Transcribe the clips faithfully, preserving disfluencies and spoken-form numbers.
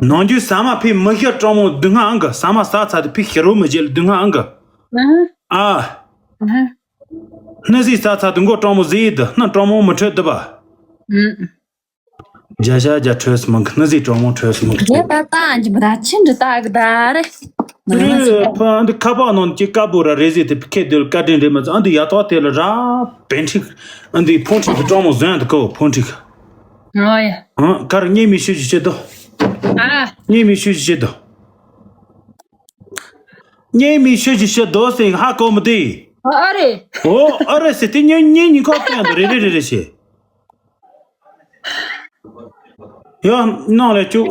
ནང་རྒྱུ་ཟ་མ་ཕི་མི་ཤི་སྤྲང་མོ་སྡུག་བསྔལ་ཨང་གི། ཟ་མ་ཟ་ཚ་དེ་ཕི་ཤི་རོ་མི་བྱེད་ལ་སྡུག་བསྔལ་ཨང་གི། ཨ། ཨ། ཨ། སྣ་ཟིག་ཟ་ཚ་དུ་མགོ་སྤྲང་མོ་ཟིག་དུ་སྣ་སྤྲང་མོ་མི་ཁྲོད་དུ་བ། ཨུམ། བརྒྱ་ཤ་བརྒྱ་ཁྲོས་སུ་མང་གི། སྣ་ཟིག་སྤྲང་མོ་ཁྲོས་སུ་མང་གི། རེད་ད་ད་ཨ་ཅི་བ་ད་ཆི་འདྲི་ད་གི་ད་རེད། རེད་ཕ་འདི་ཁ་པར་ནང་གི་ཀ་པོ་ར་རེ་ཟིག་དེ་ཁེ་དེ་ལ་བཀའ་དྲིན་རེད་མ་ཚོ། ཨ་འདི་ཡ་ཏོག་དེ་ལ་ར་བན་ཁྲིག་ཨ་འདི་ཕོན་ཁྲིག་གི་སྤྲང་མོ་བཟོན་དུ་ཀོ་ཕོན་ཁྲིག་ཨོ་ཡ། ཨ་གར་གཉེན་མི་ཤུ་ཅི་བྱེད་དོ། ཨ། གཉེན་མི་ཤུ་ཅི་བྱེད་དོ། གཉེན་མི་ཤུ་ཅི་བྱེད་དོ་ཟེར་ཧ་གོ་མི་དེ། ཨ་ཨ་རེད། ཨོ་ཨ་རེད་ཟེར་དེ་གཉེན་གཉེན་ཉིན་ཁོག་བསྟན་དུ་རེ་རེ་རེ་རེ་བྱེད། ཡ། ནང་ལས་བཅུག་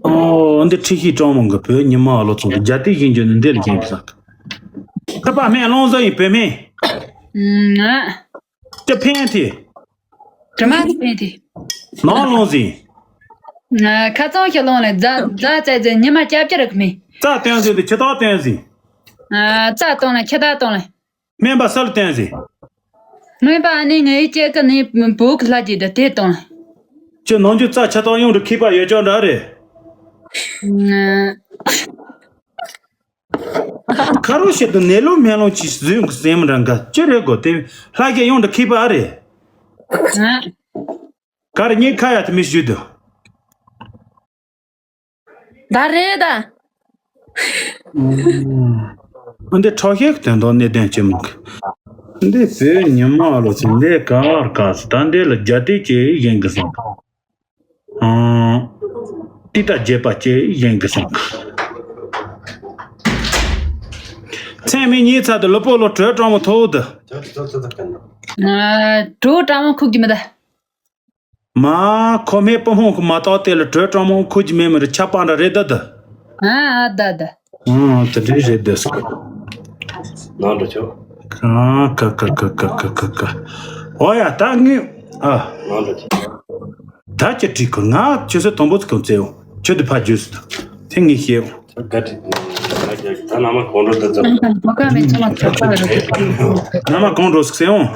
ཨོ་འདི་ཁྲི་ཤི་ཀྲང་མོང་གི་བོད་ཉི་མ་ཨ་ལོ་ཚོང་གི་རྒྱ་ཏི་བཞིན་རྒྱུ་ནི་འདི་ལ་བཞིན་གི་ས། ཁ་པ་སྨན་ལོང་ཟ་ཡིན་བོད་སྨན། ཨུམ། ང་། ཅི་ཕན་ཐི། དྲི་མ་ཕན་ཐི། ནང་ལོང་ཟིན། ང་ཁ་ཚང་ཞིག་ལོང་ལས་རྫ་རྫ་བཙལ་ཟིན་ཉི་མ་སྐྱབས་ཀྱི་རིག་མིན། རྩ་བཏོན་ཟིན་དུ་ཁྱི་ཏོག་བཏོན་ཟིན། རྩ་བཏང་ལ་ཁྱི་ཏོག་བཏང་ལ། སྨན་པ་སུ་ལ་བསྟན་ཟིན། སྨན་པ་ཨ་ནི་ངའི་སྐྱེ་ཀི་ནི་བོད་ཀྱི་ལྷ་གྱིས་དེ་དེ་བཏང་ལ། ཁྱོད་ནང་ཆོས་རྩ་ཆ་ཐག་ཡོང་དུ་མཁས་པ་ཡོད་ཅོག་འདྲ་རེད། ཁ་རོ་ཞིག་ཏུ་ནད་ལོ་སྨན་ལོ་ཅིག་བཟོས་གི་སེམས་འདྲ་འགའ་ཅི་རེད་གོ་དེ་ལྷ་གིས་ཡོང་དུ་མཁས་པ་ཨ་རེད། ག་རེ་ངས་ཁ་ཡ་དེ་མི་ཞུ་དུ། ད་རེད་ད། འདི་ཁྲག་ཤེད་དོན་དག་གནད་དོན་ཅི་མང་གི། འདི་བོད་ཉི་མ་ལོ་ཚོ་འདི་ག་བར་ག་སི་ད་འདི་ལ་རྒྱ་དེ་ཅེས་ཡིན་གི་སོང་། ཨང་། ཏི་ད་རྒྱས་པ་ཅེས་ཡིན་གི་སོང་། ཚན་མི་གཉིས་ཚ་དུ་ལོ་པོ་ལོ་དྲོད་གྲང་མོ་ཐོག་ཏུ། དྲོད་གྲང་མོ་ཁུག་གི་མི་ད། མ་ཁོ་མེད་པོ་ཧོང་ཁུ་མ་ཏོག་དེ་ལ་དྲོད་གྲང་མོ་ཁུ་ཅི་མེད་མི་རུ་ཆ་པང་ར་རེད་ད་ད། ཨ་ཨ་ད་ད། ཨང་དེ་འདྲའི་རེད་ད་སོ། ནང་འགྲོ་ཆོག་ཨ་ཀ་ཀ་ཀ་ཀ་ཀ་ཀ་ཀ། ཨོ་ཡ་ད་ངས་ཨ། ནང་འགྲོ་ཆོག་ད་ཅི་བྲིས་ཁོ་ང་ཆུ་ཚོད་དང་པོ་ཚོ་གང་བཙལ་ཡོང་ཆུ་དུ་ཕ་རྒྱུས་སུ་ད་དེ་ངས་ཤེས་ཡོང་། ད་ན་མ་གང་འགྲོ་ད་ཙམ། ཨ་ད་ཁ་མི་ཚོ་མ་ཁྱབ་པ་རེད། ན་མ་གང་འགྲོ་སུ་གསལ་ཡོང་།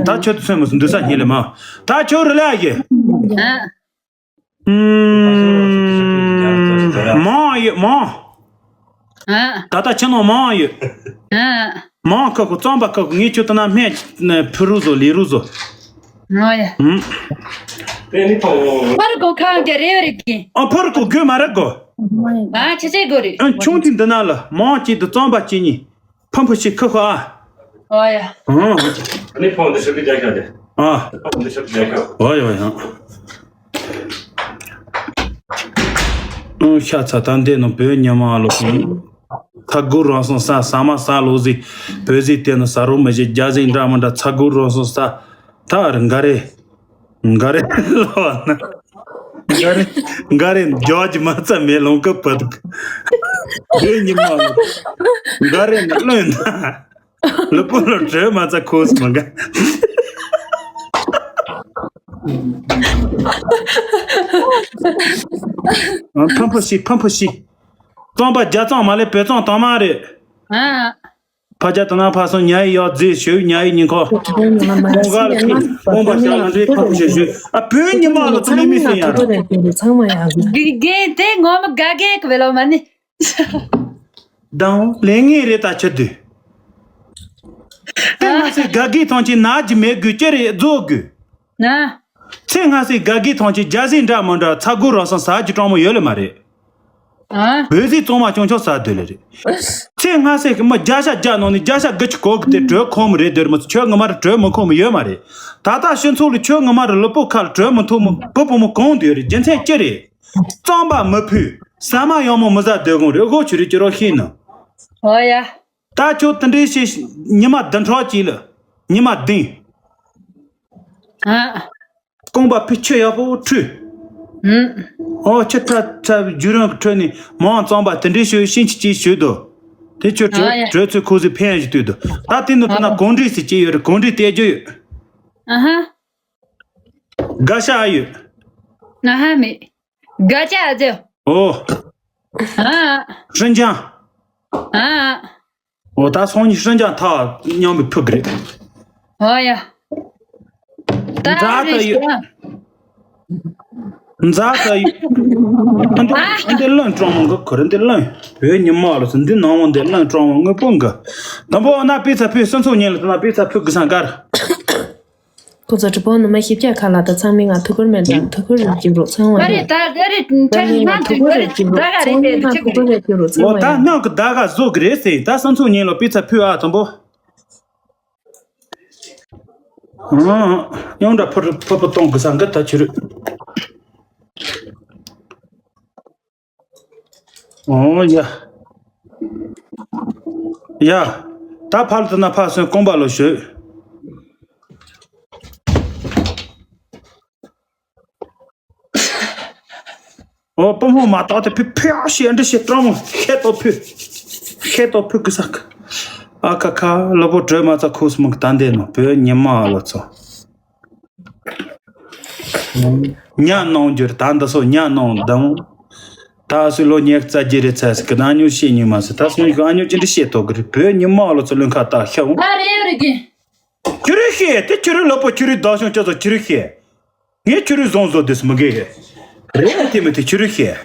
ད་ཆུ་དུ་སོན་མི་སུ་འདུ་ས་ཉིད་ལས་མ། ད་ཁྱོད་རི་ལ་ཡི། ཨ། ཨུམ། མང་ཡོད་མང་། ཨ། ད་ལྟ་ཁྱི་ནང་མང་ཡོད། ཨ། མང་ཁ་ཁོ་རྩམ་པ་ཁ་ཁོ་ངས་ཁྱོད་ལྟ་ན་སྨན་ནས་ཕུ་རུ་བཟོ་ལི་རུ་བཟོ། ཨ་ཡ། ཨུམ། ཕར་གོ་ཁང་གི་རེ་བ་རེ་གི། ཨ་ཕར་གོ་དགོས་མ་རེད་གོ། ཨ་ཁྱི་ཆེ་གོ་རེ། ཨ་ཆུང་དེ་འདི་ན་ལ་མང་གཅིག་ཏུ་རྩམ་པ་གཅིག་གཉིས། ཕམ་ཕུ་ཞིག་ཁུ་ཁུ་ཨ། ཨོ་ཡ། ཨང་། ཨ་ནི་ཕོན་འདི་ཤོག་གི་རྒྱག་ཤག་དེ། ཨ། ཕོན་འདི་ཤོག་གི་རྒྱག་ཤག་ཨོ་ཡ་ཨོ་ཡ། ཨང་ཤ་ཚ་ད་འདི་ནང་བོད་ཉི་མ་ལོ་ཁུང་། ཚ་གུ་རང་སོང་ས་ས་མ་ས་ལོ་ཟིག་བོད་ཟིག་དེ་ནི་ས་རོ་མི་བཞི་རྒྱ་ཟིག་འདྲ་མི་འདྲ་ཚ་གུ་རང་སོང་ས་ད་རི་འགའ་རེ། འགའ་རེ་ལོ་ན། འགའ་རེ་འགའ་རེ་འཇོག་གི་མ་རྩ་མེད་ལོང་སྐབས་བུད། བོད་ཉི་མ་ལོ། འགའ་རེ་ནི་བློན་ན། ལུ་པོ་ལོ་བྲོས་མ་རྩ་ཁོས་མ་འགའ། ཕམ་ཕུ་ཤི་ཕམ་ཕུ་ཤི། རྩམ་པ་རྒྱ་རྩམ་མ་ལས་བོད་རྩམ་དང་མ་རེད། ཨ། ཕ་ཇ་དང་ན་ཕ་སོང་ཉ་ཡི་ཡོག་རྫི་ཞོས་ཉ་ཡི་ཉིན་ཁོ། ཁོང་ག་ལ་ཁི་ཁོང་པ་ཤ་ལ་འདྲེ་ཕ་ཁུ་ཞེ་ཞོས་ཨ་བོད་ཉི་མ་ལ་ཚོ་མི་མི་སེ་ཡ། ཚང་མ་ཡ་གི། དགེ་རྒན་དེ་ངོ་མ་དགའ་གི་གི་བེ་ལོ་མ་ནི། དང་ལས་ངན་རེད་ད་ཆི་དུས། དེ་ང་སེ་དགའ་གི་ཐང་ཆེ་ན་ཇི་མེད་དགོས་ཅི་རེད་རྫོགས་དགོས། ན། ཚེ་སྔ་སེ་དགའ་གི་ཐང་ཆེ་རྒྱ་སེ་འདྲ་མི་འདྲ་ཚ་གུ་རང་སང་ཟ་རྒྱུ་གྲོང་མོ་ཡོད་ལེ་མ་རེད། ཨ། བོད་ཟིག་གཙང་མ་ཆུང་ཆུང་ཟ་སྡོད་ལེ་རེད། ཚེ་སྔ་སེ་མི་རྒྱ་ཤ་རྒྱ་ནང་ནས་རྒྱ་ཤ་དགུ་ཆུ་གོ་གི་དེ་གྲོད་ཁོམ་རེད་སྡོད་མི་ཚོ་ཁྱོད་ངོ་མ་ར་གྲོད་མི་ཁོམ་ཡོད་མ་རེད། ད་ལྟ་སྤྱི་ཚོགས་ལ་ཁྱོད་ངོ་མ་ར་ལུས་པོ་ཁ་ལ་གྲོད་མི་ཐུབ་མི་བུ་བུ་མོ་གང་དུ་ཡོད་རེད་རྒྱུ་མཚན་ཅི་རེད། རྩམ་པ་མི་ཕུད་ཟ་མ་ཡང་མོ་མི་ཟ་སྡོད་དགོངས་རེད་ཨོ་ཆུ་རེད་ཅི་རོགས་ཤེས་ན། ཨོ་ཡ། ད་ཁྱོད་དེ་འདྲའི་ཞིག་ཉི་མ་བདུན་ཕྲག་གཅིག་ལ་ཉི་མ་བདུན། ཨ། རྐང་པ་ཕི་ཆུ་ཡག་པོ་ཁྲུས། ཨུམ། ཨོ་ཁྱི་ཐ་ཐ་བརྒྱུད་རང་གི་ཁྲོད་ནས་མང་རྩམ་པ་དེ་འདྲའི་ཞོ་ཤིན་ཅི་ཅི་ཞུས་དོ། དེ་ཁྱོད་ཨ་ཡ། གྲོད་ཚོད་ཁོ་ཟི་ཕན་ཞིག་ལྟོས་དོ། ད་དེ་ནི་ཐ་ན་ཨ། གོང་འདྲིས་སི་ཅི་ཡོད་རེད་གོང་འདྲིས་བལྟས་རྒྱུ་ཡོད། ཨ་ཧ། དགའ་ཤ་ཨ་ཡོད། ཨ་ཧ་མེད། དགའ་ཅག་ཨ་ཙེ། ཨོ། ཨ། ཧྲིན་ཅང་། ཨ། ཨོ་ད་སང་ཉིན་ཧྲིན་ཅང་ཐག་མཉམ་པའི་ཕུག་རེད། ཨོ་ཡ། ད་འདྲ་ད་རེད་ཡོད། ཤག་འཛག་ས་ཡོད། ཨ་འདི་ཨ་འདི་བློན་སྤྲང་མོ་འགའ་ཁོ་རེ་འདི་བློན། བོད་ཉི་མ་ལོ་ཚོ་འདི་ནང་བོ་འདི་བློན་སྤྲང་མོ་དངོས་པོ་འགའ། དང་པོ་ཨ་ན་པི་ཚ་ཕུད་སུན་ཚོགས་ཉིན་ལ་ད་ན་པི་ཚ་ཕུད་གི་སང་གར། ཁོ་ཚོ་གྲི་པོ་ནུ་མ་ཤིབ་ཀྱ་ཁ་ལ་ད་ཚང་མི་ང་ཐུག་གུར་མེད་དང་ཐུག་གུར་རེད་ཀྱི་རོ་ཚང་བ་རེད། ད་ག་རེ་ཚང་མི་ང་ཐུག་གུར་རེད་ཀྱི་རོ་ཚང་མི་ང་ཐུག་གུར་རེད་ཀྱི་རོ་ཚང་མ་ཡ། ད་སྣང་གི་ད་ག་བཟོ་གི་རེད་ཟེར། ད་སུན་ཚོགས་ཉིན་ལ་པི་ཚ་ཕུད་ཨ་དང་པོ། ཨང་། ཡང་འདྲ་ཕུར་ཕུར་ཕུར་གཏོང་གི་ས་འགི་ད་ཁྱོད་རེད། ཨོ་ཡ། ཡ། ད་ཕར་དུ་ན་ཕར་སོན་རྐང་པ་ལ་ཞོད། ཨོ་པུ་མོ་མ་ཏོག་དེ་ཕི་ཕི་ཨ་ཤི་ཨ་འདྲི་ཤི་ཏྲང་མོ་ཤེ་ཏོ་ཕི། ཤེ་ཏོ་ཕི་གི་ས་ཁ། ཨ་ཁ་ཁ་ལོ་པོ་གྲོས་མ་ཚ་ཁུ་སི་མོ་གི་ད་འདེ་ནོ་བོད་ཉི་མ་ཨ་ལོ་ཚོ། ཉ་ནང་འགྱུར་ད་འདི་སོ་ཉ་ནང་དང་། ད་སུ་ལོ་ཉེག་རྩ་རྒྱུ་རེ་ཚ་སི་གི་ན་ཉུ་ཤེས་ཉུ་མ་སི་ད་སུ་ཉུ་གི་ཨ་ཉུ་ཅི་འདྲི་ཤེས་ཏོ་གི་རེད། བོད་ཉི་མ་ཨ་ལོ་ཚོ་ལོན་ཁ་ད་ཤ་འོང་། ཨ་རེ་རེ་གི། ཁྱོད་རེ་ཤེས་དེ་ཁྱོད་རེ་ལོ་པོ་ཁྱོད་རེ་ཟླ་གཞུང་ཅོ་ཚོ་ཁྱོད་རེ་ཤེས། ངས་ཁྱོད་རེ་བཟང་བཟོ་དེ་སུ་མི་གེ་གེ། རེད་དེ་མི་དེ་ཁྱོད་རེ་ཤེས།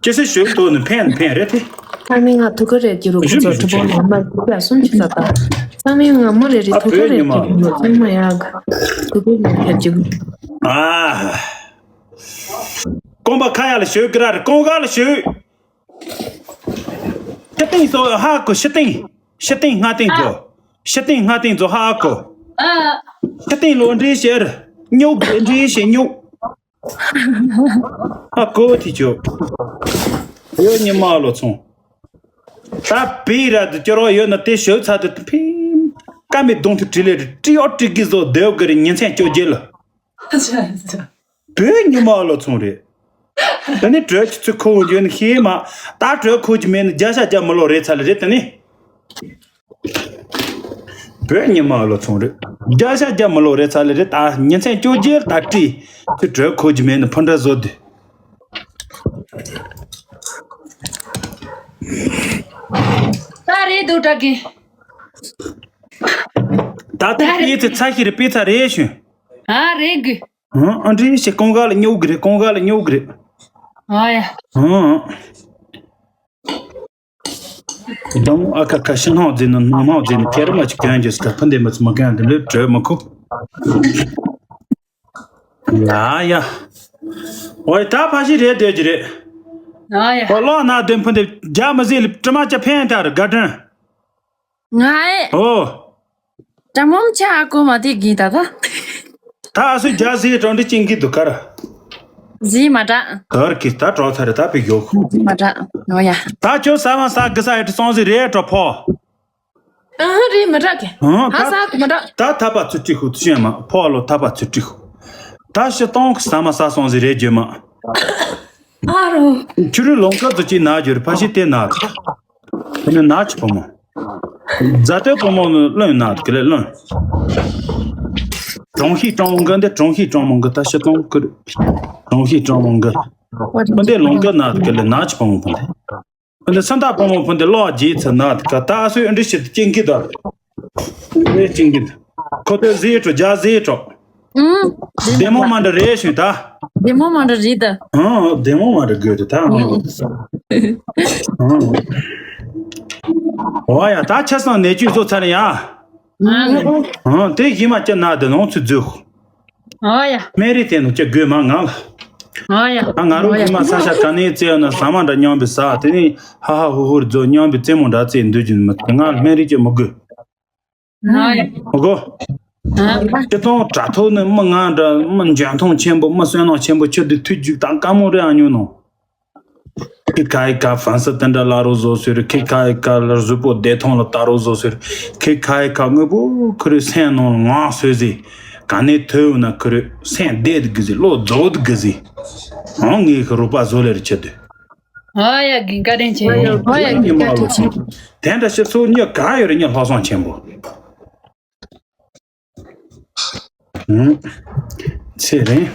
ཅི་སེ་ཞོལ་ཏོ་ནི་ཕན་ཕན་རེད་དེ། ཚང་མའི་ང་ཐུག་གི་རེད་ཀྱི་རུ་ཁོ་ཚོ་གྲུ་པོ་ངོ་མ་ཐུག་ཡ་སུམ་ཅུ་ཙམ་དང་། ཚང་མའི་ང་མོ་རེ་རེ་ཨ་ཐུག་གི་བོད་ཉི་རེད་མ། ཀྱི་རུ་ཚང་མ་ཡག་ཐུག་གི་རེད་ཕེབས་ཀྱི། ཨ། རྐང་པ་ཁ་ཡ་ལ་ཞོལ་གི་ར་རེད་རྐང་ག་ལ་ཞོལ། ཤི་སྟེང་སོ་ཧ་གོ་ཤི་སྟེང་། ཤི་སྟེང་སྔ་སྟེང་ཨ། གོ། ཤི་སྟེང་སྔ་སྟེང་ཚོ་ཧ་གོ། ཨ། ཤི་སྟེང་ལོ་འདྲེ་ཤེར། སྨྱུག་འདྲེ་ཤེ་སྨྱུག་ཧ་གོ་ཐི་ཆོ། ཡོ་ཉི་མ་ལོ་ཚོང་། ད་བི་ར་དུ་སྐྱོར་བ་ཡོད་ན་དེ་ཞོལ་ཚ་དུ་ཕིམ། ཀ་མི་གདོང་དུ་བྲི་ལེ་རི་བྲི་ཡོ་བྲི་གི་བཟོ་སྡེའོ་གི་རི་ཉིན་མཚན་བཅོ་བརྒྱད་ལ། བོད་ཉི་མ་ལོ་ཚོང་རེད། ད་ནི་གྲོས་ཀྱི་ཚུལ་ཁོ་བོ་འཇོན་ནི་ཤེས་མ། ད་གྲོས་ཁོ་ཅི་མེད་ནི་བརྒྱ་ཤ་བརྒྱ་མི་ལོ་རེད་ཚ་ལེ་རེད་ད་ནི། བོད་ཉི་མ་ལོ་ཚོང་རེད། བརྒྱ་ཤ་བརྒྱ་མི་ལོ་རེད་ཚ་ལེ་རེད་ད་ཉིན་མཚན་བཅོ་བརྒྱད་ད་བྲིས། ཚུལ་གྲོས་ཁོ་ཅི་མེད་ནི་ཕུ་འདྲ་བཟོ་དུས། ད་རེད་འདུག་དྲ་གི། ད་ལྟ་པི་ཚ་ཚ་ཤི་རེད་པི་ཚ་རེད་ཞུ། ཨ་རེད་གི། ཧང་ཨ་འདྲི་ཞིག་ཀོང་ག་ལ་སྨྱུག་གི་རེད་ཀོང་ག་ལ་སྨྱུག་གི་རེད། ཨ་ཡ། ཧང་། དང་ཨ་ཁ་ཁ་ཤི་སྣང་རྫས་ནི་སྣང་སྣང་རྫས་ནི་ཁེ་རི་མ་ཅིག་གྱོན་རྒྱུ་སྐ་ཕུ་འདེ་མི་ཚི་མ་གྱོན་འདི་ལོས་གྲོས་མི་ཁུག་ཡ་ཡ། ཨོའི་ད་ཕ་ཤི་རེད་སྡོད་ཀྱི་རེད། ཨ་ཡ། ཨོ་ལོག་ན་དོན་ཕུ་འདེ་རྒྱ་མི་ཟེར་ལི་དྲི་མ་ཅི་ཕན་ཐར་དགའ་དྲན། ང་ཨེ། ཨོ། ཀྲ་མོམ་ཆ་ཨ་ཀོ་མ་དེ་གི་ད་ད། ད་ཨ་སུ་རྒྱ་ཟེར་གྲོང་འདི་ཅིང་གི་དུ་ཁར། ཟི་མ་དྲ། དར་གི་ད་གྲོགས་ཚར་ད་པི་ཡོ་ཁུ། ཟི་མ་དྲ། ཨོ་ཡ། ད་ཁྱོད་ས་མ་ས་གི་ས་ཡ་ཏི་སོང་ཟི་རེད་གྲོགས་ཕོ། ཨ་རེད་མ་དྲ་གི། ཨང་ཧ་ད་ས་གི་མ་དྲ། ད་ཐ་པ་ཚུ་ཀྲི་ཁུ་ཚུ་ཤན་མ་ཕོ་ལོ་ཐ་པ་ཚུ་ཀྲི་ཁུ། ད་ཤི་སྟོང་གི་ས་མ་ས་སོང་ཟི་རེད་རྒྱུ་མ། ཨ་རོ། ཁྱོད་རུ་ལོང་ཀ་ཚུ་ཅི་ན་རྒྱུ་རེད་ཕ་ཤི་ཏེ་ན། ཁོ་ནི་ན་ཆི་བུ་མོ། རྫ་སྟོད་བུ་མོ་ནི་བློན་ན་གི་ལེ་བློན། གྲོང་ཤིས་གྲོང་མོ་འགའ་འདི་གྲོང་ཤིས་གྲོང་མོ་འགའ་ད་ཤི་སྟོང་ཀི་རེད། གྲོང་ཤིས་གྲོང་མོ་འགའ། ཕུ་འདི་ལོང་ཀ་ན་གི་ལེ་ན་ཆི་བུ་མོ་ཕུ་འདི། ཕུ་འདི་སུན་ད་བུ་མོ་ཕུ་འདི་ལོག་རྗེས་ཚ་ན་གི་ད་ཨ་སུའི་ཨ་འདྲི་ཤི་ཏི་ཅིང་གི་ད། ཨེ་ཅིང་གི་ད། ཁོ་ཏོ་ཟེ་ཀྲོ་རྒྱ་ཟེ་ཀྲོ། ཨུམ། བདེ་མོ་མ་འདྲ་རེད་ཞུ་ད། བདེ་མོ་མ་འདྲ་རེད་ད། ཨང་བདེ་མོ་མ་འདྲ་དགོས་རེད་ད། ཨང་། ཨང་། ཨོ་ཡ་ད་ཆ་སང་ནད་བཅོས་བཟོ་ཚར་ཡ། ཨང་། ཨང་དེ་གཞི་མ་ཅི་ན་དེ་ནང་ཚུད་འཛུལ། ཨོ་ཡ། སྨན་རིགས་དེ་ནང་ཅི་དགོས་མ་ང་ལ། ཨོ་ཡ། ད་ང་རང་གཞི་མ་ས་ཆ་ག་ནས་བཙལ་ཡོད་ན་ཟ་མ་འདྲ་མཉམ་པའི་ཟ་དེ་ནས་ཧ་ཧ་ཧུ་ཧུར་རྫོ་མཉམ་པའི་རྩེད་མོ་འདྲ་རྩེད་འདོད་ཀྱི་མི་ང་ལ་སྨན་རིགས་ཅི་མི་དགོས། ཨོ་ཡ། ཨོ་གོ། ཨ། སྤྱི་ཚོགས་དྲ་ཐོག་ནས་མི་ང་འདྲ་མི་འཇོན་ཐང་ཆེན་པོ་མི་བསོད་ནམས་ཆེན་པོ་ཁྱོད་འདི་ཐུགས་རྒྱུགས་དང་དཀའ་མོ་རེད་ཨ་ཉོ་ནོ། ཁི་ཁ་ཡི་ཁ་ཧྥན་སི་དེ་འདྲ་ལ་རོ་བཟོ་ཟེར། ཁི་ཁ་ཡི་ཁ་ལ་གཟུགས་པོ་བདེ་ཐང་ལ་ལྟ་རོ་བཟོ་ཟེར། ཁི་ཁ་ཡི་ཁ་དངོས་པོ་ཁུ་རེ་སེམས་ནང་ལ་ངང་སོས་ཟེར། ག་ནས་ཐོས་ཡོད་ན་ཁུ་རེ་སེམས་བདེ་དགི་ཟེར་བློ་རྫོགས་དགི་ཟེར། ཨང་ངས་ཁི་རུ་པ་བཟོ་ལེར་ཆེ་དུས། ཨ་ཡ་གི་བཀའ་དྲིན་ཆེ། ཨ་ཡ་གི་བཀའ་དྲིན་ཆེ། དེ་འདྲ་ཞིག་ཚོ་མྱི་ག་ཡོད་རེད་མྱི་ལྷག་བསམ་ཆེན་པོ། ཚེ་རིང་།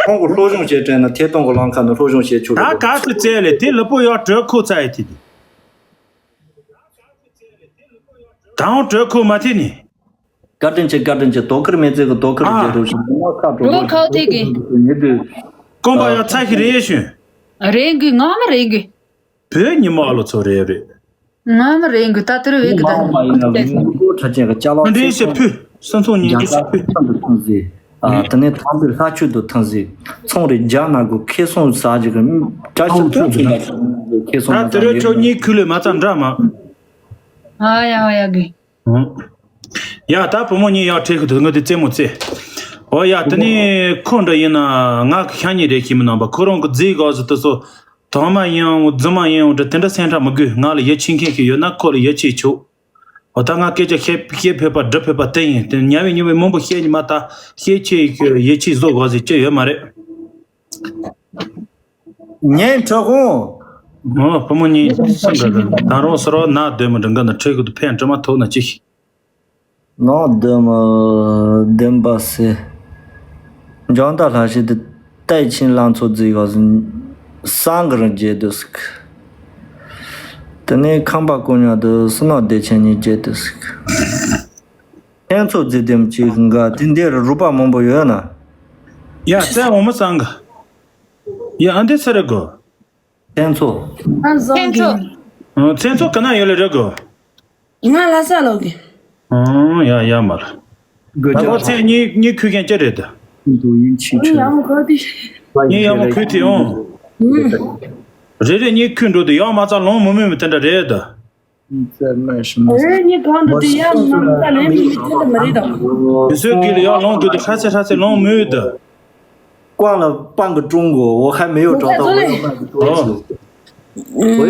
ཁོང་གི་སློབ་སྦྱོང་བྱེད་དྲན་ན་ཐད་གཏོང་གི་ལམ་ཁ་ནས་སློབ་སྦྱོང་བྱེད་ཆོག་ད་ག་ཚོད་བཙལ་ལེ་དེ་ལུ་པོ་ཡོད་གྲོད་ཁོག་ཚ་ཡི་དེ་དེ། ད་འོང་གྲོད་ཁོག་མ་ཐེ་ནི། བཀའ་དྲིན་ཆེ། བཀའ་དྲིན་ཆེ། དོ་ཁུར་མེད་ཚེ་གི་དོ་ཁུར་ཨ། བརྗེད་འགྲོ་ཞིག་ང་ཁ་འགྲོ་འགྲོ་ཁ་ཐེ་གི་ཉེ་དུས། རྐང་པ་ཡང་ཚ་ཞིག་རེད་ཞུ། རེད་གི། ངའི་མ་རེད་གི། བོད་ཉི་མ་ཨ་ལོ་ཚོ་རེད་རེད། ངའི་མ་རེད་གི། ད་དེར་བས་གི། ད་མ་ཡིན་ན་མི་མགོ་ཁྲ་ཅན་གི་ཅ་ལག་འདྲེན་ཞེ་ཕུད་སུན་ཚོགས་ཉིན་གྱི་ཞེ་ཕུད། ཐང་དུ་ཐང་ཟིག་ཨ། དེ་ནས་ཐང་པའི་ལྷ་ཆོས་དུ་ཐང་ཟིག་ཚོང་རེ་རྒྱ་ན་གི་ཁེ་སོང་ཟ་ཞིག་གི་ཅ་ཞིག་ཐུག་ཅིག་ལ་ཁེ་སོང་ད་དེ་རེད། ཁྱོད་གཉིས་ཁུལ་ལས་མ་ཚ་འདྲ་མ། ཨ་ཡ་ཨ་ཡ་གི། ཡ་ད་བུ་མོ་གཉིས་ཡག་ཁྲེལ་གི་འདུག་ངོ་དེ་རྩེད་མོ་རྩེ། འོ་ཡ་དེ་ནས་ཁོ་འདྲ་ཡིན་ན་ང་གི་ཤ་ཉེ་རེ་ཤི་མི་ནང་པ་ཁོ་རང་གི་རྫིག་གོ་ཟི་དུ་སོ། དང་མ་ཡིན་འོ་རྫུན་མ་ཡིན་འོ་འདྲ་དེ་འདྲ་སེམས་ཁྲལ་མི་དགོས། ང་ལ་ཡིད་ཆེས་མཁན་ཞིག་ཡོད་ན་ཁོ་ལ་ཡིད་ཆེས་ཆོག་འོ་ད་ང་སྐད་ཆ་བཤད་བཤད་ཕོད་པ་འདྲི་ཕོད་པ་དེ་ཡིན། དེ་ཉ་བའི་ཉི་བའི་མང་པོ་བཤད་ཉི་མ་ད་བཤད་ཆེ་ཡིད་ཆེས་བཟོ་དགོས་ཟེར་ཅི་ཡོད་མ་རེད། ཉན་ཁྲི་ཧོང་། ཨོ་བུ་མོ་གཉིས་སུ་འདྲ་རེད། ད་རུང་སོ་རོ་ན་སྡོད་མི་འདྲ་འགའ་ན་ཁྲི་གི་དུ་ཕན་དྲི་མ་ཐོག་ན་ཅི་ཞིག་ནང་སྡོད་མི་བདེན་པ་སེ། འཇང་ད་ལྷ་ཤི་དུ་ཏའི་ཆིན་ལང་ཚོ་རྫིག་ག་སང་གི་རང་རྒྱལ་དུ་སིག་དེ་ནས་ཁམས་པ་ཀུ་ཉག་དུ་སུ་ནག་བདེ་ཆེན་གཉིས་རྒྱལ་དུ་སིག་ཁྱེད་ཚོ་རྫིག་དེམ་ཅིག་འགའ་དེ་འདིར་རུ་པ་མང་པོ་ཡོད་ན། ཡ་བཙན་འོ་མི་སང་གི། ཡ་ཨ་འདི་ཚེ་རེ་གོ། ཁྱེད་ཚོ། ཨ་བཟང་གི། ཨ་ཚེ་ཚོ་ག་ན་ཡོད་ལེ་རེ་གོ། ང་ལ་ས་ལོག་གི། ཨང་ཡ་ཡ་མ་ལ། དགོས་ད་ཆ་ཁོ་ཚེ་གཉིས་གཉིས་ཁུལ་མཁན་ཅི་རེད་ད། འདུག་ཡིན་ཆེས་ཆེ། ཡང་གོ་དེ། གཉིས་ཡ་མ་ཁུལ་དེ་ཨང་། རེ་རེ་གཉིས་ཁུལ་འགྲོ་དུ་ཡང་མ་རྩ་ལོང་མི་མོས་མི་དེ་འདྲ་རེད་ད། རེ་རེ་གཉིས་གང་འགྲོ་དུ་ཡང་མ་རྩ་ལེན་མི་མི་དེ་འདྲ་མ་རེད་ད། དུས་ཚོད་དཀྱིལ་ལ་ཡང་ལོང་འགྲོ་དུ་ཧྲ་ཚེ་ཧྲ་ཚེ་ལོང་མོས་ད། ཀོང་ལ་སྤང་གི་ཀྲུང་གོ་འོ་ཁ་མེ་ཡོ་ཀྲོ་ཏོ་འོ་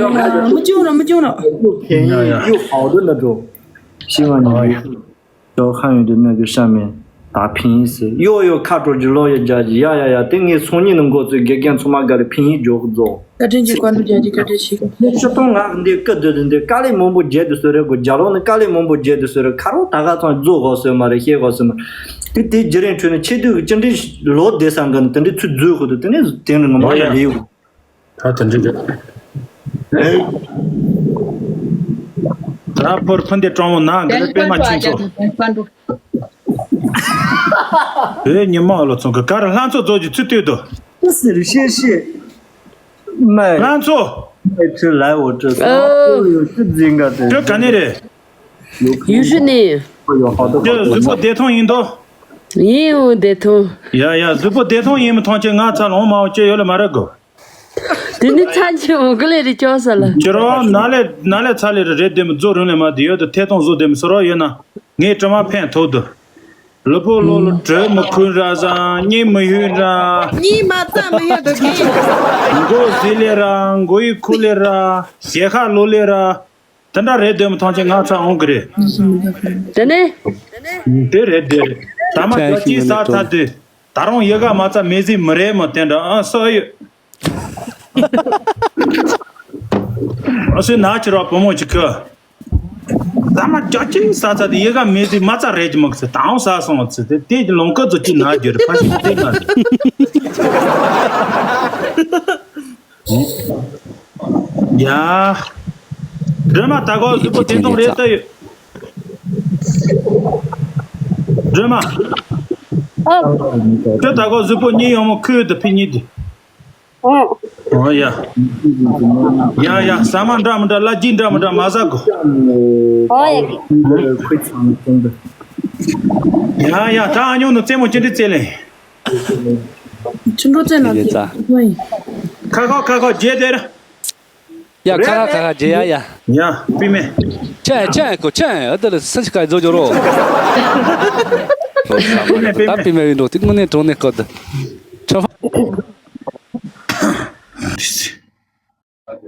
ཡོ་ཁ་གི་ཀྲུང་གོ། མི་ཅུང་ར་མི་ཅུང་ར། ཡོ་ཕེ་ཡོ་ཧའོ་དུ་ན་ཀྲུང་ཤི་ང་ནི་ཡོ་ཁ་ཡོ་དུ་ན་གི་ཤ་མེ་ད་ཕིན་ཡིན་ཟེར་ཡོ་ཡོ་ཁ་ཀྲོ་ཇི་ལོ་ཡོ་རྒྱ་ཇི་ཡ་ཡ་ཡ་དེ་ངའི་ཚོང་ཉིད་ནང་འགོ་ཚོས་དགེ་རྒན་ཚོ་མ་ག་ལ་ཕིན་ཡིན་འཇོག་གི་རྫོགས། བཀའ་དྲིན་ཆེ། བཀའ་འདྲི་རྒྱ་ཆེ། བཀའ་དྲིན་ཆེ། ཁྱེད་ཆུ་ཐོང་ང་འདི་སྐུ་སྡོད་དུ་འདི་དཀའ་ལས་མང་པོ་བརྒྱབ་དུ་སོ་རེ་དགོས། རྒྱ་ལོ་ནི་དཀའ་ལས་མང་པོ་བརྒྱབ་དུ་སོ་རེ་ཁ་རོག་ད་ག་ཚང་རྫོགས་གོ་སོ་མ་རེ་ཤེས་གོ་སོ་མ་རེ། དེ་དེ་རྒྱུ་རིན་ཁྲོད་ནས་ཆེ་དུས་ཀྱི་ཅི་འདྲའི་ལོ་བསྡད་ས་འགའ་ནི་དེ་འདྲའི་ཚུལ་རྫོས་ཁོ་དུ་དེ་ནས་དེ་ནི་ངོ་མ་ཡ་ལེའུ། ད་དེ་འདྲ་རེད། ད་ཕོར་ཕུན་དེ་གྲོང་བོ་ན་འདི་ལ་པད་མ་ཆུང་ཆུང་། བོད་ཉི་མ་ལོ་ཚོང་གི་གར་ལྷ་མཚོ་རྫོགས་ཀྱི་ཚུལ་བསྟོད་དོ། ཟེར་ཤེས་ཤེས། མ། ལྷ་མཚོ། མ་ཁྲི་ལ་འོ་ཁྲི་ས། ཨོ། ཡོ་ཁྲི་འཛིན་ག་དེ། ཁྱོད་ག་ནས་རེད། ཡུལ་ཤུལ་ནས། ཡོ་ཧ་དོ། ཁྱོད་གཟུགས་པོ་བདེ་ཐང་ཡིན་དོ། ཡིན་འོ་བདེ་ཐང་། ཡ་ཡ་གཟུགས་པོ་བདེ་ཐང་ཡིན་མི་ཐང་ཆེ་ང་ཚ་ལོང་མ་འོ་ཅེ་ཡོད་ལ་མ་རེད་གོ། དེ་ནི་ཚ་ཆེ་འོ་གི་ལེ་རེ་ཅོ་ས་ལ། ཁྱོད་རང་ན་ལས་ན་ལས་ཚ་ལས་རེ་རེད་དེ་མི་རྫོགས་རིང་ལས་མ་དེ་ཡོད་དོ་ཐད་གཏོང་བཟོ་དེ་མི་སོ་རོ་ཡོད་ན་ངས་དྲི་མ་ཕན་ཐོགས་དོ། ལུས་པོ་ལོ་ལོ་དྲོད་མི་ཁུན་ར་ཟ་གཉིད་མི་ཡུལ་ར། གཉིད་མ་རྩ་མི་ཡོད་དོ་གི། མགོ་ཟི་ལེ་ར་མགོ་ཡི་ཁུ་ལེ་ར་ཞེ་ཁ་ལོ་ལེ་ར། དེ་འདྲ་རེད་དོན་མི་ཐང་ཆེན་ང་ཚ་འོང་གི་རེད། དེ་ནས། དེ་རེད་དེ་རེད། ད་མ་ཅོ་ཅི་ས་ཚ་དུས་ད་རུང་ཡི་ག་མ་རྩ་མེ་ཟི་མི་རེད་མོ་དེ་འདྲ་ཨ་སོ་ཡོད། ཨ་སོའི་ན་ཁྱེར་བ་བུ་མོ་ཅིག་གི། ད་མ་ཅོ་ཅི་ས་ཚ་དེ་ཡི་ག་མེ་ཟི་མ་རྩ་རེད་ཀྱི་མ་གི་ཚེ་ད་འོང་ས་སོང་བ་ཚེ་དེ་དེ་ལོང་ཀ་ཚོ་ཅི་ན་རྒྱུ་རེད་ཕ་ཞིག་དེ་ང་རེད། ཡ། སྒྲོལ་མ་ད་གོ་གཟུགས་པོ་བདེ་ཐང་རེད་ལྟ་ཡོད། སྒྲོལ་མ། ཨ། ཁྱོད་ད་གོ་གཟུགས་པོ་གཉིས་ཡོང་མོ་ཁོས་དུ་ཕི་གཉིས་དུ། ཨོ། ཨོ་ཡ། ཡ་ཡ་ཟ་མ་འདྲ་མི་འདྲ་བླ་སྦྱིན་འདྲ་མི་འདྲ་མ་ཟ་གོ། ཨོ་ཡ། ཡ་ཡ་ད་ཨ་ཉོ་ནུ་རྩེད་མོ་ཅི་འདྲི་རྩེད་ལེ། ཆུ་འགྲོ་ཙེ་ན་ཁ་ཁ་ཁ་ཁ་རྗེས་དེར། ཡ་ཁ་ཁ་ཁ་ཁ་རྗེས་ཡ་ཡ། ཡ་པི་མེ། ཆེ་ཆེ་གོ་ཆེ་ཨ་ད་ལ་སེམས་ཤིག་ག་ཡི་རྫོགས་འགྱོ་རོ། ད་པི་མེ་ཡིན་འགྲོ་དེ་དངོས་གནས་གྲོང་ནས་བཀོད་དེ། ཆོ།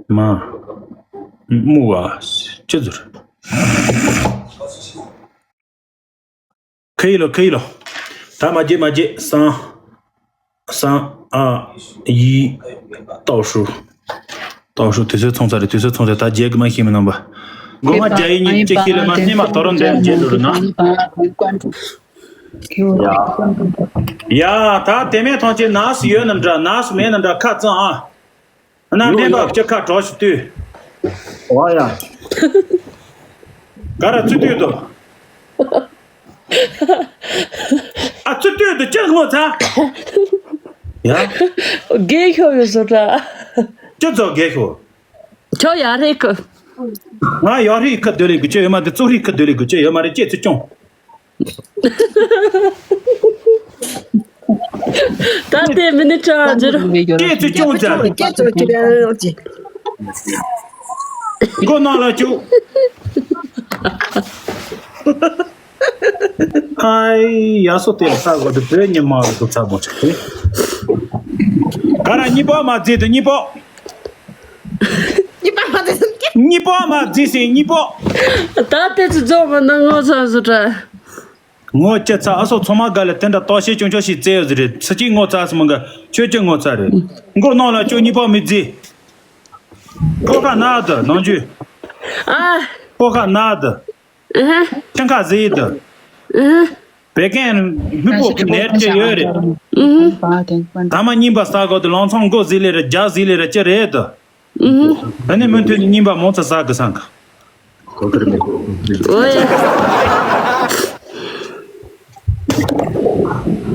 མ། མུ་བ། ཅི་ཟུར། ཁ་ཡི་ལོ་ཁ་ཡི་ལོ། ད་མ་བརྗེད་མ་བརྗེད་སང་། སང་ཨ། ཡི། ཏའོ་ཧྲུ། ཏའོ་ཧྲུ་དུས་ཚོད་ཚོང་ཚ་རེད་དུས་ཚོད་ཚོང་ཚ་ད་རྗེས་གི་མ་ཤེས་མི་རྣམ་པ། སྒོ་ང་རྒྱ་ཡི་ཉིན་གཅིག་ཤེས་ལ་མ་སྣེ་མ་དོ་རོ་འདྲ་རྗེས་འགྲོ་རུ་ན། ཡ། ད་དེ་མེད་ཐོང་ཆེ་ནགས་སུ་ཡོད་ནམ་འདྲ་ནགས་སུ་མེད་ནམ་འདྲ་ཁ་ཙང་ཨ། ན་ཡོ་འདྲེན་ཡོ། པ་ཅི་ཁ་གྲོགས་ཤིག་ལྟོས། ཨོ་ཡ། ག་ར་ཚུད་ལྟོས་དོ། ངོ་ཚ། ཡ། རྒས་ཤོག་ཡོད་བཟོ་འདྲ། ཅི་ཚོ་རྒས་ཤོག་ཁྱོད་ཡར་རེད་གི། ང་ཡར་རེད་གི་སྡོད་ལེ་གི་ཅི་ཡོད་མ་དེ་ཙུག་རེད་གི་སྡོད་ལེ་གི་ཅི་ཡོད་མ་རེད་ཅེས་ཚུལ་སྐྱོང་། ད་དེ་མི་ནི་ཁྲ་ཇི་རུ། ཅེས་ཚུལ་སྐྱོང་ཅ། སྐད་ཅོར་གྱི་རེ་རེ་རོགས་ཀྱི། མགོ་ནང་ལ་བཅུག་ཨའི་ཡ་སོ་དེ་ལ་ས་གོ་དུ་བོད་ཉི་མ་རུ་དུ་ཚ་མོ་ཆགས་ཏེ། ག་ར་གཉིས་པོ་མ་བརྫིས་དུ་གཉིས་པོ། གཉིས་པོ་མ་བརྫིས་ཏེ། གཉིས་པོ་མ་བརྫིས་སེ་གཉིས་པོ། ད་ལྟའི་ཚུ་རྫོགས་མ་ན་ངོ་ཚ་བཟོ་འདྲ། ངོ་ཅི་ཚ། ཨ་སོ་ཚང་མ་ག་ལ་དེ་འདྲ་བརྟག་དཔྱད་ཅུང་ཅུང་ཞིག་བཙལ་ཡོད་ཟེར་རེད། ཚ་གཅིག་ངོ་ཚ་སི་མ་ག་ཁྱོད་ཀྱི་ངོ་ཚ་རེད། མགོ་ནང་ལ་ཅོ་གཉིས་པོ་མི་བརྫིས། ཕོ་ཁ་ན་དུ་ནང་རྒྱུ། ཨ། ཕོ་ཁ་ན་དུ། ཨ། ཁྲིན་ཁ་ཟི་དུ། ཨ། བད་ཀན་སྨུག་པོ་གི་ནད་ཅི་ཡོད་རེད། ཨུ་ཧུ། ད་མ་གཉིས་པ་ས་གོ་དུ་ལང་ཚང་མགོ་ཟི་ལེ་ར་རྒྱ་ཟི་ལེ་ར་ཅི་རེད་དུ། ཨུ་ཧུ། ཨ་ནི་མུ་མཐུད་ནས་གཉིས་པ་མོ་ཚ་ས་གི་སང་གི། ཨོ་ཡ།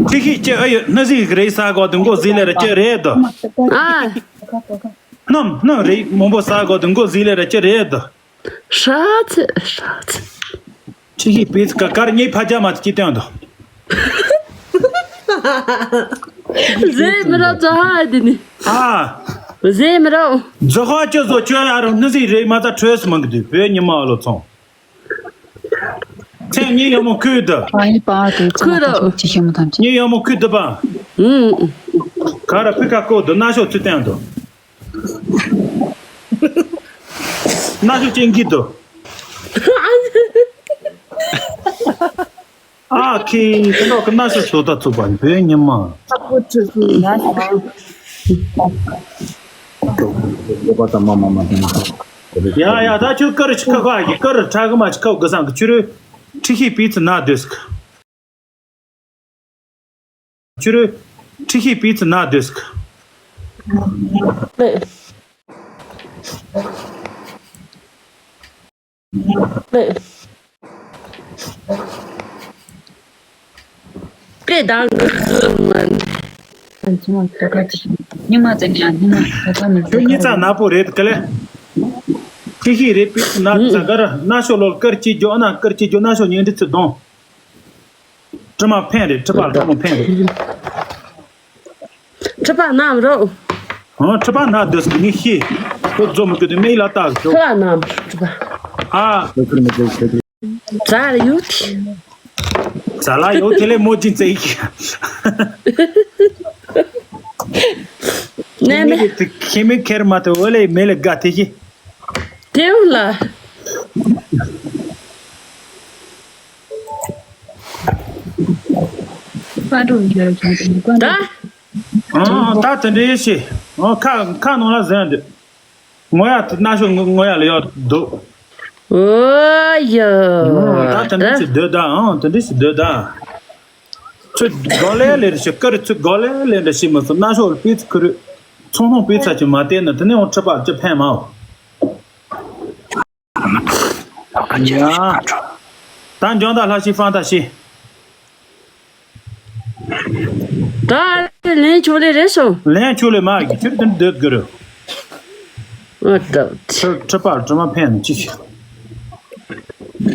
ཁྱི་ཤི་ཅི་ཨ་ཡོད་ན་ཟི་གི་རེད་ས་གོ་དུ་མགོ་ཟི་ལེ་ར་ཅི་རེད་དུ། ཨ། སྣམ་སྣམ་རེད་མང་པོ་ས་གོ་དུ་མགོ་ཟི་ལེ་ར་ཅི་རེད་དུ། ཧྲ་ཚེ་ཧྲ་ཚེ། ཁྱི་ཤི་པིས་ཀ་ཀར་ངའི་ཕ་རྒྱ་མ་ཅི་སྟོན་དུ། ཟེ་མི་ར་ཙ་ཧ་དི་ནི། ཨ། ཟེ་མི་ར། ཛ་ཧ་ཅི་ཟོ་ཅོ་ཡ་རུ་ནི་ཟི་རེད་མ་ཙ་ཁྲོས་མང་གི་དུས་བོད་ཉི་མ་ལོ་ཚོང་། ཚེ་གཉིས་ཡོ་མོ་ཁུ་དུ། ཁུ་རོ། གཉིས་ཡོ་མོ་ཁུ་དུ་པ། ཨུ། ག་ར་ཕི་ཁ་ཀོ་དུ་ན་ཤོ་ཚུ་སྟོན་དུ། ན་ཤོ་ཅན་གི་དུ། ཨ་ཁི་ཁི་ནོ་ཁི་ན་ཤོ་ཤོ་ད་ཚུགས་པ་བོད་ཉི་མ། ཡ་ཡ་ད་ཁྱོད་ཀར་ཆི་ཁ་ཁ་གི་ཀར་ཁྲ་གི་མ་ཆི་ཁ་གི་སང་གི་ཆུ་རུ་ཁྲི་ཤི་པི་ཚི་ན་དུས་གི། ཁྱོད་ཁྲི་ཤི་པི་ཚི་ན་དུས་གི། པེ་དང་གི་ཉི་མ་ཙམ་ཡང་ཉི་མ་ད་ད་མི་ཁྱོད་གཉིས་ཚ་ན་པོ་རེད་གི་ལེ། ཁྲི་ཤི་རེད་པི་ཚི་ན་དུས་ག་ར་ན་ཤོ་ལོ་ཀར་ཅི་འཇོག་ན་ཀར་ཅི་འཇོག་ན་ཤོ་ཉིན་རི་ཚི་གདོང་། དྲི་མ་ཕན་རེད། ཁྲི་པ་དྲི་མ་ཕན་རེད། ཁྲི་པ་ནམ་རོ། ཨོ་ཁྲི་པ་ན་དུས་སུ་ནི་ཤི། ཁོ་ཛོ་མི་ཀི་དུ་མེ་ལ་ཏག་ཁྲི་པ་ནམ་ཁྲི་པ། ཨ། ཛ་ལ་ཡོད་ཐི་ལེ་མོ་ཅིན་ཙེ་ཡི། ནེ་མེ། ཁེ་མི་ཁེར་མ་ཏོ་ཨོ་ལེ་མེ་ལེ་ག་ཐི་ཤི། དེའུ་ལ། ད། ཨ་ད་དེ་འདྲའི་ཤི། ཨ་ཁ་ཁ་ནང་ལ་ཟན་འདི། ངོ་ཡ་དེ་ན་ཤོ་ངོ་ཡ་ལ་ཡོད་འདུག་ཨོ་ཡ། ད་དེ་འདྲའི་ཤི་སྡོད་ད། ཨ་དེ་འདྲའི་ཤི་སྡོད་ད། ཚུར་གོ་ལེ་ལེ་རེ་ཤི་ཀ་རེ་ཚུར་གོ་ལེ་ལེ་འདྲ་ཤི་མ་སོང་ན་ཤོ་ལ་པི་ཚུ་ཁུ་རུ། ཚོང་ལྷུང་པི་ཚ་ཅི་མ་བལྟས་ན་དེ་ནས་འོང་ཁྲི་པ་ཅི་ཕན་མ་འོ། ཡ། ད་འཇོན་ད་ལྷ་ཤི་ཧྥང་ད་ཤི། ད་ལན་ཆོག་ལེ་རེད་སོང་། ལན་ཆོག་ལེ་མ་གི་ཁྱོད་དེ་འདོད་གི་རུ། ཨ་ད། ཁྲི་ཁྲི་པ་དྲི་མ་ཕན་ཅི་ཤི།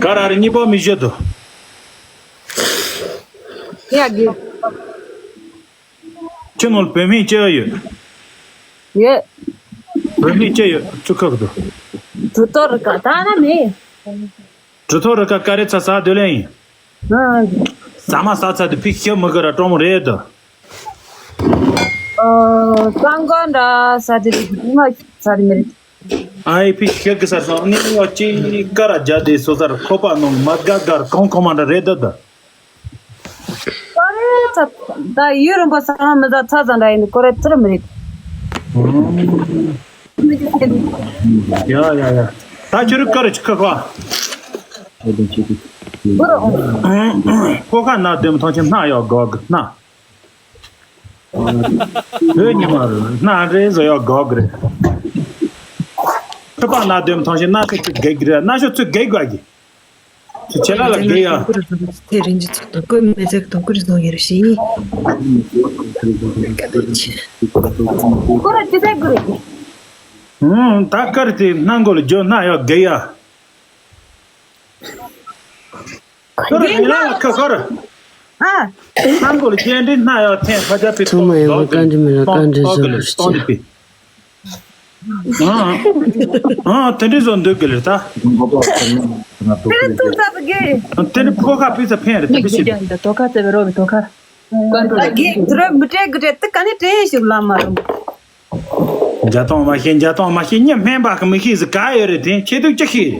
ག་ར་རི་གཉིས་པོ་མི་བཞེད་དོ། ཡ་གི། ཁྱོད་ནང་བོད་མི་སྐྱེ་ཡོད། ཡོད། བོད་མི་སྐྱེ་ཡོད་ཚུ་ཁག་ཏུ། གྲུ་ཐོག་རི་ཀ་ད་ན་མེད། གྲུ་ཐོག་རི་ཀ་ཀ་རེ་ཚ་ས་སྡོད་ལེ་ཡིན། ཨ། ཟ་མ་ས་ཚ་དུ་ཕི་ཤི་མི་ག་ར་གྲོང་མོ་རེད་དོ། ཨ། ས་འགོ་འདྲ་ས་དེ་མ་ས་དེ་མི་རེད། ཨའི་ཕི་ཤི་གི་ས་སོང་ནི་ཡོ་ཅི་ཀ་ར་རྒྱ་དེ་སོ་སར་ཁོ་པ་ནང་མ་དགའ་དགར་གང་ཁོ་མ་འདྲ་རེད་དོ་དོ། ཀ་རེ་ཚ་ད་ཡུན་རིང་པོ་ས་མི་ཟ་ཚ་ཟ་འདྲ་ཡིན་ནི་ཀོ་རེ་ཚུར་མི་རེད། ཡ་ཡ་ཡ། ད་ཁྱོད་རིག་ཀ་རེ་ཆི་ཁ་ཁ། ཁོ་ཁ་ན་དེམ་ཐང་ཆེན་སྣ་ཡོད་གོ་གི་སྣ། བོད་ཉི་མ་རུ་སྣ་རེ་ཟ་ཡོད་གོ་གི་རེད། ཁྱོད་པ་ན་དེམ་ཐང་ཆེན་སྣ་ཤོ་ཚུ་གེག་གི་རེད། སྣ་ཤོ་ཚུ་གེག་ག་གི། ཁྱེད་ལ་ལ་དགེ་ཡ། དེ་རིན་གྱི་ཚོགས་དང་ཀོ་མེ་ཚེག་དང་ཀུ་རི་བཟང་ཡོད་ཤིང་། ཀོ་ར་ཅི་ཟེར་དགོས་རེད། ཧུམ། ད་ཀར་དེ་སྣང་གོ་ལ་འཇོ་སྣ་ཡག་དགེ་ཡ། ཁོ་ར་ཡིན་ལ་ཁ་ཁོ་ར། ཨ། སྣང་གོ་ལ་རྒྱས་འདྲི་སྣ་ཡག་ཐེན་ཕ་ཇ་པི་ཚོ་ཚང་མ་ཡོང་བ་བཀའ་འདྲི་མི་ལ་བཀའ་འདྲི་ཞུ་རོགས་ཞུ། ཨ། ཨ། དེ་འདྲའི་བཟོ་འདོད་གི་ལེ་ད། དེ་ལ་ཐུག་ས་དགེ། དེ་འདྲའི་ཕོ་ཁ་པི་ས་ཕན་རེད་དེ་པི་ཤི། དོ་ཁ་ཙེ་བེ་རོ་བི་དོ་ཁ། ད་དགེ་དུ་ར་མི་སྤྲད་གི་སྤྲད་དེ་ག་ནས་དྲན་ཞིག་ལ་མ་རུང་། འཇའ་ཐོང་མ་ཤེས་འཇའ་ཐོང་མ་ཤེས་གཉིད་སྨན་པ་གི་མི་ཤེས་ཟིག་ག་ཡོད་རེད་དེ་ཁྱེད་དུ་ཅི་ཤེས་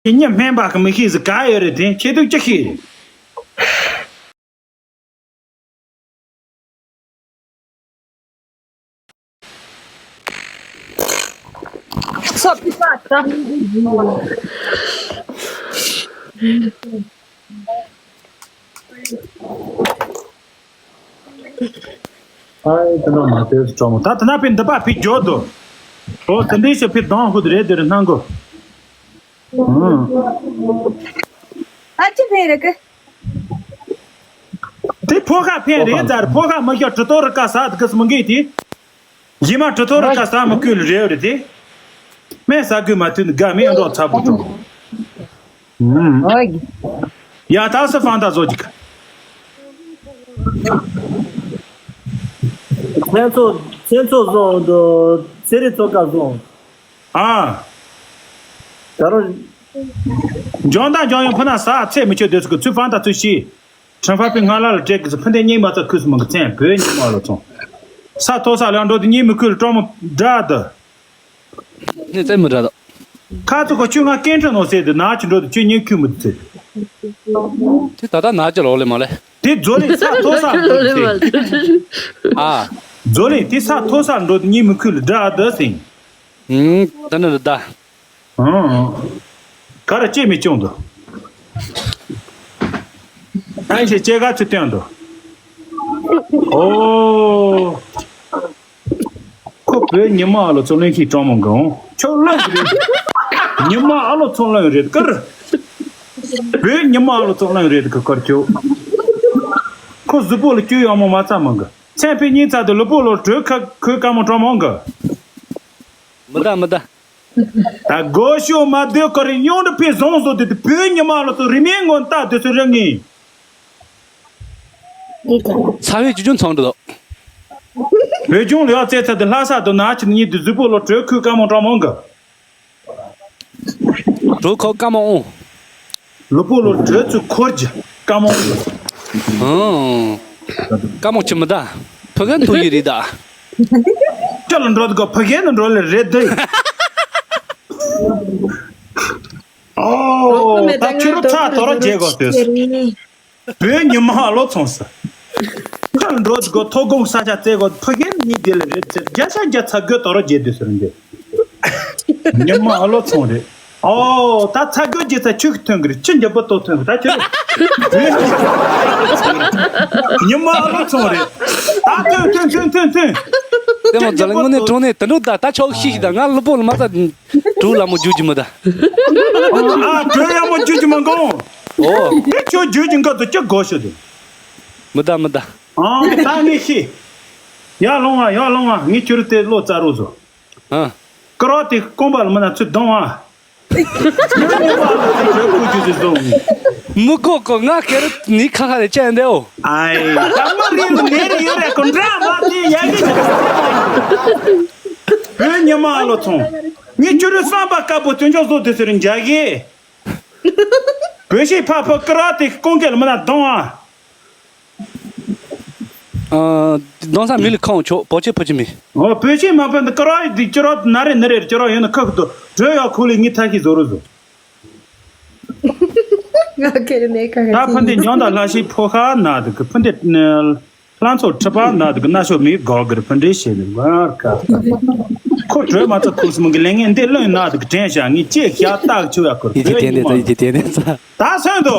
རེད། གཉིད་སྨན་པ་གི་མི་ཤེས་ཟིག་ག་ཡོད་རེད་དེ་ཁྱེད་དུ་ཅི་ཤེས་རེད། སོ་པི་ས་ད། ཨའི་དེ་ན་མ་དེ་སུ་གྲོགས་མོ་ད་དེ་ན་པི་འདི་པ་ཕི་འགྱོ་དོ། ཨོ་དེ་འདྲའི་ཞིག་ཕི་གདོང་ཧུད་རེད་དེ་རེད་སྣང་གོ། ཨ་ཅི་ཕན་རེད་གི། དེ་ཕོ་ཁ་ཕན་རེད་ཙར་ཕོ་ཁ་མ་ཤོར་གྲི་ཏོ་རི་ཀ་ས་དི་ཀི་སི་མི་འགེ་དེ། ཡི་མ་གྲི་ཏོ་རི་ཀ་ས་མི་ཁུལ་རེད་རེད་དེ། སྨན་ཟ་དགོས་མ་ཐུན་དགའ་མི་འགྲོ་ཚ་པོ་ཀྲོང་། ཨོ་ཡ་ད་སི་ཕང་ད་བཟོ་ཅིག་ཚན་ཚོ་ཚན་ཚོ་བཟོ་འདུག་ཚེ་རིང་ཚོ་ཀ་བཟོ། ཨ། ད་རུང་། འཇོན་དང་འཇོན་ཡོང་ཕུ་ན་ས་ཚད་མི་ཆོད་དུས་སུ་ཚུལ་ཕང་ད་ཚུལ་ཤི། ཁྲིམས་ཕ་པི་ང་ལ་ལ་སྤྲད་གི་སུ་ཕུ་འདེ་སྙིང་མ་ཚ་ཁུ་སུ་མང་གི་མཚན་བོད་ཉི་མ་ལོ་ཚོང་། ས་མཐོ་ས་ལ་འགྲོ་དུ་སྙིང་མི་ཁུལ་ཀྲོང་མོ་འདྲ་དུ། ནི་ཙེ་མི་འདྲ་དོ། ཁ་ཚུ་གོ་ཆུ་ང་སྐད་འཕྲིན་ནོ་ཟེར་དུ་ན་ཆུ་འགྲོ་དུ་ཆུ་སྙིང་ཁུ་མི་དུ་ཟེར། དེ་ད་ལྟ་ན་ཅི་ལོག་ལེ་མ་ལེ། དེ་རྫོ་ལེ་ས་མཐོ་ས་འགྲོ་དུ་ཟེར། ཨ། རྫོ་ལེ་དེ་ས་མཐོ་ས་འགྲོ་དུ་སྙིང་མི་ཁུལ་འདྲ་དུ་ཟེར། ཨུམ། ད་ནི་རི་ད། ཨང་། ག་རེ་ཅེས་མི་སྐྱོང་དུ། ཨན་ཞེ་ཅེ་ག་ཚུ་སྟོན་དུ། ཨོ། ཁོ་བོད་ཉི་མ་ཨ་ལོ་ཚོ་གླེང་ཤིག་ཀྲོང་མོ་འགའ་འོང་ཁྱོད་གླེང་གི་རེད། ཉི་མ་ཨ་ལོ་ཚོ་གླེང་རེད་ཀར། བོད་ཉི་མ་ཨ་ལོ་ཚོ་གླེང་རེད་ཀི་ཀར་ཁྱོད། ཁོ་གཟུགས་པོ་ལ་སྐྱོ་ཡག་མོ་མ་ཚ་མང་གི་མཚན་ཕི་གཉིས་ཚ་དུ་ལུ་པོ་ལོ་དྲོད་ཁ་ཁོའི་ཀ་མོ་ཀྲོང་མོ་འགའ། མི་ད་མི་ད། ད་སྒོ་ཤོ་མ་སྡོད་ཀ་རེ་ཡོང་འདྲ་ཕེ་བཟང་བཟོ་དེ་དེ་བོད་ཉི་མ་ལོ་ཚོ་རི་མེ་སྔོན་རྟགས་དེ་ཚོ་རེ་ངེས། ཚ་བའི་ཅི་ཅུང་ཚང་འདུག་བོད་ལྗོངས་ལ་ཡག་རྩེ་ཚ་དེ་ལྷ་ས་དུ་ན་ཆི་ནི་དུ་གཟུགས་པོ་ལོ་དྲོད་ཁུ་ཀ་མོ་ཀྲོང་མོ་འགའ། དྲོད་ཁོ་ཀ་མོ་འོང་། ལུ་པོ་ལོ་དྲོད་ཚུ་འཁོར་གྱི་ཀ་མོ་འོང་། ཀ་མོ་ཆི་མི་ད། ཕ་གན་ཐུག་ཡི་རི་ད། ཅོ་ལ་འགྲོ་དུ་གོ་ཕ་གན་ནི་འགྲོ་ལེ་རེད་དེ། ཨོ། ད་ཁྱོད་རུ་ཚ་དོ་ར་རྗེ་གོ་ཏོས། བོད་ཉི་མ་ཨ་ལོ་ཚོང་ས། ཁྱོད་འགྲོ་དུ་གོ་ཐོ་དགོང་ས་ཆ་རྩེ་གོ་ཕ་གན་ནི་དེ་ལེ་རེད་ཚེ་རྒྱ་ཤ་རྒྱ་ཚ་གོ་དོ་ར་རྗེ་དུས་སུ་རེད་དེ། ཉི་མ་ཨ་ལོ་ཚོང་རེད། ཨོ། ད་ཚ་གོ་རྗེ་ཚ་ཆུ་གི་ཐོན་གི་རེད་ཆུ་འཇབ་པོ་ཏོ་ཐོན་གི་ད་ཁྱོད་རེད། ཉི་མ་ཨ་ལོ་ཚོང་རེད། ད་ཐོན་ཐོན་ཐོན་ཐོན་ཐོན། དེ་མོ་ཛ་ལ་དངོས་གནས་དྲང་གནས་དུ་འགྲོ་ད་ད་ཆོག་ཤི་ཤི་ད་ང་ལུ་པོ་ལ་མ་ད་དྲུག་ལ་མོ་རྒྱུ་རྒྱུ་མི་ད། ཨ་དྲུག་ཡ་མོ་རྒྱུ་རྒྱུ་མ་གོང་། ཨོ། དེ་ཁྱོད་རྒྱུ་རྒྱུ་འགའ་དུ་ཅི་གོ་ཤོད་དེ། མི་ད་མི་ད། ཨང་ད་ངས་ཤི། ཡ་ལོང་ང་ཡ་ལོང་ང་ངས་ཁྱོད་དེ་ལོ་ཙ་རོ་བཟོ། ཨ། ཀ་རོ་དེ་རྐང་པ་ལ་མི་ན་ཚུར་གདོང་ཨ། མི་གོ་གོ་ང་ཁེར་ནི་ཁ་ཁ་ལས་ཅན་འདེའོ། ཨའི་ད་མ་རེད་ནེ་རེད་ཡོད་རེད་ཀོ་འདྲ་མ་དེ་ཡ་གི་བོད་ཉི་མ་ཨ་ལོ་ཚོང་། ངས་ཁྱོད་རུ་བསམ་པ་དཀར་པོ་དོན་ཆོག་བཟོ་དེ་ཟེར་འཇའ་གི། བོད་ཤིག་ཕ་ཕ་ཀ་ར་དེ་ཀོང་ཀེ་ལ་མི་ན་གདོང་ཨ། ཨ། གདོང་ས་མི་ལ་ཁོང་ཆོག་བོད་ཆས་ཕུ་ཆི་མི། ཨོ་བོད་ཆས་མ་ཕན་དུ་ཀ་ར་དེ་ཅི་རོ་ན་རེ་ན་རེ་ཅི་རོ་ཡོད་ན་ཁག་ཏུ་བྲོས་ཡོད་ཁུ་ལི་ངི་ཐ་ཤི་བཟོ་རུ་བཟོ། ང་ཁེ་རེ་མེ་ཁ་ད་ཕན་དེ་ཉོང་དང་ལྷ་ཤི་ཕོ་ཁ་ན་དུ་གི་ཕན་དེ། ལྷ་མཚོ་ཁྲི་པ་ན་དུ་གི་ན་ཤོ་མི་གོ་གི་རི་ཕན་འདྲེ་ཤེས་ནི་མར་ཁ། ཁོ་བྲོས་མ་ཚ་ཁུ་སི་མ་གི་ལེ་ངན་འདི་ལོན་ན་དུ་གི་དྲན་ཤ་ངི་ཅེ་ཤ་ཏག་ཆུ་ཡ་ཁུར་ཡི་ཅི་བྲོས་དེ་ནི་ནི་ཚ་མ་ཡི་ཅི་དེ་ནི་ཚ། ད་སོན་དུ།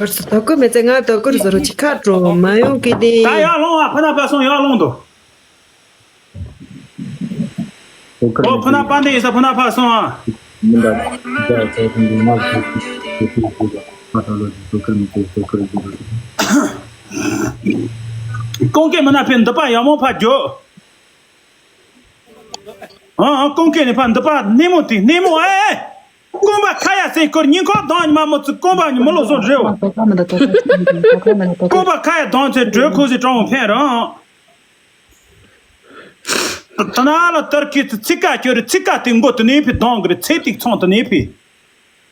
ཁར་སུ་དོ་ཀུ་མེ་ཚེ་ང་དོ་ཀུར་ཟོ་རུ་ཅི་ཁ་འགྲོ་མ་ཡོང་གི་དེ། ད་ཡར་ལོང་བ་ཕ་ན་པ་སོང་ཡར་ལོང་དུ། ཨོ་ཕུ་ན་པ་འདི་ཡིན་ས་ཕུ་ན་ཕ་སོང་ཨ། ཀོང་ཀེ་མི་ན་ཕེ་འདི་པ་ཡག་མོ་ཕ་རྒྱོ། ཨ་ཨ་ཀོང་ཀེ་ནི་ཕ་འདི་པ་སྣེ་མོ་དེ་སྣེ་མོ་ཨེ། རྐང་པ་ཁ་ཡ་སེ་ཁོར་ཉིན་ཁོག་དང་ཉི་མ་མོ་ཚུ་རྐང་པ་ཉི་མོ་ལོ་སོ་རེའོ། རྐང་པ་ཁ་ཡ་དང་ཚེ་གྲོད་ཁོ་སི་གྲང་བོ་ཕན་རང་། ད་ན་ལ་ལྟར་གི་ཚིག་ཀ་ཁྱོད་རི་ཚིག་ཀ་སྟེང་མགོ་དུ་ནས་ཕི་གདོང་གི་རི་ཚེ་ཏིག་ཚོང་དུ་ནས་ཕི།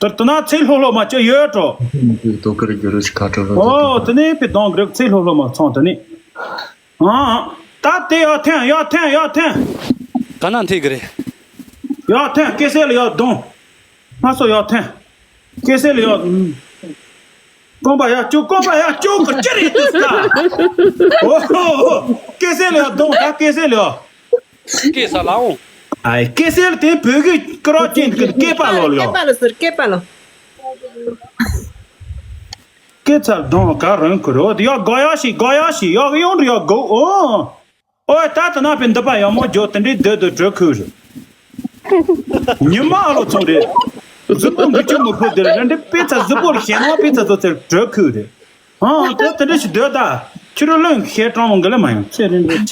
ད་ད་ན་ཚེ་ལྷོ་ལྷོ་མ་ཅོ་ཡོད་འགྲོ། དོ་ཀར་རྒྱུ་རུ་ཞིག་ཁ་ཁྲོ་རོ། ཨོ་དུ་ནས་ཕི་གདོང་གི་རི་ཚེ་ལྷོ་ལྷོ་མ་ཚོང་དུ་ནས། ཨང་། ད་དེ་ཡོད་ཐེན་ཡོད་ཐེན་ཡོད་ཐེན། ག་ན་འཐིག་གི་རེད། ཡོད་ཐེན་ཀེ་སེ་ལ་ཡོད་གདོང་། ང་སོ་ཡོད་ཐེན། ཀེ་སེ་ལ་ཡོད། རྐང་པ་ཡར་བཅུག་རྐང་པ་ཡར་བཅུག་གི་ཅི་རེད་དུས་ཀ། ཨོ་ཧོ་ཧོ། ཀེ་སེ་ལ་ཡོད་གདོང་ད་ཀེ་སེ་ལ་ཡོད། ཀེ་ས་ལ་འོང་། ཨའི་ཀེ་སེ་ལ་དེ་བོད་ཀྱི་ཀི་རོ་ཅན་གྱི་སྐེད་པ་ལོ་ལ་ཡོད། སྐེད་པ་ལ་ཟེར་སྐེད་པ་ལ། སྐེ་ཚར་གདོང་ག་རང་ཁུ་རོ་ཡོད་གོ་ཡོ་ཞིག་གོ་ཡོ་ཞིག་ཡོག་ཡོང་རི་ཡོག་གོ་ཨོ། ཨོ་ད་ད་ན་པའི་འདི་པ་ཡག་མོ་འཇོག་དེ་འདྲའི་སྡོད་དུ་གྲོད་ཁུལ་རེད། ཉི་མ་ཨ་ལོ་ཚོང་རེད། གཟུགས་པོ་འགུལ་སྐྱོད་མི་ཕོད་དེ་རེད་འདི་པི་ཚ་གཟུགས་པོ་ལ་ཞེད་སྣང་པི་ཚ་བཟོ་ཚེ་གྲོད་ཁུལ་རེད། ཨང་དེ་དེ་འདྲ་ཞིག་སྡོད་ད། ཁྱི་རོ་ལོན་ཞེ་དྲང་མོ་འགི་ལ་མ་ཡོང་ཚེ་རིང་རེད།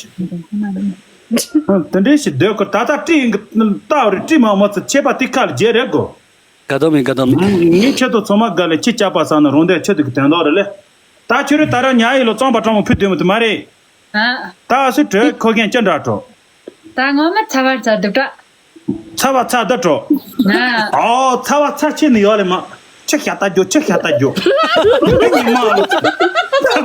ཨང་དེ་འདྲ་ཞིག་སྡོད་ཁུར་ད་ལྟ་བཀྲིས་འགི་ལྟ་བ་རེད་བཀྲིས་མ་མོ་ཚོ་ཆད་པ་དེ་ཁ་ལ་རྗེས་རེད་གོ། དགའ་དོ་མེད་དགའ་དོ་མེད། ངས་ཁྱེད་ཚོ་ཚང་མ་དགའ་ལས་ཁྱི་སྐྱག་པ་ཟ་ན་རང་དོན་ཁྱེད་ཚོ་གི་དོན་དག་རེད་ལེ། ད་ཁྱོད་རེ་ད་ར་ཉ་ཡིན་ལོ་གཙང་པ་གྲང་མོ་ཕུད་སྡོད་མི་དུ་མ་རེད། ཨ། ད་སུ་གྲོད་ཁོ་མཁན་ཅི་འདྲ་གྲོ། ད་ངོ་མ་ཚ་བར་ཚ་སྡུག་དྲག་ཚ་བ་ཚ་སྡུག་གྲོ། ཨ། ཨོ་ཚ་བ་ཚ་ཆེ་ནི་ཡོད་ལེ་མ། ཆི་ཤ་ད་རྒྱོ་ཆི་ཤ་ད་རྒྱོ། འདི་ཉི་མ་ལོ། ཚ་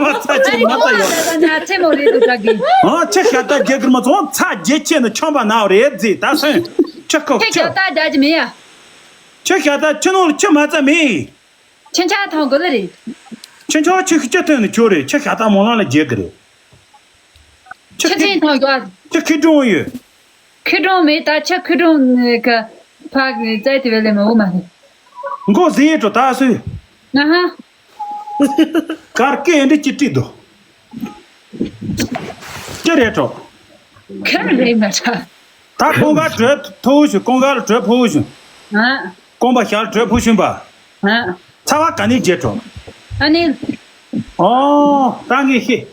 བ་ཚ་ཆེ་ནི་མ་ད་ཡོད། ང་ཚེ་མོ་རེད་འདུག་དྲག་གི་ཨ་ཆི་ཤ་ད་རྒྱ་གིར་མ་ཚོང་ཚ་རྒྱ་ཆེ་ནི་ཆམ་པ་ན་རེད་ཟེ་ད་སོན། ཆི་ཁོ་ཆི་ཆི། ཤ་ད་རྒྱ་གི་མི་ཡ། ཆི་ཤ་ད་ཆི་ནོ་ལ་ཆི་མ་ཚ་མི། ཁྱེད་ཅག་ཐང་དགོས་ལེ་རེད། ཁྱེད་ཅག་ཆི་ཁི་ཅི་ཐོན་ནས་ཁྱོད་རེད་ཆི་ཤ་ད་མོ་ལང་ལ་རྒྱལ་གི་རེད། ཆི་ཁི་ཆི་ཐང་དགོས། ཆི་ཁི་སྒྲུང་ཡོད། ཁི་སྒྲུང་མེད་ད་ཆི་ཁི་སྒྲུང་གི་ཕ་གི་བཙལ་དེ་བས་ལེ་མ་འོ་མ་རེད། མགོ་ཟེ་འགྲོ་ད་སུས། ང་ཧ། གར་སྐད་འདི་ཅི་བྲིས་འདུག་ཅི་རེད་གྲོགས། ཁ་རེད་མ་ཆ། ད་ཀོང་ཀ་གྲོད་ཕུ་བཞིན་ཀོང་ཀ་ལ་གྲོད་ཕུ་བཞིན། ཨ། ཀོང་པ་ཞལ་གྲོད་ཕུ་བཞིན་པ། ཨ། ཚ་བ་ག་ནས་རྒྱས་གྲོགས། ཨ་ནི། ཨོ། ད་ངས་ཤེས།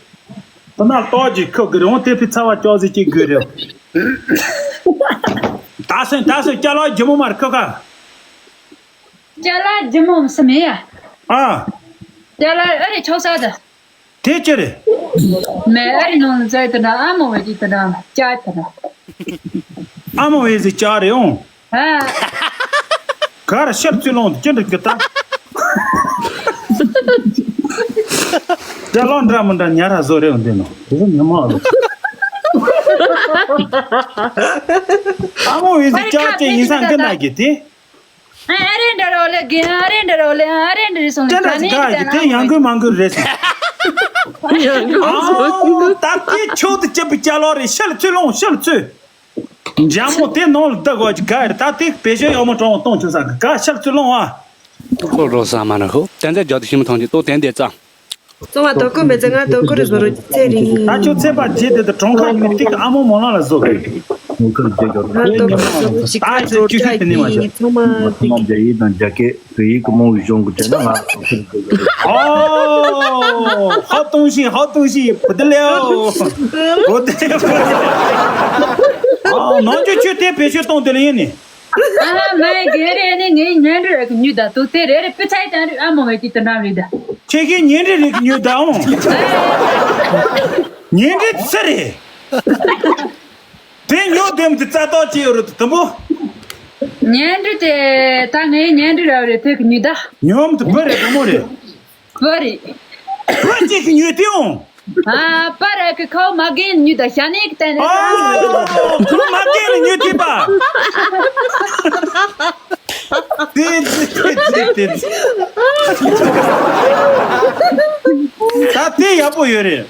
ད་ན་ལྟོགས་ཀྱི་ཁོ་གི་རང་དེ་ཕི་ཚ་བ་ཅོག་ཟིག་ཅིག་དགོས་རེད། ད་སོན་ད་སོན་སྐྱ་ལོ་ཇི་མོ་མར་ཁོ་ཁ། སྐྱ་ལ་ལྗིད་མོ་སུ་མེད་ཡ། ཨ། སྐྱ་ལ་ཨ་རི་ཆོག་ས་ད། དེ་ཅི་རེད། མེ་ཨ་རི་ནང་ལ་ཛའི་ད་ན་ཨ་མོ་བའི་ཅི་ད་ན་སྐྱ་ད་ན། ཨ་མོ་བའི་ཟི་སྐྱ་རེད་འོང་། ཨ། གར་ཤར་ཚུལ་ལོང་ཅི་འདྲ་གི་ད། སྐྱ་ལོ་འདྲ་མི་འདྲ་ཉ་ར་བཟོ་རེད་འོང་དེ་ནོ། དེ་ཚོ་ཉི་མ་ཨ་ལོ། ཨ་མོ་བའི་ཟི་སྐྱ་ཅི་ཡིན་ས་འདི་ན་གི་དེ། ཨ་རེ་འདྲ་རོ་ལེ་གི་ཨ་རེ་འདྲ་རོ་ལེ་ཨ་རེ་འདྲ་རེ་སོང་ལེ་ཅི་འདྲ་ཟིག་ག་ཡི་དེ་ཡང་གོས་མང་གོས་རེད་སོང་། ཨ་ད་དེ་ཆོག་ཏུ་སྐྱིད་པའི་སྐྱ་ལོ་རེད་ཤལ་ཚུལ་ལོང་ཤལ་ཚུལ། འཇམ་མོ་དེ་ནང་ལ་བདག་གོ་གི་ག་རེད་ད་དེ་བེད་སྤྱོད་ཡག་མོ་གྲོང་བ་གཏོང་ཆོག་ས་གི་ག་ཤལ་ཚུལ་ལོང་ཨ། ཁོ་རོ་ས་མ་ན་ཧོ་ཏན་ཏན་རྒྱ་དུ་ཤི་མི་ཐང་གི་ཏོ་ཏན་ཏན་ཙང་། ཙོང་བ་དོ་ཀོ་མེ་ཙེ་ང་དོ་ཀོ་རི་བཟོ་རོ་ཚེ་རིང་། ད་ཁྱོད་ཚེ་པ་རྗེས་དེ་དུ་གྲོང་ཁ་ཡིན་ཏིག་ཨ་མོ་མོ་ལ་ལ་བཟོ་གི། ང་དོ་ཀོ་བཟོ་རོ་ཞིག་ཁ་ཁྱོད་ཁྱོད་ཁྱོད་དེ་ནི་མ་བྱ། ཚང་མ་རྒྱ་ཡིག་དང་རྒྱ་སྐད་བོད་ཡིག་གི་མང་བའི་གཞུང་གི་དྲན་ན་ང་ཚོ་ཁྱོད་དགོས་གི་རེད། ཨོ། ཧོ་ཏུང་ཤིང་ཧོ་ཏུང་ཤིང་བུ་དི་ལེའོ། བུ་དི་ལེའོ། ཨོ་ནང་ཆོས་ཆོས་དེ་བེད་སྤྱོད་གཏོང་དེ་ལ་ཡིན་ནི། ཨ་མའི་རྒན་རེད་ནི་ངའི་ཉན་རེ་རེ་གི་ཉུལ་ད་དུ་དེ་རེ་རེ་སྤུ་ཚའི་དང་རེ་ཨ་མོ་བའི་ཀྱི་དུ་འགྲམ་རེད་ད། ཁྱེད་ཀྱི་ཉན་རེ་རེ་གི་ཉུལ་ད་འོང་། ཉན་རེ་ཚི་རེད། དེ་ཉོ་དེམ་དུ་རྩ་ཏོག་ཅི་ཡོད་རེད་དུ་དུམ་བུ། ཉན་རེ་དེ་ད་ངའི་ཉན་རེ་ར་རེ་དེ་གི་ཉུལ་ད། ཉོམ་དུ་བུ་རེད་དུམ་བུ་རེད། བུ་རེད། བུ་གཅིག་གི་ཉུལ་དེ་འོང་། ཨ་པ་ར་གི་ཁའོ་མ་རྒན་ཉུལ་ད་ཞ་ནེ་གི་ཏན་རེད། ཨོ། ཁོ་མ་རྒན་ལ་ཉུལ་དེ་པ། དེ་དེ་དེ་དེ་དེ། ད་དེ་ཡག་པོ་ཡོད་རེད།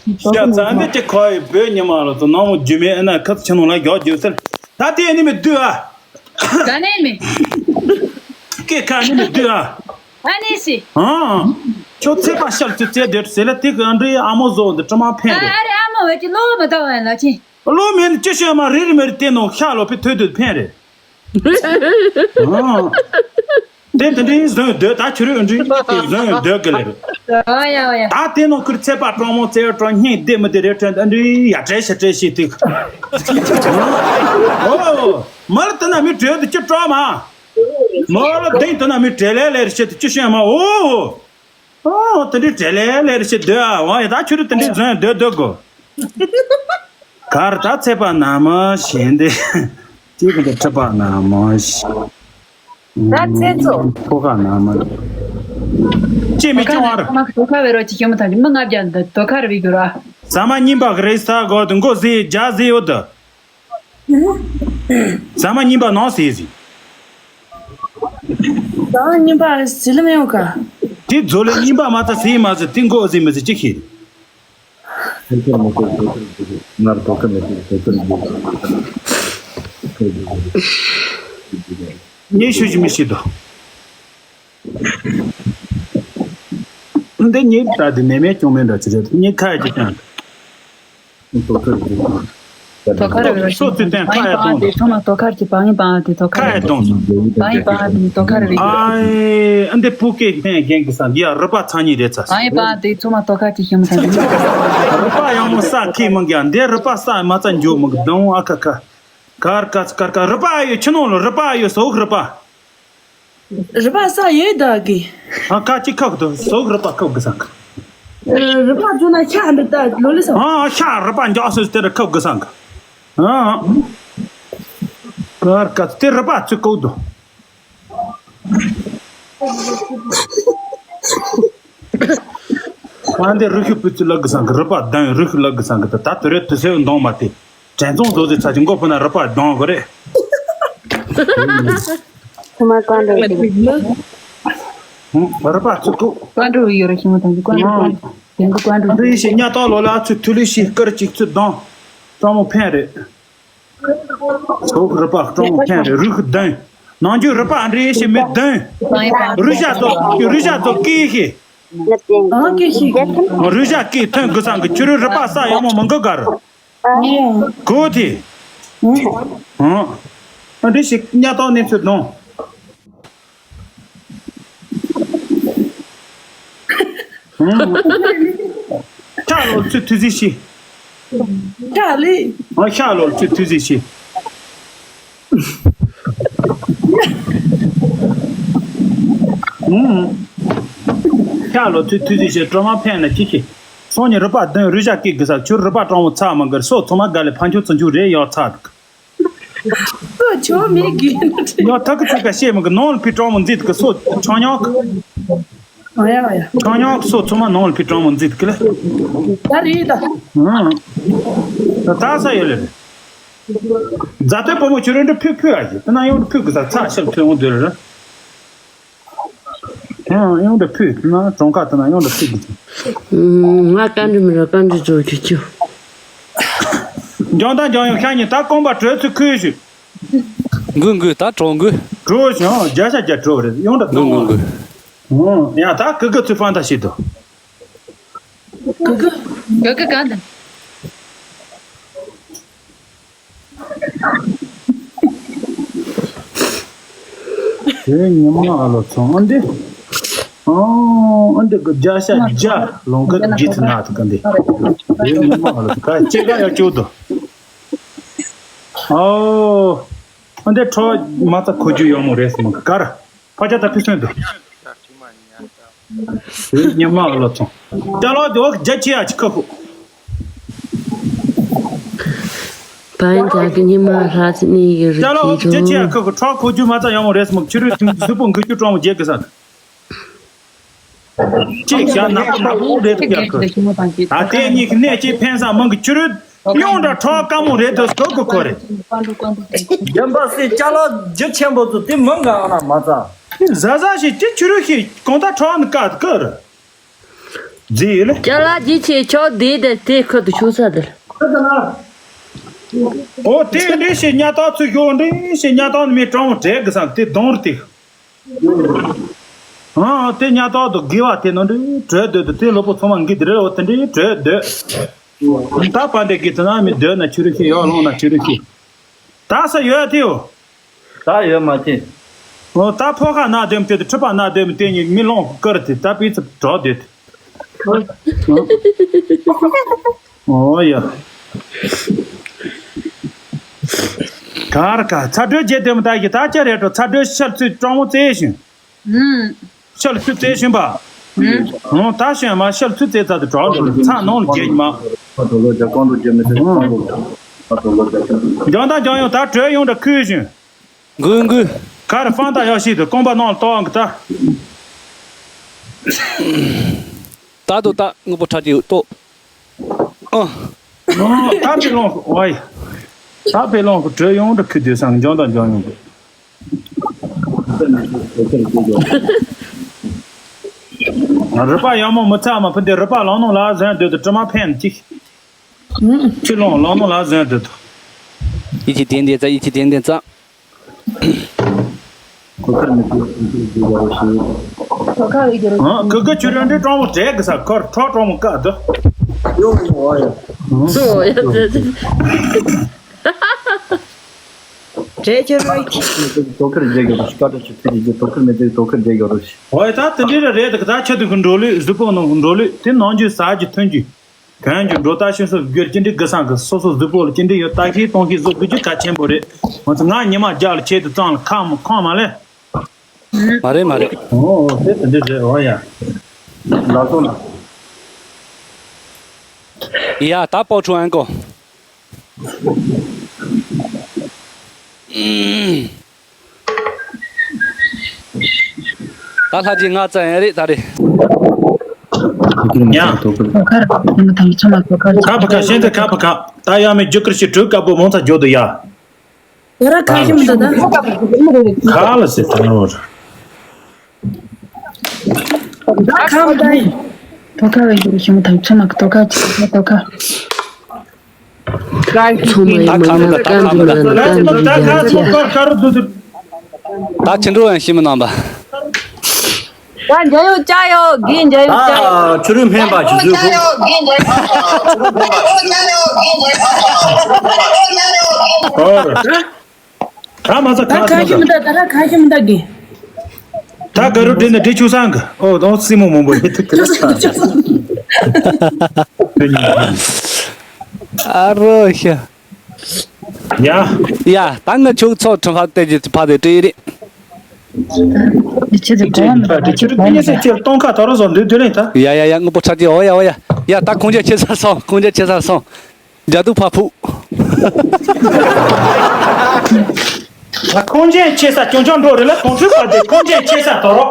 ཡ་ཚ་འདི་ཅི་ཁ་ཡི་བོད་ཉི་མ་ལ་ཚོ་ནང་མོ་རྒྱུ་མེད་ཨ་ན་ཁ་ཚ་ཆེ་ནོ་ལ་རྒྱག་རྒྱུ་ཟེར། ད་དེ་ནི་མི་བསྡུ་ཨ། ག་ནས་མི། སྐད་ཁ་ནས་མི་བསྡུས་ཨ། ཨ་ནི་སི། ཨང་། ཁྱོད་ཚད་པ་ཤར་ཚུལ་བཙལ་སྡོད་ཟེར་ལ་དེ་གི་ཨ་འདྲའི་ཨ་མོ་བཟོ་འདི་དྲི་མ་ཕན་རེད། ཨ་རེ་ཨ་མོ་བས་ཀྱི་བློ་མི་བཏང་བ་ཡིན་ལ་ཅི། བློ་མེད་ནི་ཅི་ཤོད་མ་རེ་རེ་མེ་རེ་བལྟས་ནོ་ཤ་ལོ་པའི་ཐོད་དུ་ཕན་རེད། ཨང་། དེ་དེ་འདྲའི་བཟོས་སྡོད་ད་ཁྱོད་རེ་ཨ་འདྲའི་དེ་བཟོས་སྡོད་གི་ལེ་རེད། ཨ་ཡ་ཨ་ཡ། ད་དེ་ནོ་ཁུར་ཚད་པ་གྲོགས་མོ་བཙལ་གྲོགས་སྙིང་བདེ་མི་བདེ་རེ་དྲན་ཨ་འདྲའི་ཡ་བྲལ་ཤ་བྲལ་ཤི་ཐིག་ཨོ། མར་དེ་ན་མི་བྲལ་དུ་ཅི་སྤྲོ་མ། མོ་ལ་དེང་དུ་ན་མི་བྲེལ་ལེ་ལེ་རེ་བྱེད་དུ་ཅི་ཤེས་མ་འོ། ཨོ་དེ་འདྲའི་བྲེལ་ལེ་ལེ་རེ་བྱེད་སྡོད་ཨ་ཝང་ཡ་ད་ཁྱོད་རེ་དེ་འདྲའི་བཟོས་སྡོད་སྡོད་གོ། གར་ད་ཚེ་པ་ན་མ་ཞེན་དེ། ཅི་གི་འདི་ཁྲི་པ་ན་མ་ཞེན། ད་ཚེ་ཚོ། ཕོ་ཁ་ན་མ། ཅི་མི་སྐྱོང་བར། མ་དོ་ཁ་བེ་རོ་ཅི་ཤེས་མ་ཐང་ཅི་མི་ང་རྒྱ་འདི་དོ་ཁ་རེ་བི་གུ་ར། ཟ་མ་ཉིན་པ་གི་རེ་ས་གོ་དུ་མགོ་ཟི་རྒྱ་ཟི་ཡོད་དུ། ཟ་མ་ཉིན་པ་ནང་ཟེར་ཟིན། ཟ་མ་ཉིན་པ་ཟི་ལི་མེ་ཡོང་ག་དེ་རྫོ་ལེ་ཉིན་པ་མ་ཚ་ཟི་མ་ཟི་དེ་མགོ་ཟི་མི་ཟི་ཅི་ཤེས། ངར་དོ་ཁ་མེད་དོ་ཁ་མེད། ངས་ཤུ་ཅི་མི་ཤེས་དོ། འདི་ཉིད་ད་དེ་ནས་མེད་ཀྱང་མེད་འདྲ་ཅི་རེད་ངས་ཁ་ཡ་ཅི་ཀྱང་། དོ་ཁ་རེ་རེ་སོ་ཚུལ་བསྟན་ཁ་ཡ་གཏོང་དུ། ཚོ་མ་དོ་ཁར་གྱི་བང་ཡིན་བང་དེ་དོ་ཁ་ཁ་ཡ་གཏོང་དུ། བང་ཡིན་བང་དེ་དོ་ཁ་རེ་རེ། ཨ་ཨེ་འདི་བུ་སྐད་ཕན་རྒན་གི་སང་གི་ཡ་རུ་པ་ཚང་ཉིད་རེད་ཚ། བང་ཡིན་བང་དེ་ཚོ་མ་དོ་ཁ་གྱི་ཞིམ་ཚ་འདི། རུ་པ་ཡང་མོ་ས་ཁེ་མང་གི་ཡ་འདི་རུ་པ་ས་མ་ཚ་འཇོ་མང་གི་དང་ཨ་ཁ་ཁ། ཀར་ཀ་ཀར་ཀ་རུ་པ་ཡོད་ཁྱི་ནང་ལ་རུ་པ་ཡོད་སོག་རུ་པ། རུ་པ་ས་ཡོད་ད་གི། ཨ་ཁ་ཅི་ཁབ་དུ་སོག་རུ་པ་ཁབ་གི་སང་གི། རུ་པ་ཚོ་ན་ཤ་འདི་ད་ལོ་ལི་སང་། ཨ་ཤ་རུ་པ་འཇག་སོ་དེ་རུ་ཁབ་གི་སང་གི། ཨ་ཀར་ཀ་དེ་རུ་པ་ཚུ་ཀོ་དུ། ཨ་འདི་རུ་ཤུ་པུ་ཙི་ལག་གི་སང་གི་རུ་པ་དང་རུ་ཤུ་ལག་གི་སང་གི་ད་ད་དུ་རེད་དུ་སེ་འདོང་མ་དེ། དྲན་ཚོང་བཟོ་ཟེར་ཚ་ཅིག་མགོ་ཕུ་ན་རུ་པ་གདོང་གི་རེད། ཁུ་མ་ཀང་རེད་དེ། རུ་པ་ཚུ་ཀུ། ཀང་འགྲོ་ཡོད་ར་ཤི་མོ་དང་གི་ཀང་འགྲོ་ཀང་འགྲོ་ཀང་འགྲོ། འདི་ཡིན་ཞེས་ཉ་ཏོག་ལོ་ལ་ཚུ་ཐུ་ལི་ཤི་སྐར་གཅིག་ཚུ་གདོང་། སྤྲང་མོ་ཕན་རེད། ཚོགས་རུ་པ་སྤྲང་མོ་ཕན་རེད་རུ་ཁུ་གདོན། ནང་རྒྱུ་རུ་པ་འདྲེ་ཞེས་མི་གདོན། རུ་ཞག་ཚོ་རུ་ཞག་ཚོ་ཀི་ཤི། ཨང་ཀི་ཤི། རུ་ཞག་ཀི་ཐོན་དགོས་སང་གི་ཁྱོད་རུ་རུ་པ་ས་ཡོང་མོ་མང་གི་གར། གོ་དེ། ཨ་འདྲི་ཞིག་ཉ་ཏོག་གནས་ཚུལ་གདོང་། ཤ་ལོ་ཚུ་ཐུ་ཟི་ཤི། ཤ་ལི། ཨ་ཤ་ལོ་ཚུ་ཐུ་ཟི་ཤི། ཤ་ལོ་ཚུ་ཐུ་ཟི་ཤི་གྲོ་མ་ཕན་ན་ཅི་ཤི། སོང་ཉིན་རུ་པ་གདོན་རུ་ཞག་སྐད་དགོས་ས་ཁྱོད་རུ་པ་སྤྲང་མོ་ཚ་མ་གར་སོ་ཚོ་མ་ག་ལེ་ཕ་ཆུ་ཚུ་ཆུ་རེ་ཡོག་ཚ་འདུག་ཁོ་ཆོ་མེད་གི། ཡོག་ཐག་གི་ཚུགས་ཀ་ཤེས་མ་གི་ནོར་ཕི་སྤྲང་མོ་མཛེས་གི་སོ་ཆང་ཉོག་ཨ་ཡ་ཡ། ཆང་ཉོག་སོ་ཚོ་མ་ནོར་ཕི་སྤྲང་མོ་མཛེས་གི་ལེ། ད་རེད་ད། ད་ད་ས་ཡོད་ལེ། རྫ་སྟོད་བུ་མོ་ཁྱོད་རང་འདྲ་ཕུད་ཕུད་ཨ་ཞིག་ད་ན་ཡོང་ཕུད་གི་ས་ཚ་ཤབ་ཐོན་འོང་དུས་རེད། ཡང་ཡང་འདྲ་ཕུད་ན་གྲོང་ཁ་དེ་ན་ཡང་འདྲ་ཕུད་དགོས། ང་བཀའ་འདྲི་མི་ར་བཀའ་འདྲི་བཟོ་རྒྱུ་ཅུ། འཇང་དང་འཇང་ཡང་ཤ་ཉེ་ད་རྐང་པ་གྲོལ་ཚུལ་ཁུལ་ཞུ། འགུ་འགུ་ད་གྲོང་འགུ། གྲོ་ཞང་རྒྱ་ཤ་རྒྱ་གྲོ་རེད་ཡང་འདྲ་འགུ་འགུ་འགུ། ཡང་ད་གི་གི་ཚུལ་ཕན་ཐ་ཞིག་ཏུ། གི་གི་གི་གི་ག་འདི། དེ་ཉི་མ་ཨ་ལོ་ཚོང་ཨ་འདི། ཨང་ཨ་འདི་གི་རྒྱ་ཤ་རྒྱ་ལོང་ཀ་ཇི་ཐི་ན་ཐི་ཀ་འདི། དེ་ཉི་མ་ཨ་ལོ་ཚོང་ཀ་ཅེ་ཀ་ཡ་ཅོ་དོ། ཨོ། ཨ་འདི་ཁྲོ་མ་ཚ་ཁོ་རྒྱུ་ཡོང་མོ་རེད་སི་མ་ག་ར། ཕ་ཅག་ད་ཕི་སོན་དུ། ཉི་མ་ལོ་ཚོང་། ཅ་ལོ་དེ་བ་རྒྱ་ཆེ་ཡ་ཅི་ཁ་ཁུ། བན་རྒྱ་གི་ཉི་མ་ལྷ་ཚི་ནི་ཡི་རི་ཅ་ལོ་བ་རྒྱ་ཆེ་ཡ་ཁ་ཁུ་ཁྲོ་ཁོ་རྒྱུ་མ་ཚ་ཡོང་མོ་རེད་སི་མ་ཁྱི་རུ་ཐུང་ཟུ་པོ་འགུ་ཁྱུ་ཀྲོང་མོ་རྒྱལ་གི་ས། ཅེས་བྱ་ནག་པོ་ནག་པོ་རེད་ཀྱ་ཁུ། ད་དེ་གཉིས་ཀྱི་གནས་ཀྱི་ཕན་ས་མང་གི་ཁྱི་རུ། ཡོང་འདྲ་ཁྲོ་ཀ་མོ་རེད་དུ་སོ་གི་ཁོ་རེད། རྒན་པ་སེ་ཅ་ལག་རྒྱུ་ཆེན་པོ་ཚོ་དེ་མི་འགའ་ན་མ་ཚ། ཟ་ཟ་ཞིག་ཅི་ཆུ་རུ་ཞིག་གོང་ད་ཁྲོ་ནི་ཀ་ཀར། རྫི་ལེ། ཅ་ལག་རྒྱུ་ཆེ་ཆོག་དེ་དེ་དེ་ཁུ་དུ་ཆུ་ས་དེ། ཁུ་དུ་ན། ཨོ་དེ་འདྲ་ཞིག་ཉ་ཏག་ཚུར་ཤོག་འདྲ་ཞིག་ཉ་ཏག་ནི་མི་སྤྲང་བོ་བྲེག་གི་སམ་དེ་གདོང་རུ་དེ། ཨ་དེ་ཉ་ཏག་ཏུ་དགེ་བ་དེ་ནོ་འདྲ་བྲོས་སྡོད་དུ་དེ་ལོ་པོ་ཚང་མ་འགི་དེ་རེད། ཨོ་དེ་འདྲ་བྲོས་སྡོད། ད་པ་འདྲ་གི་དེ་ན་མི་སྡོད་ན་ཆུ་རུ་ཤི་ཡོག་ལོང་ན་ཆུ་རུ་ཤི། ད་ས་ཡོད་དེའོ། ད་ཡོད་མ་ཅི། ཨོ་ད་ཕོ་ཁ་ན་སྡོད་མི་དེ་དུ་ཁྲི་པ་ན་སྡོད་མི་དེ་ཉིད་མི་ལོང་དཀར་དེ་ད་པི་ཚུ་གྲོགས་དེ། ཨོ་ཡ། གར་ག་ཚ་དྲོད་རྒྱས་དེ་མི་ད་གི་ད་ཅི་རེད་དོ། ཚ་དྲོད་ཤར་ཚུལ་སྤྲང་བོ་བཙལ་ཞིང་། ཤར་ཚུལ་བཙལ་ཞིང་པ། ཨོ་ད་ཞོན་མ་ཤར་ཚུལ་བཙལ་ཚ་དུ་གྲོགས་ཚ་ནང་ལ་རྒྱས་ཉི་མ། ལྗང་ད་ལྗང་ཡོང་ད་དྲོད་ཡོང་འདྲ་ཁུལ་ཞིང་། འགུལ་འགུལ། གར་ཧྥང་ཏ་ཡག་ཤི་དུ་རྐང་པ་ནང་ལ་ཏོག་ཨང་གི་ད། ད་དུ་ད་དངོས་པོ་ཁྲ་ཅིག་ཏོག་ཨ། ད་པེ་ལོང་ཨོ་ཡ། ད་པེ་ལོང་གི་གྲོས་ཡོང་འདྲ་ཁུ་དུས་སང་འཇོན་དང་འཇོན་ཡོང་གི། རི་པ་ཡག་མོ་མི་ཚ་མ་ཕུ་འདི་རི་པ་ལང་ནོ་ལ་ཟན་སྡོད་དུ་དྲི་མ་ཕན་ཅིག་ཁྱི་ལོང་ལང་ནོ་ལ་ཟན་སྡོད་དུ། ཡིད་ཀྱི་དེ་འདི་ཙ་ཡིད་ཀྱི་དེ་འདི་ཙ། གོ་ཁར་མི་ཚེ་ཚུན་ཚོད་བརྗེ་བར་ཞེས། གོ་ཁ་བའི་རྒྱུ་རུ། ཨ་ཁུ་གུ་ཆུ་རན་འདྲི་ཀྲོང་མོ་བྲེག་གི་ས་ཁར་ཁྲོ་ཀྲོང་མོ་ཀ་དུ། ཡོང་ཡོང་བ་ཡོང་། སོ་ཡ་ཙེ་ཙེ། བྲེག་ཁྱེར་རོ་ཡི། དོ་ཁར་བརྗེ་དགོས་རུ་ཤི་ཀ་ཏ་ཆུ་ཚིག་གི་དོ་ཁར་མི་ཚེ་དོ་ཁར་བརྗེ་དགོས་རུ་ཤི། ཨོ་ཡ་ད་དེ་འདྲི་ར་རེད་དི་ཀ་ད་ཆ་དུ་གི་འགྲོ་ལུས་གཟུགས་པོ་ནང་གི་འགྲོ་ལུས་དེ་ནང་རྒྱུ་ཟ་རྒྱུ་ཐོན་རྒྱུ། གན་གྱི་འགྲོ་ལྟ་ཤེས་སོ་རྒྱུར་ཅི་འདྲི་དགུ་སང་གི་སོ་སོ་གཟུགས་པོ་ལ་ཅི་འདྲི་ཡོད་ལྟ་ཤེས་གཏོང་ཤེས་བཟོ་དགོས་རྒྱུ་གལ་ཆེན་པོ་རེད། ང་ཚོ་ང་ཉི་མ་རྒྱག་ལ་ཆེད་དུ་གཙང་ལ་ཁ་མ་ཁོང་མ་ལེ། མ་རེད་མ་རེད། ཨོ་ཨོ་དེ་དེ་འདྲི་རེད་ཨོ་ཡ། ལགས་སོ་ལགས། ཡ་ད་པོ་ཁྲུ་ཨན་ཀོ། ད་ལྷ་རྗེ་ང་ཙམ་ཡང་རེད་ད་རེད། ཡ། ཁ་པ་ཁ་ཤེན་ཏེ་ཁ་པ་ཁ་ད་ཡ་མེ་རྒྱུ་ཀིར་ཤི་གྲུ་དཀར་པོ་མོང་ཚ་འཇོག་ཏུ་ཡ། ཡ་ར་ཁ་ཤི་མི་འདུག་ད། ཁ་ལ་སི་ཐང་རོ། ད་ཁ་མི་ད་ཡིན། དོ་ཁ་བའི་རྒྱུ་ཤི་མི་ཐང་ཚོ་མ་གི་དོ་ཁ་ཅི་དོ་ཁ། ཚང་མ་ཡོད་མ་ན་ཀ་འདུག་ན་ཀ་འདུག་ཀ་འདུག་ཀ་འདུག་ཀ་འདུག་ཀ་འདུག་ཀ་འདུག་ཀ་འདུག་ཀ་འདུག་ཀ་འདུག་ཀ་འདུག་ཀ་འདུག་ཀ་འདུག་ཀ་འདུག་ད་ཆུ་འགྲོ་ཡང་ཤི་མི་ནང་པ། ད་འཇའ་ཡོད་ཅ་ཡོད་གི་འཇའ་ཡོད་ཅ་ཡོད། ཨ་ཆུ་རུ་སྨན་པ་ཆུ་ཚོད་ཁུ། ཨོ། ད་མ་ཚ་ད་ཁ་ཁ་ཤི་མི་འདུག་ད་ད་ཁ་ཤི་མི་འདུག་གི། ད་ག་རུ་འདྲེ་ནི་འདྲེ་ཆུ་སང་གི། ཨོ་ད་སྲིན་མོ་མང་པོ་ཡོད་དུ་གི། ཨ་རོ་ཤ། ཡ། ཡ་ད་ང་ཆུ་ཚོད་ཁྲི་ཕ་དེ་ཅི་ཕ་དེ་བྲིས་རེད། ཁྱེད་ཚོ་གོ་བ་མི་ད་དེ་ཁྱེད་ཚོ་ཏི་ཡེ་སེ་ཁྱེད་སྟོང་ཁ་ད་རུ་བཟོ་འདུག་དེ་ལས་ད། ཡ་ཡ་ཡ་དངོས་པོ་ཁྲ་ཅི་ཨོ་ཡ་ཨོ་ཡ། ཡ་ད་ཁོང་ཅག་ཁྱེད་ས་སོང་ཁོང་ཅག་ཁྱེད་ས་སོང་། རྒྱ་དུ་ཕ་ཕུ། ད་ཁོང་ཅག་ཁྱེད་ས་སྐྱོང་སྐྱོང་འགྲོ་རེད་ལ་དོང་ཚུལ་པ་དེ་ཁོང་ཅག་ཁྱེད་ས་དོ་རོ།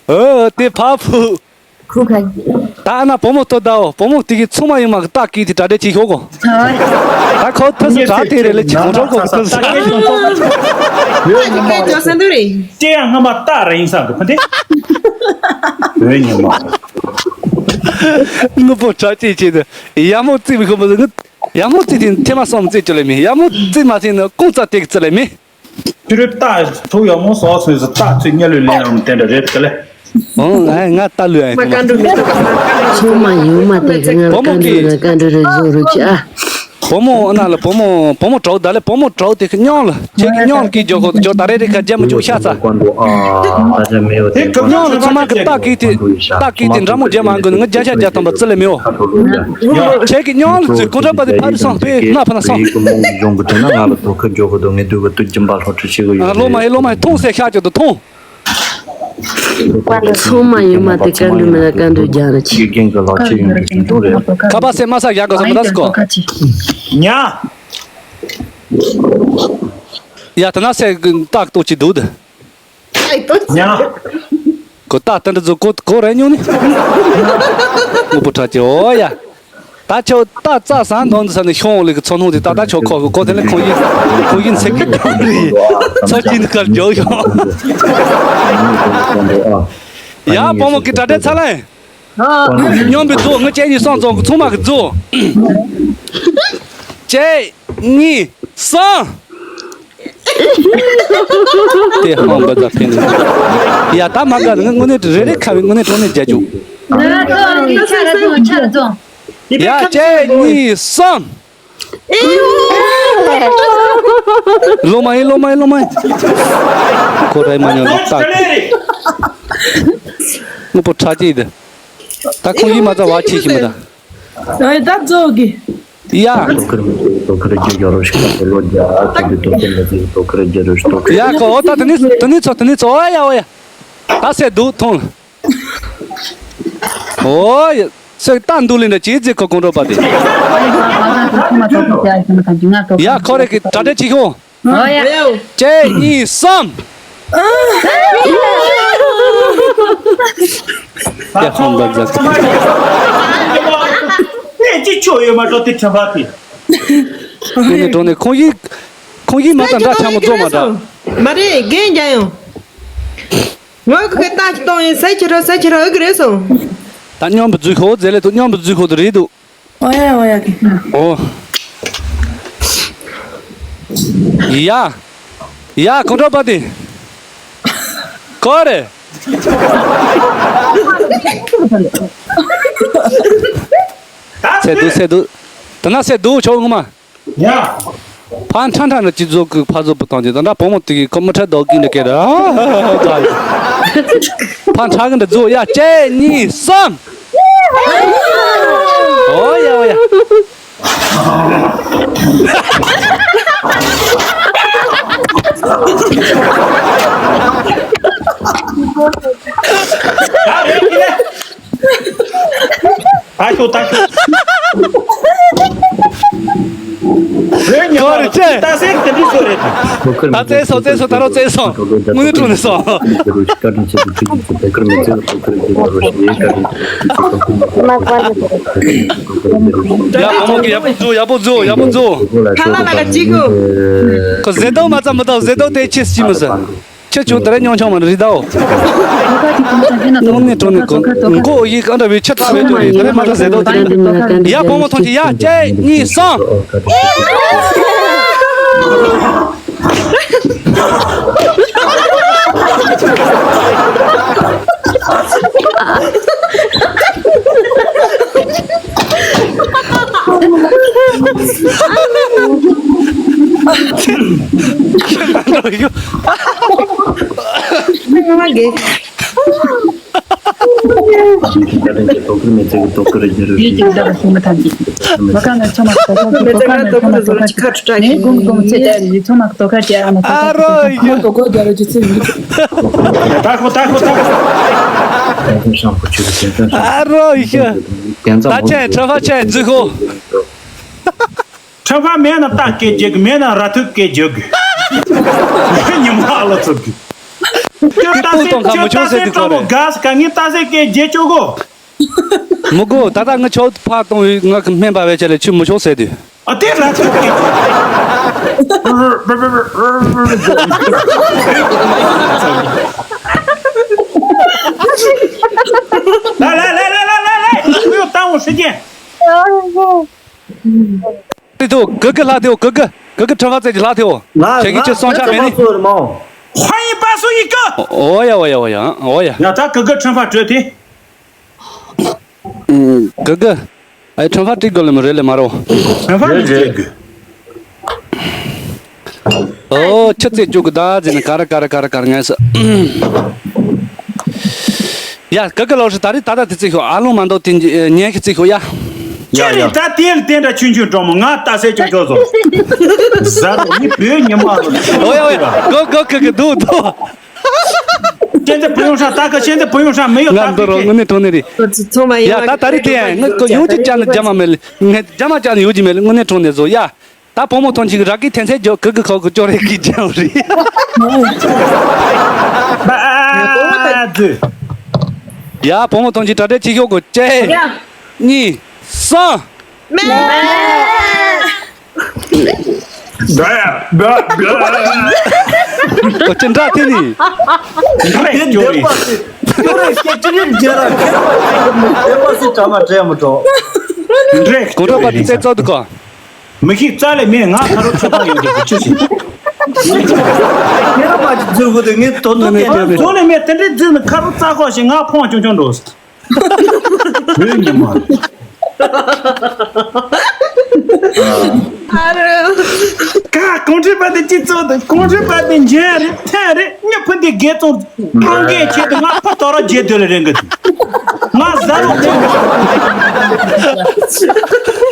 ཨོ་དེ་ཕ་ཕུ། ཁུ་ཁ། ད་ཨ་ན་བུ་མོ་ལྟོས་དའོ། བུ་མོ་དེ་གི་ཚོང་མ་ཡིན་མ་གི་རྟགས་ཀྱིས་དེ་གྲ་སྒྲིག་བྱེད་ཤོག་གོ། ད་ཁོ་ཐུ་སི་གྲ་དེ་རེད་ལ་ཅི་ཁོང་ཁྲོ་གོ་གི་ཐུ་སི། ཡོད་ཉི་མ། ཅི་ཡང་སྔ་མ་རྟགས་རེད་ཡིན་ས་གི་ཕ་དེ། ཡོད་ཉི་མ། དངོས་པོ་གྲ་སྒྲིག་བྱེད་དུ་ཡ་མོ་རྩིས་མི་ཁོ་མོ་ཟིག་ཡ་མོ་རྩིས་དེ་ཐེ་མ་སོང་རྩིས་ཅོ་ལེ་མི་ཡ་མོ་རྩིས་མ་ཐེ་ནི་ཀོང་ཙ་དེ་གི་རྩི་ལེ་མི། ཁྱོད་རེ་རྟ་ཐུག་ཡག་མོ་སོགས་སོ་སོ་རྟ་ཚོས་གཉའ་ལུས་ལེན་ཡག་མོ་དེ་འདྲ་རེད་དེ་ལས། ཨོ་ང་ང་རྟ་ལུས་ཡག་མ་གོ་མ། ཚང་མ་ཡོང་མ་དེ་གི་ང་བུ་མོ་བཀའ་འདྲི་གི་ན་བཀའ་འདྲི་རེ་བཟོ་རུ་ཅི་ཨ། བུ་མོ་ཨ་ན་ལ་བུ་མོ་བུ་མོ་གྲོགས་ད་ལས་བུ་མོ་གྲོགས་དེ་གི་སྙིང་ལ་ཁྱེད་ཀྱི་སྙིང་ལ་གི་འཇོག་གོ་འཇོག་ད་རེ་རེ་ཁ་རྒྱ་མི་འཇོག་ཤ་ཚ། དེ་གི་སྙིང་ལ་ཚང་མ་གི་རྟ་གི་དེ་རྟ་གི་དེ་འདྲ་མོ་རྒྱ་མ་འགོ་ནི་ང་རྒྱ་ཤ་རྒྱ་ཐམ་པ་རྩི་ལེ་མི་འོ། ཁྱེད་ཀྱི་སྙིང་ལ་ཚུད་ཀུན་གྲགས་པ་དེ་ཕ་རི་སང་པས་ང་ཕ་ན་སང་། ཡིག་གི་རྨོངས་ཀྱི་གཞུང་གི་དོན་ན་ང་ལ་དོ་ཁུར་འཇོག་གི་འདུག་ངས་སྡུག་གི་དུས་རྒྱུན་པ་ལྷོ་ཁྲི་ཆེ་གི་ཡོད། ལོ་མ་ཡེ་ལོ་མ་ཡེ་ཐོང་སེ་ཤ་ཅོ་དུ་ཐོང་། ཚང་མ་ཡོད་མ་དེ་བཀའ་འདྲི་མི་ན་བཀའ་འདྲི་རྒྱག་ར་ཆེ། དགེ་རྒན་གྱི་ལག་ཁྱེར་ཡོང་རྒྱུ་ཞིག་འདུག་རེད། ཁ་པ་སེ་མ་ས་རྒྱག་གི་སོ་མི་ལ་སི་ཀོ། ཉ། ཡ་ད་ན་སེ་ཏག་ཏོ་ཅི་འདུག་དེ། ཉ། ཁོ་ད་ལྟ་འདི་ཚོ་ཁོ་ཁོ་རེ་ཉོ་ནི། དངོས་པོ་ཁྲ་ཅི་ཨོ་ཡ། ད་ཆོ་ད་རྩྭ་ཟ་འདོན་ཟ་ནི་ཤོང་ལི་གི་ཚོ་སྣང་དེ་ད་ད་ཆོ་ཁོ་ཁོ་དེ་ལས་ཁོ་ཡིན་ཁོ་ཡིན་ཚེ་གི་རེད། ཚོ་ཅི་འདི་ཁར་འཇོག་ཤོག་ཡ་བུ་མོ་གི་གྲ་སྒྲིག་ཚར་ལེ། སྙོམས་པའི་རྫོགས་ངི་ཅན་གཉིས་སོང་རྫོགས་ཚང་མ་གི་རྫོགས། གཅིག་གཉིས་གསུམ། དེ་ཧང་འབའ་ཛ་ཕན་ནི། ཡ་ད་མ་དགའ་ནི་དངོས་གནས་རེ་རེ་ཁ་བའི་དངོས་གནས་དྲང་གནས་རྒྱལ་རྒྱུ། ཡ་གཅིག་གཉིས་གསུམ། ལོ་མ་ཡིན་ལོ་མ་ཡིན་ལོ་མ་ཡིན། ཁོ་རའི་མ་ཉོ་ལོག་ལྟ། དངོས་པོ་ཁྲ་ཅིག་དེ། ད་ཁོང་ཡིད་མ་ཚ་བ་ཆེ་ཞིག་མི་ད། ཨེ་ད་ཛོ་གི། ཡ། ཡ་ཁོ་ཨོ་ད་དེ་ནི་དེ་ནི་ཚོ་དེ་ནི་ཚོ་ཨ་ཡ་ཨོ་ཡ། ད་སེ་འདུག་ཐོང་། ཨོ་ཡ། སེ་ད་འདུག་ལེ་འདྲ་ཅི་ཟེ་ཁོ་ཀོང་ཀྲོ་པ་དེ། ཡ་ཁོ་རེ་གི་གྲ་སྒྲིག་བྱེད་ཤོག་ཨོ་ཡ། གཅིག་གཉིས་གསུམ། ཡ་ཧོན་འབའ་ཛ། ཨེ་ཅི་ཆོ་ཡོད་མ་འགྲོ་དེ་ཁྲམ་པ་དེ། དངོས་གནས་དྲང་གནས་ཁོང་ཡིག་ཁོང་ཡིག་མ་ཙམ་འདྲ་ཆ་མོ་རྫོགས་མ་འདྲ། མ་རེད་རྒན་རྒྱ་ཡང་། ངོ་གི་ལྟ་ཅི་གཏོང་ཡིན་ཟེར་ཁྱེད་རང་ཟེར་ཁྱེད་རང་ཨེ་གི་རེད་སོང་། ད་སྙོམས་པའི་རྫུས་ཤོག་ཟེར་ལེ་དུ་སྙོམས་པའི་རྫུས་ཤོག་དུ་རེད་འདུག་ཨོ་ཡ་ཨོ་ཡ་གི། ཨོ། ཡ། ཡ་ཁོང་ཁྲོ་པ་དེ། ཁོ་རེ། སེ་འདུག་སེ་འདུག་ད་ན་སེ་འདུག་ཆོག་ངོ་མ། ཡ། ཕ་ཁྲ་ཁྲ་ནི་སྤྱི་ཚོགས་ཀྱི་ཕ་ཚོ་བུ་དང་གྱི་ད་ལྟ་བུ་མོ་དེ་གི་ཁོ་མི་ཁྲ་རྡོག་གི་འདི་སྐད་ར། ཕ་ཁྲ་གི་འདི་རྫོགས་ཡ་གཅིག་གཉིས་གསུམ། ཨོ་ཡ་ཨོ་ཡ། ད་ཤོག་ད་ཤོག་རེད་ཉོ་བ་རེད་ཅེ། ད་སེ་དེ་འདྲི་སོ་རེད། ད་བཙལ་སོང་བཙལ་སོང་ད་རོགས་བཙལ་སོང་། དངུལ་ནི་བཀྲུ་ནས་སོང་། ཡ་བུ་མོ་གི་ཡག་པོ་འཛུགས་ཡག་པོ་འཛུགས་ཡག་པོ་འཛུགས། ཁ་ལ་ལ་ག་ཅི་གོ། ཁོ་ཟེ་དོ་མ་ཙམ་མི་དང་ཟེ་དོ་དེ་ཆེ་སི་མི་ཟེར། ཁྱེད་ཆུང་དེ་རིང་ཉོ་ཆོག་མ་རེད་དའོ། དངོས་གནས་དྲང་གནས་གོ་མགོ་ཡིག་ཨ་འདྲ་བའི་ཆེ་དྲག་བའི་ཅོ་རེད་དེ་རིང་མ་ད་ཟེ་དོ་དེ་རེད། ཡ་བུ་མོ་ཐོང་ཅི་ཡ་གཅིག་གཉིས་གསུམ། ཨ་རོ་ཡ། ཨ་རོ་ཡ། ད་ཆེན་ཁྲ་ཕ་ཆེན་རྫུ་ཤོག་ཁྲ་ཕ་མེད་ན་རྟ་སྐད་རྒྱག་གི་མེད་ན་ར་ཐུག་སྐད་རྒྱག་གི་ཉི་མ་ཨ་ལ་ཚུག་གི་ཁྱོད་ཏ་སེ་ཁྱོད་ཏ་སེ་ཁྲ་མོ་ག་ས་ག་ངས་ཏ་སེ་སྐད་རྒྱག་ཆོག་གོ། མི་དགོས། ད་ལྟ་ང་ཆོག་ཕ་གཏོང་བའི་ང་གི་སྨན་པ་བས་ཆ་ལས་ཆུ་མི་ཆོག་ཟེར་དུས། ཨ་དེ་ར་ཆོག་གི། ལ་ལ་ལ་ལ་ལ་ལ་ལ་ཁུ་ཡོ་ཏང་བོ་ཧྲི་ཅན། དེ་ཐོ་གི་གི་ལྷ་དེའོ་གི་གི་གི་གི་ཁྲི་ཕ་ཙེ་གི་ལྷ་དེའོ། ལ་ཁྱེད་ཀྱི་ལ་ཆུ་སོང་ཆ་མེད་ནི། ཁྲི་ཕ་ཙོ་རི་མའོ། ཧ་ཡི་པ་སུ་ཡི་ཀི། ཨོ་ཡ་ཨོ་ཡ་ཨོ་ཡ་ཨོ་ཡ། ཡ་ད་གི་གི་ཁྲི་ཕ་བྲོས་ཏེ། གི་གི། ཨའི་ཁྲི་ཕ་ཏི་གོ་ལ་མི་རེ་ལེ་མ་རོ། ཁྲི་ཕ་མི་རེ་གི། ཨོ་ཆུ་ཚད་བཅུག་གི་ད་ཟེར་ནས་ག་ར་ག་ར་ག་ར་ག་ར་ངས་ཟེར། ཡ་གི་གི་ལོ་ཧྲི་ད་རི་ད་ད་དེ་ཚིག་ཤོག་ཨ་ལོང་མ་འདོག་དེ་ཉན་གི་ཚིག་ཤོག་ཡ། ཡ་ཡ། ད་དེ་ལ་དེ་འདྲ་ཆུང་ཆུང་འགྲོ་མོ་ང་ལྟ་སེ་ཆུང་ཆུང་བཟོ། ཟ་རོ་ནི་བོད་ཉི་མ་ལ། ཨོ་ཡ་ཨོ་ཡ་གོ་གོ་གི་གི་འདུག་འདུག་ཤེས་འདི་བུ་ཡོང་ཧྲ་ད་ག་ཤེས་འདི་བུ་ཡོང་ཧྲ་མི་ཡོད་ད་ང་འདི་རོ་དངོས་གནས་དྲང་གནས་རེད། ཚང་མ་ཡིན་ཡ་ད་ད་རི་དེ་ཡ་ང་གོ་ཡོང་གི་ཅག་ནི་རྒྱ་མ་མེད་ལ་ངས་རྒྱ་མ་ཅག་ནི་ཡོད་ཀྱི་མེད་ལ་དངོས་གནས་དྲང་གནས་བཟོ་ཡ། ད་བུ་མོ་ཐོང་ཅིག་ར་གི་ཐན་ཚན་ཇོ་གི་གི་ཁོ་གི་ཅོ་རེ་གི་ཅང་རི། ཡ་བུ་མོ་ཐོང་ཅིག་གྲ་སྒྲིག་ཅིག་ཤོག་གོ་གཅིག་གཉིས་གསུམ། ཨོ་ཅི་འདྲ་དེ་ནི། གོང་ཁྲོ་པ་དེ་ཚོ་འདུག་གོ། མི་ཤེས་རྩ་ལས་མེད། ང་ཁ་རོག་ཆོད་པ་ཡོད་ཀྱི་ཆུ་ཞིག་ཁྱེད་རང་མ་ཅིག་འཛུལ་དགོས་དུས་ངས་དོ་དོ་སྐད་ཆ་རྫོགས་ནས་མེད། དེ་འདྲའི་འཛུལ་ནས་ཁ་རོག་རྩ་ཁོག་ཞིག་ང་ཕོང་ཆུང་ཆུང་འགྲོ། བོད་ཉི་མ། ཨ་རོ། ཀ་གོང་ཁྲོས་པ་དེ་སྤྱི་ཚོགས་དང་གོང་ཁྲོས་པ་དེ་འཇོན་རེད། ཐན་རེད། མྱི་ཕུ་འདི་རྒྱལ་ཙོང་ཁང་གའི་ཆེད་དུ་ང་ཕུ་དོ་ར་རྒྱལ་སྡོད་ལ་རེད་གི། ང་ཟ་རོགས་དེ་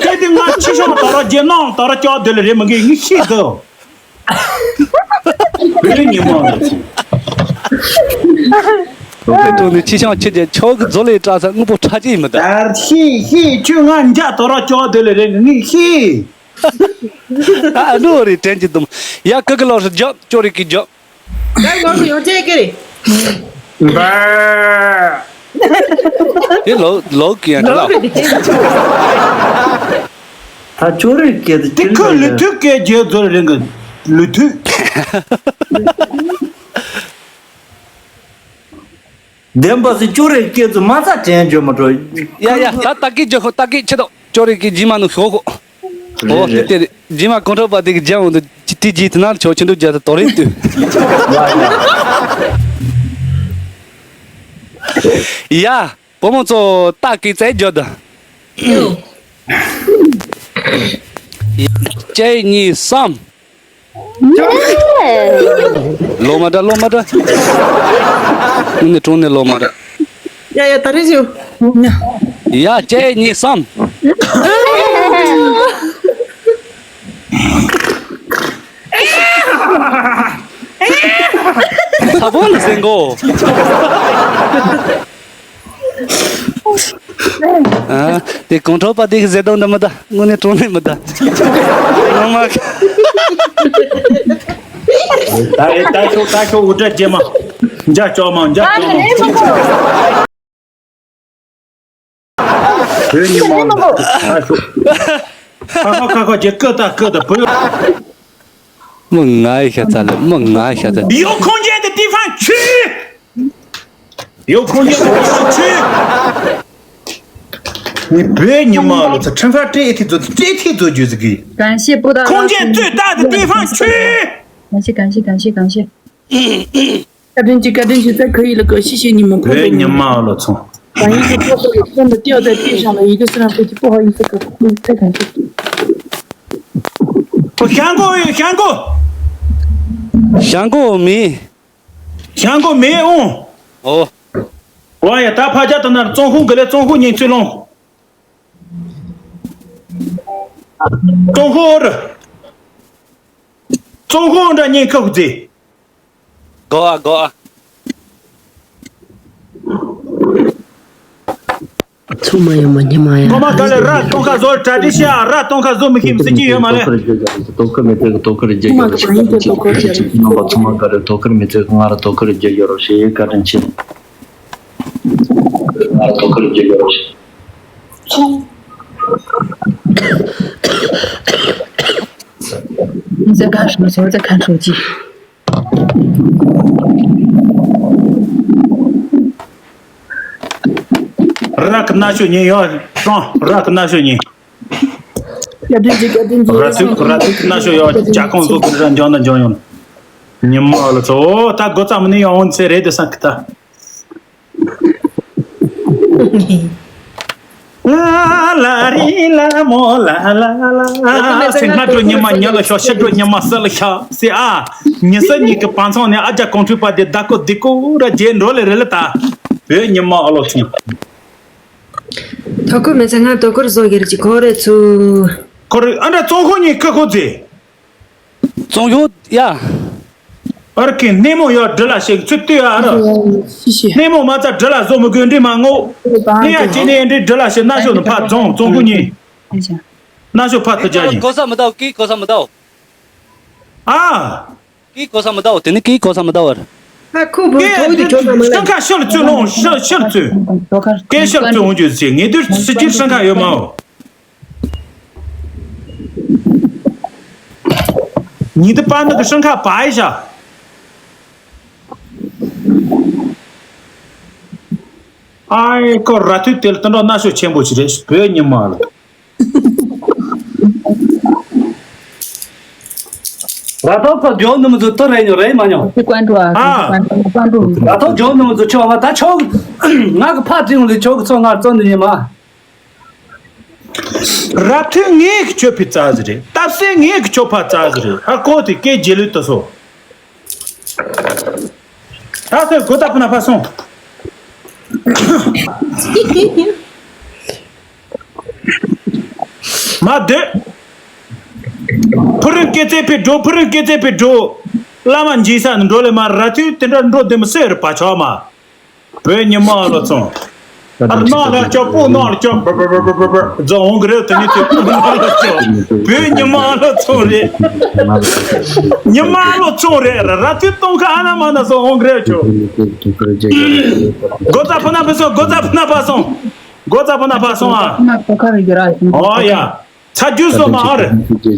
དེ་དུས་ང་ཕྱི་ཤོང་དོ་ར་རྒྱལ། ནང་དོ་ར་ཀྱོག་སྡོད་ལ་རེད་མི་གི་ངི་ཤི་དོ། བོད་ཉི་མ་ལ་ཚིག་རོགས་པའི་ཐོག་ནས་ཕྱི་ཤང་ཁྱི་རྒྱལ་ཆོག་གི་མཛོ་ལས་བྲག་ས་དངོས་པོ་ཁྲ་ཅིག་མི་ད། ཨར་ཤི་ཤི་ཁྱོད་ང་འཇའ་དོ་ར་ཀྱོག་སྡོད་ལ་རེད་ངི་ཤི། ཨ་ནོ་རེད་དྲན་གྱི་འདུག་ཡ་ཀི་ཀི་ལོ་རེ་རྒྱབ་ཅོ་རེ་ཀི་རྒྱབ། ད་ཡོང་གི་ཡོང་ཅེ་ཀི་རེད། འབའ། དེ་ལོ་ལོ་ཀི་ཡང་ལོ་ལོ་རེད་དེ། ད་ཅོ་རེ་ཀི་དེ་དེ་ཁོ་ལུས་མཐུན་སྐད་རྒྱལ་རྫོར་རེད་གི། ལུས་མཐུན། བདེན་པ་སི་ཅོ་རེ་སྐད་ཚོ་མ་རྩ་དྲན་བརྗོད་མ་འགྲོ། ཡ་ཡ་ད་ད་ཀི་རྒྱག་ཁོ་ད་ཀི་ཆེ་དོ། ཅོ་རེ་ཀི་རྗེས་མ་ནུ་ཤོག་ཁོ། ཨོ་རེད་རེད། དེ་རེད། རྗེས་མ་གོང་ཁྲོ་པ་དེ་གི་རྒྱང་འོང་དུ་ཅི་དེ་རྗེས་དེ་ན་ཆོག་ཆེན་འགྲོ་རྒྱ་ད་དོ་རེད་དུ། ཡ། བུ་མོ་ཚོ་ད་ཀི་ཙེ་རྒྱོ་ད། གཅིག་གཉིས་གསུམ། ལོ་མ་འདྲ་ལོ་མ་འདྲ། ནི་གྲོང་ནས་ལོ་མ་འདྲ། ཡ་ཡ་ད་རེས་ཞུ། ཡ་གཅིག་གཉིས་གསུམ། ས་བོན་ཟེར་གོ། ཨ། དེ་གོང་ཁྲོ་པ་དེ་གི་ཟེར་དོན་འདི་མི་ད། དངོས་གནས་དྲང་གནས་མི་ད། ངོ་མ། ད་རེད་ད་ཤོག་ད་ཤོག་འུར་སྒྲ་རྗེས་མ། འཇའ་ལྕོག་མ་འཇའ་ལྕོག་མ། བོད་ཉི་མ་ལ་ད་ཤོག་ཁ་ཁ་ཁ་ཁ་རྒྱ་སྐད་ད་སྐད་ད་བོད། མི་ང་ཡི་ཤ་ཚ་ལ་མི་ང་ཡི་ཤ་ཚ།有空间的地方去。 有空间的地方去。你别你妈了，这惩罚这一天做这一天做就是给。感谢布达拉空间最大的地方去。感谢感谢感谢感谢。 བཀའ་དྲིན་ཆེ། བཀའ་དྲིན་ཆེ། ད་ཁ་ཡིག་ལ་ཀ་ཤི་ཤི་ཉི་མ་ཕོ་བོད་ཉི་མ་ལ་ཚོང་། ད་ཡིག་གི་ཕོ་བོ་ཡི་སེམས་ལ་ཏིའོ་ད་ཏིའི་ཤང་ལ་ཡི་གེ་སི་རང་ཕེ་ཅི་ཕོ་ཧ་ཡིག་ས་ཀ་ཁུ་ཁུ་ཚེ་གང་ཤི། ཤང་གོ་ཡོད་ཤང་གོ། ཤང་གོ་མི། ཤང་གོ་མི་ཨོ། ཨོ། ཝ་ཡ་ད་ཕ་ཇ་ད་ན་ཙོང་ཧུ་ག་ལེ་ཙོང་ཧུ་ཉིན་ཚུལ་ལོང་། ཙོང་ཧུ་རུ། ཙོང་ཧུ་འདྲ་ཉིན་ཁ་ཧུ་ཛི། གོ་ཨ་གོ་ཨ། ཚུགས་མ་ཡོང་མ་ཉི་མ་ཡ། ཁོ་མ་ག་ལེ་ར་སྟོང་ཁ་བཟོ་གྲ་སྒྲིག་བྱ་ར་སྟོང་ཁ་བཟོ་མི་ཤེས་མི་སྲིད་ཀྱི་ཡོད་མ་ལེ། དོ་ཁུར་མི་ཚེ་གི་དོ་ཁུར་རྒྱག་ཡོད་རེད་ཤེས་ཀྱི་ནང་པ་ཚང་མ་ག་རེ་དོ་ཁུར་མི་ཚེ་གི་ང་ར་དོ་ཁུར་རྒྱག་ཡོད་རེད་ཤེས་བཀའ་དྲིན་ཆེ། ང་ར་དོ་ཁུར་རྒྱག་ཡོད་རེད་ཤེས། མི་ཚེ་ག་ཧྲུལ་མི་ཚེ་ག་ཧྲུལ་གྱིས། རག་གི་ན་ཤོ་ཉིན་ཡོད་སོང་རག་གི་ན་ཤོ་ཉིན། བཀའ་དྲིན་ཆེ། བཀའ་དྲིན་ཆེ། ར་ཐུག་ར་ཐུག་ན་ཤོ་ཡོད་ཇ་ཁང་བཟོ་གི་ར་འཇོན་ན་འཇོན་ཡོང་། ཉི་མ་ལ་ཚོ་ད་སྒོ་ཙམ་ནི་ཡོང་ཚེ་རེད་དེ་སང་གི་ད། ལ་ལ་རི་ལ་མོ་ལ་ལ་ལ། སེང་ཁ་འགྲོ་ཉི་མ་ཉ་ལ་ཤོག་ཤི་འགྲོ་ཉི་མ་ས་ལ་ཤག་སེ་ཨ། ཉི་ས་གཉིས་ཀྱི་བང་ཚང་ནས་ཨ་ཅག་གོང་ཁྲུས་པ་དེ་བདག་གོ་བདེ་གོ་ར་རྗེས་འགྲོ་ལེ་རེ་ལེ་ད། བོད་ཉི་མ་ཨ་ལོ་ཆུང་། ཐོ་ཁུར་མི་ཚེ་ང་དོ་ཁུར་བཟོ་གི་རེད་ཅི་གོ་རེ་ཚུ། ཁོ་རེ་ཨ་འདྲ་ཙོང་ཧོ་ཉིན་ཁ་ཁོ་ཚེ། ཙོང་ཧོ་ཡ། ཨར་ཁེ་སྣེ་མོ་ཡོད་འདྲི་ལ་ཞིག་ཚུད་ལྟོས་ཨ་ར། སྣེ་མོ་མ་ཚ་འདྲི་ལ་བཟོ་མི་དགོས་འདྲི་མ་ངོ་། སྣེ་ཡ་ཅི་ནས་འདྲི་འདྲི་ལ་ཞིག་སྣ་ཤོ་ནི་ཕ་རྫོང་ཙོང་ཧོ་ཉིན། སྣ་ཤོ་ཕ་ཐུ་ཅག་ཡིན། གོ་ས་མི་ལྟའོ་ཀི་གོ་ས་མི་ལྟའོ། ཨ། ཀི་གོ་ས་མི་ལྟའོ་དེ་ནི་ཀི་གོ་ས་མི་ལྟའོ་བར། ཧ་ཁུ་བུ་ཐོག་དེ་ཁྱོད་ཀ་མ་ལ། ཤང་ཁ་ཤོར་ཚུ་ལོང་ཤོར་ཤོར་ཚུ། ཀེ་ཤོར་ཚུ་འོང་རྒྱུ་ཟེར་ངེས་དུས་སི་ཅིར་ཤང་ཁ་ཡོད་མའོ། ཉི་ད་པ་ནི་གི་ཤང་ཁ་པའི་ཤ། ཨའི་ཀོ་ར་ཐུ་ཏེལ་ཏན་རོ་ན་ཤོ་ཆེན་པོ་ཞིག་རེད་བོད་ཉི་མ་ལ། ད་ཐོག་ཁ་ཇོ་ནུ་མི་ཚོ་ཏོ་རེ་ཉོ་རེ་མ་ཉོ། ཀི་ཀོན་ཀྲོ་ཨ། ཨ། ཀི་ཀོན་ཀྲོ་ཀོན་ཀྲོ། ད་ཐོག་ཇོ་ནུ་མི་ཚོ་ཆོ་མ་ད་ཆོ། ང་གི་ཕ་ཏྲིང་ལི་ཆོ་གི་ཚོ་ང་ཙོ་འདི་ཉི་མ། ར་ཐུ་ངེ་གི་ཆོ་ཕི་ཙ་ཟི་རེ། ཏབ་སེ་ངེ་གི་ཆོ་ཕ་ཙ་ཟི་རེ། ཧ་ཀོ་ཏི་ཀེ་ཇེ་ལུ་ཏོ་སོ། ད་སེ་གོ་ད་ཕུ་ན་ཕ་སོང་། མ་སྡོད། ཕུ་རུ་སྐེ་ཚེ་ཕི་འགྲོ། ཕུ་རུ་སྐེ་ཚེ་ཕི་འགྲོ། བླ་མ་འཇིགས་ས་ནི་འགྲོ་ལེ་མ་ར་ཐུ་དེ་འདྲ་འགྲོ་དེ་མི་སེ་རུ་བ་ཆོག་མ། བོད་ཉི་མ་ལོ་ཚོང་། ཨར་ནང་ལ་ཅོག་པོ་ནང་ལ་ཅོག་རྫོང་གི་རེད་དེ་ནི་ཅོག་པོ་ནང་ལ་ཅོག་བོད་ཉི་མ་ལོ་ཚོང་རེད། ཉི་མ་ལོ་ཚོང་རེད་ར་ར་ཐུ་གཏོང་ཁ་ཨ་ན་མ་ན་སོ་འོང་གི་རེད་ཅོག་སྒོ་རྩ་ཕུ་ན་ཕུ་སོང་། སྒོ་རྩ་ཕུ་ན་ཕ་སོང་། སྒོ་རྩ་ཕུ་ན་ཕ་སོང་ཨ། ཨོ་ཡ། ཚ་རྒྱུས་སོ་མ་ཨར། དེ་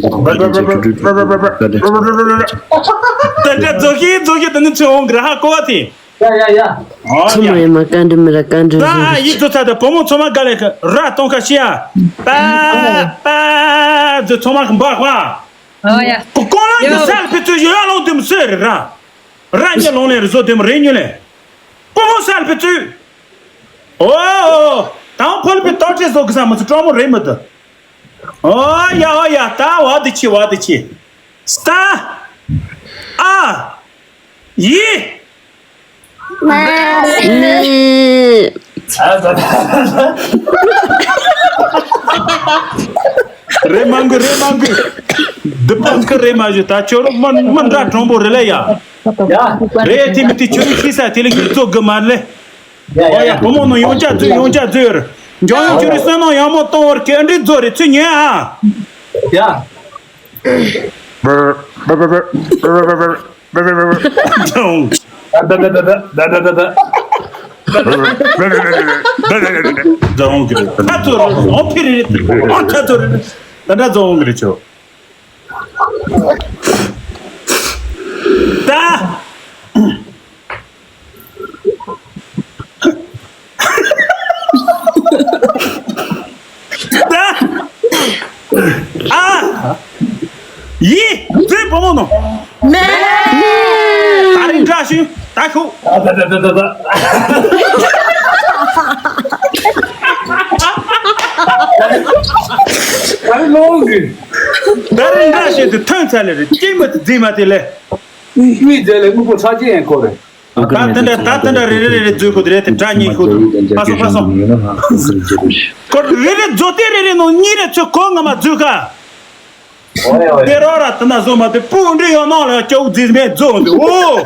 འདྲ་རྫོགས་ཤིག་རྫོགས་ཤིག་དེ་ནི་ཚོས་འོང་གི་ར་ཧ་གོ་བ་དེ། ཡ་ཡ་ཡ། ཨོ་ཚོ་མ་ཡ། ཡིན་མ་བཀའ་འདྲི་མི་ར་བཀའ་འདྲི་ད་ཟིན་ཨ་ཡིག་ཚོ་ཚ་དེ་བུ་མོ་ཚོ་མ་དགའ་ལས་ཀི་ར་གཏོང་ཁ་ཤི་ཡ། པ་པ་ཚོ་ཚོ་མ་གི་འབག་པ། ཨོ་ཡ། ཀོ་ལོང་གི་ཡོ། སལ་ཕི་ཚོ་ཡོ་ཡ་ལོང་དེ་མི་སོས་རེད་ར། ར་ཉེ་ལོང་ལས་རི་བཟོ་དེ་མི་རེ་ཉུ་ལས། ཀོ་ལོང་སལ་ཕི་ཚོ། ཨོ། དང་ཕོལ་པའི་ཏོ་ཁྲེ་བཟོ་གི་ས་མི་ཚོ་གྲོགས་མོ་རེད་མི་འདུག་ཨོ་ཡ་ཨོ་ཡ། ད་བ་དི་ཆི་བ་དི་ཆི། ས་ཏ། ཨ། ཡི། མ། ནི། རེ་མང་གི་རེ་མང་གི། འདི་པང་ཁ་རེ་མ་ཞུ་ད་ཁྱོད་རོ་མི་མི་འདྲ་གྲོང་པོ་རེ་ལེ་ཡ། ཡ། རེ་ཐི་མི་ཐི་ཁྱོད་རིག་ཤི་ས་དེ་ལ་ཁྱོད་ཚོ་གི་མ་ལེ། ཡ་ཡ་ཡ། བུ་མོ་ནང་ཡོང་ཅག་མཛོད་ཡོང་ཅག་མཛོད། འཇང་ཡང་ཁྱོད་རི་བསོད་ནམས་ཡག་མོ་གཏོང་བར་གི་ཨ་འདྲི་མཛོད་རེ་ཚུ་ཉན་ཨ། ཡ། འཇང་གི་ཁ་ཚོ་རོ་ཕི་རེ་རེ་ཨོ་ཁ་ཚོ་རེ་རེ་ད་འདྲ་རྫོང་གི་རེ་ཆོ། ད། ད། ཨ། ཡི། ཙེ་བུ་མོ་ནོ། མེ། ད་རིང་འདྲ་ཞུ། ད་ཤོག་ད་ད་ད་ད་ད། ད་རིང་ལོང་གི་ད་རིང་འདྲ་ཞུ་དུ་ཐོན་ཚར་ལེ་རེད། སྐྱེས་མ་དུ་རྫིས་མ་དེ་ལེ། མི་མཛད་ལས་དངོས་པོ་ཚ་ཅན་ཡང་ཁོ་རེད། ད་དེ་འདྲ་ད་དེ་འདྲ་རེ་རེ་རེ་རེ་འཛུལ་ཁོ་དེ་རེད་དེ་དྲ་གཉིས་ཤོག་དུ་ཕ་སོ་ཕ་སོ། ཁོ་རེ་རེ་འཛུལ་དེ་རེ་རེ་ནང་གཉིས་རེ་ཚོ་ཁོ་ང་མ་འཛུལ་ཁ། ཨོ་ཡ་ཨོ་ཡ། དེ་རོ་ར་དེ་ན་བཟོ་མ་དེ་སྤུ་འདྲི་ཡོད་ནང་ལ་སྐྱོ་རྫིས་མེད་འཛུལ་འདུག་ཨོ་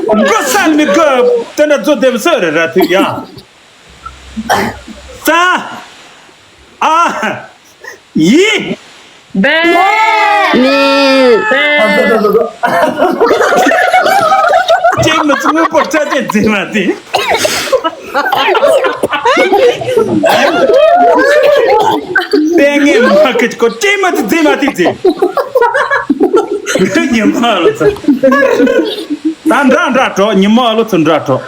ཨོ། འགོ་སལ་མི་དགོས་དེ་འདྲ་འཛུལ་དེ་བཟོ་རེ་ར་དུ་ཡ། ས། ཨ། ཡི། བེ། ནི། བེ། ཅེ་མི་ཚུ་དངོས་པོ་ཆ་ཅེ་རྫི་མ་དེ། ཏེ་ངེ་མ་ཁི་ཅི་ཀོ་ཅེ་མི་ཚུ་རྫི་མ་དེ་རྫི། ཉི་མ་ལོ་ཚོ། ད་འདྲ་འདྲ་གྲོགས་ཉི་མ་ལོ་ཚོ་འདྲ་གྲོགས།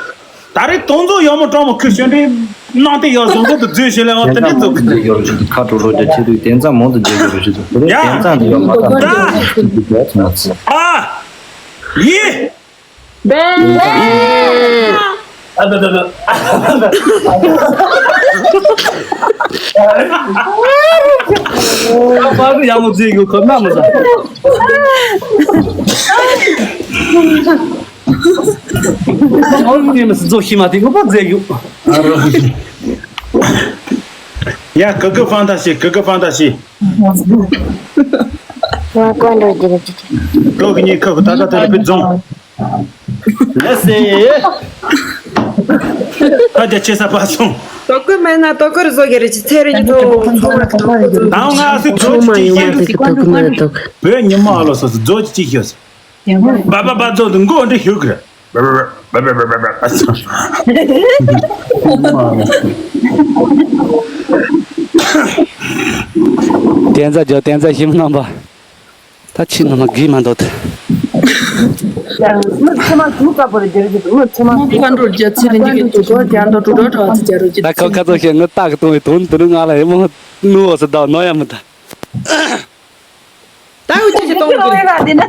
ད་རེས་དོང་ཚོ་ཡོ་མོ་གྲོགས་མོ་ཁུ་ཤོད་འདྲི་གནང་སྟེ་ཡོ་བཟོ་འགོ་དུ་བརྫུས་ཤེས་ལེ་ཨོ་དེ་འདྲི་བཟོ་གི་འདུག་ཁ་དྲོ་རོ་རྒྱ་ཆེ་དུས་དེ་ཙམ་མང་དུ་རྒྱལ་རྒྱུ་རུ་ཞིག་ཏུ་དེ་ཡ། ཙམ་དུ་ཡོ་མ་ད་ད། ཨ། ཡི། བེ། ཨ་ད་ད་ད། ཨ་པ་གི་ཡ་མོ་རྫི་གི་ཁོ་ན་མ་ད། ཨོ་ནི་མི་སི་ཛོ་ཤི་མ་ཏི་ཨོ་པ་ཛེ་གུ། ཡ་ཀི་ཀི་ཧྥང་ཏ་ཤི། ཀི་ཀི་ཧྥང་ཏ་ཤི། ང་ཀོན་རོ་ཇི་ར་ཇི་ཇི། ཀྲོ་གི་ཉི་ཁ་གི་ད་ད་ད་ར་པི་རྫོང་། ལེ་སེ། ད་རྒྱ་ཆེ་ས་པ་སོང་། ཏོ་ཀུ་མེ་ན་ཏོ་ཀུ་རི་ཛོ་གི་རི་ཅི་ཚེ་རི་ཉི་ཐོ་ཚོ་མ་ཏོ་ཀུ་རི་ཛོ། ད་ང་སི་ཚོ་ཅི་ཅི་ཡིན། ཏོ་ཀུ་མེ་ན་ཏོ་ཀུ། བོད་ཉི་མ་ཨ་ལོ་སོ་སི་ཛོ་ཅི་ཅི་ཤོད། བ་བ་བ་ཛོ་དུ་མགོ་འདྲི་ཤོད་གི་ར། བ་བ་བ་བ་བ་བ་བ། བསྟན་རྩ་རྒྱ་བསྟན་རྩ་ཞིམ་རྣམ་པ། ད་ཕྱི་ནང་ལ་གི་མ་འདོད། མི་ཚེ་མ་ཐུག་དཀའ་པོ་རེད་རྒྱ་རེད་མི་ཚེ་མ། མོ་ཁ་འགྲོ་རྒྱ་ཚེ་རིང་གི་དུ་གོ་རྒྱ་འདོ་དུ་འགྲོ་གྲོ་ཚེ་རྒྱ་རོ་ཅི། ད་ཁ་ཁ་ཚོ་ཞེ་ངོ་རྟག་གི་གཏོང་བའི་དོན་དུ་ནི་ང་ལ་ཡི་མོ་ནུ་འོ་སི་ད་ནོ་ཡ་མི་ད། ད་འུ་ཅི་ཞིག་གཏོང་གི་རེད།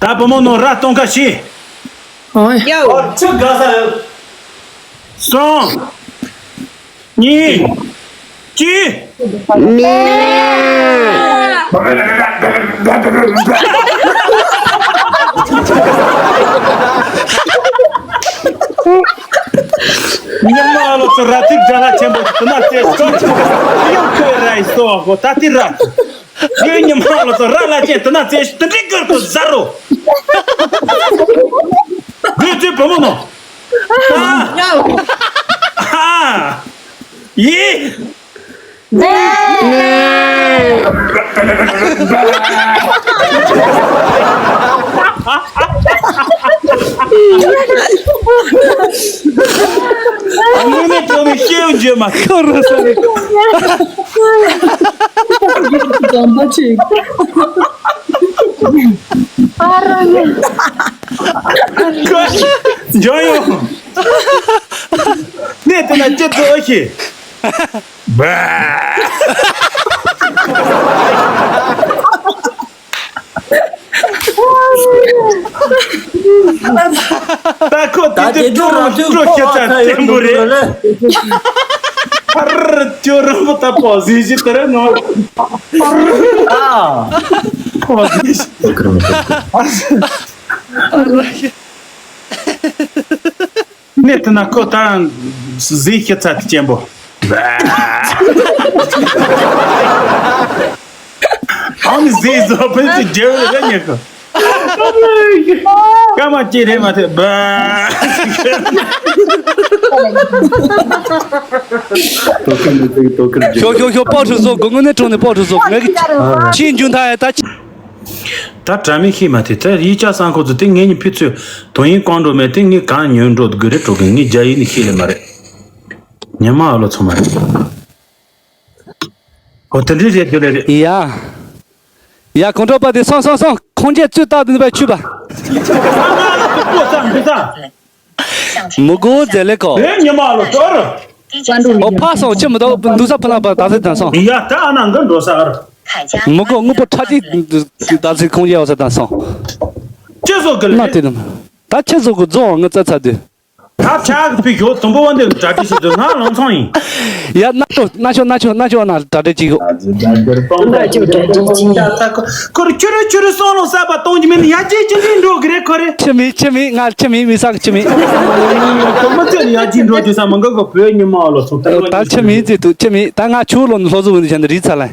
ད་བུ་མོ་ནོར་ར་གཏོང་ཁ་ཤི། ཨོ་ཡ། ཨོ་ཆུ་དགའ་ས་ཡོད། སོང་། གཉིས། གཅིག། མེ། ཉི་མ་ལོ་ཚོ་ར་ཐིག་དགྲ་ལ་ཆེན་པོ་དུ་ན་ཚེ་སོ་ཡོང་ཁོས་ར་ཡི་སོ་གོ་ད་ཏི་ར། ཁྱོད་ཉི་མ་ལོ་ཚོ་ར་ལ་ཅན་དུ་ན་ཚེ་དུ་འདྲི་གར་དུ་ཟ་རོ། དགོས་ཚུལ་བུ་མོ་ནོ། ཨ། ཡེ། ཨ་ནི་ནི་ཁྱོད་ནི་ཤེས་འཇོན་མ་ཁོ་རུ་ས་ནི། འཇོན་ཡོང་། ནས་དེ་ན་ཅི་ཙོ་ཤི། ད་ཁོ་དེ་དེ་ཀྲོ་རང་ཀྲོ་ཁྱེད་ཚ་བརྟན་པོ་རེད། ཨར་ཅོ་རང་པོ་ད་པོ་ཟི་ཞི་དེ་རེད་ནོ། ཨ། པོ་ཟི་ཞི། ནས་དེ་ན་ཁོ་ད་ཟི་ཁྱེད་ཚ་དེ་ཅན་པོ། ཨང་ཟི་ཟོ་ཕན་ཚུན་རྒྱལ་བའི་རེ་ཉེ་གི། སྐར་མ་གཅིག་རེད་མ་ཐེབས། ཤོ་ཤོ་ཤོ་པོ་ཁྲུ་བཟོ་དགོས། དངོས་གནས་དྲང་གནས་པོ་ཁྲུ་བཟོ་དགོས། ངས་ཀྱི་ཕྱིའི་འཇུན་ཐ་ཡ་ད་ཅི། ད་དྲ་མིག་ཤེས་མ་ཐེ་ད་ཡིག་ཆ་སང་ཁོ་ཚོ་དེ་ངས་ཉིན་ཕི་ཚོས་དོན་ཡིན་གང་འགྲོ་མེད་དེ་ངས་གང་ཉོས་འགྲོ་དགོས་རེད་འགྲོ་གི། ངས་རྒྱ་ཡིག་ནི་ཤེས་ལེ་མ་རེད། ཉི་མ་ཨ་ལོ་ཚང་མ་རེད། ཨོ་དེ་འདྲའི་རེད་དེ་རེད་རེད། ཡ། ཡ་གོང་གྲོགས་པ་དེ་སོང་སོང་སོང་། ཁོང་ཁྱེད་ཚོས་རྟག་ཏུ་ནུས་པ་ཆུད་པ། མི་གོ་མཛད་ལེ་གོ། ཨེ་ཉི་མ་ལོ་ཏོར། ཨོ་ཕ་སོང་ཆི་མི་འདུག་འདུག་ས་ཕུ་ལ་པ་ད་ཚེ་དང་སོང་། ཡ་ད་ཨ་ན་འདི་འགྲོ་ས་ཨར། མི་གོ་དངོས་པོ་ཁྲ་ཅིག་ད་ཚེ་ཁོང་ཡ་བ་ས་དང་སོང་། ཅི་བཟོ་གི་ལེ། ན་དེ་དང་། ད་ཁྱེད་ཚོ་གི་རྫོང་ང་རྩ་ཚ་དུས། ད་ཕྱག་གི་ཕི་ཞོ་དུམ་བུ་བ་འདི་གྲ་སྒྲིག་བྱེད་དུས་ང་ལང་ཚང་ཡིན། ཡ་ན་ཆོ་ན་ཆོ་ན་ཆོ་ན་ཆོ་ན་གྲ་སྒྲིག་བྱེད་གོ། ཁོ་ར་ཁྱོད་ར་སོང་ལོ་ས་པ་གཏོང་གི་མིན་ཡ་ཅི་ཅི་ཅི་འགྲོ་གི་རེད་ཁོ་རེ། ཁྱི་མི་ཁྱི་མི་ང་ཁྱི་མི་མི་ས་གི་ཁྱི་མི། ཁོ་མི་ཚེ་ཡ་ཅི་འགྲོ་རྒྱུ་ས་མི་འགག་གོ་བོད་ཉི་མ་ལོ་སོང་ད་ཁྱི་མི་ཅི་ཐུ་ཁྱི་མི་ད་ང་ཆུ་ལོ་ནི་ལྷོ་ཟུ་བུ་འདི་བྱ་འདི་རིག་ཚ་ལ།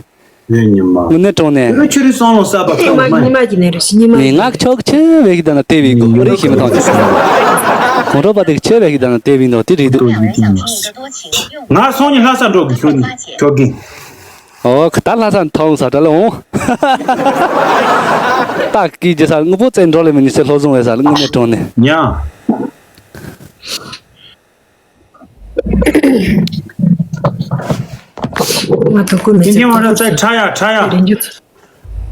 ཡོད་ཉི་མ། དངོས་གནས་དྲང་གནས། ཁྱོད་རེ་སོང་ལོ་ས་པ་ཉི་མ་ཉི་མ་གི་ནས་རེ་ཞི་ཉི་མ་ནས་ང་ཆོག་ཆེ་བས་ཀྱི་ད་ན་དེ་བས་གོ་རེ་ཞི་མི་ཐང་ཆེ། གོང་རོ་པ་དེ་ཆེ་བས་ཀྱི་ད་ན་དེ་བས་འདོ་དེ་རེད་འདུག་ང་སོང་ཉི་ལྷ་ས་འགྲོ་གི་ཁྱོད་ནི་ཁྱོད་གི། ཨོ་ཁ་ད་ལྷ་ས་ཐོང་ས་ད་ལ་འོང་། ད་ཀི་ཇེ་ས་ངུ་པོ་བཙན་འགྲོ་ལེ་མི་ཉི་ཚེ་ལྷོ་བཟུང་བས་ས་ལ་དངོས་གནས་དྲང་གནས། ཉ། ང་ཐུག་གི་མི་ཚེ་ཐུག་གི་ཚེ་ཁྲ་ཡ་ཁྲ་ཡ། དེ་འཇུ་ཚེ།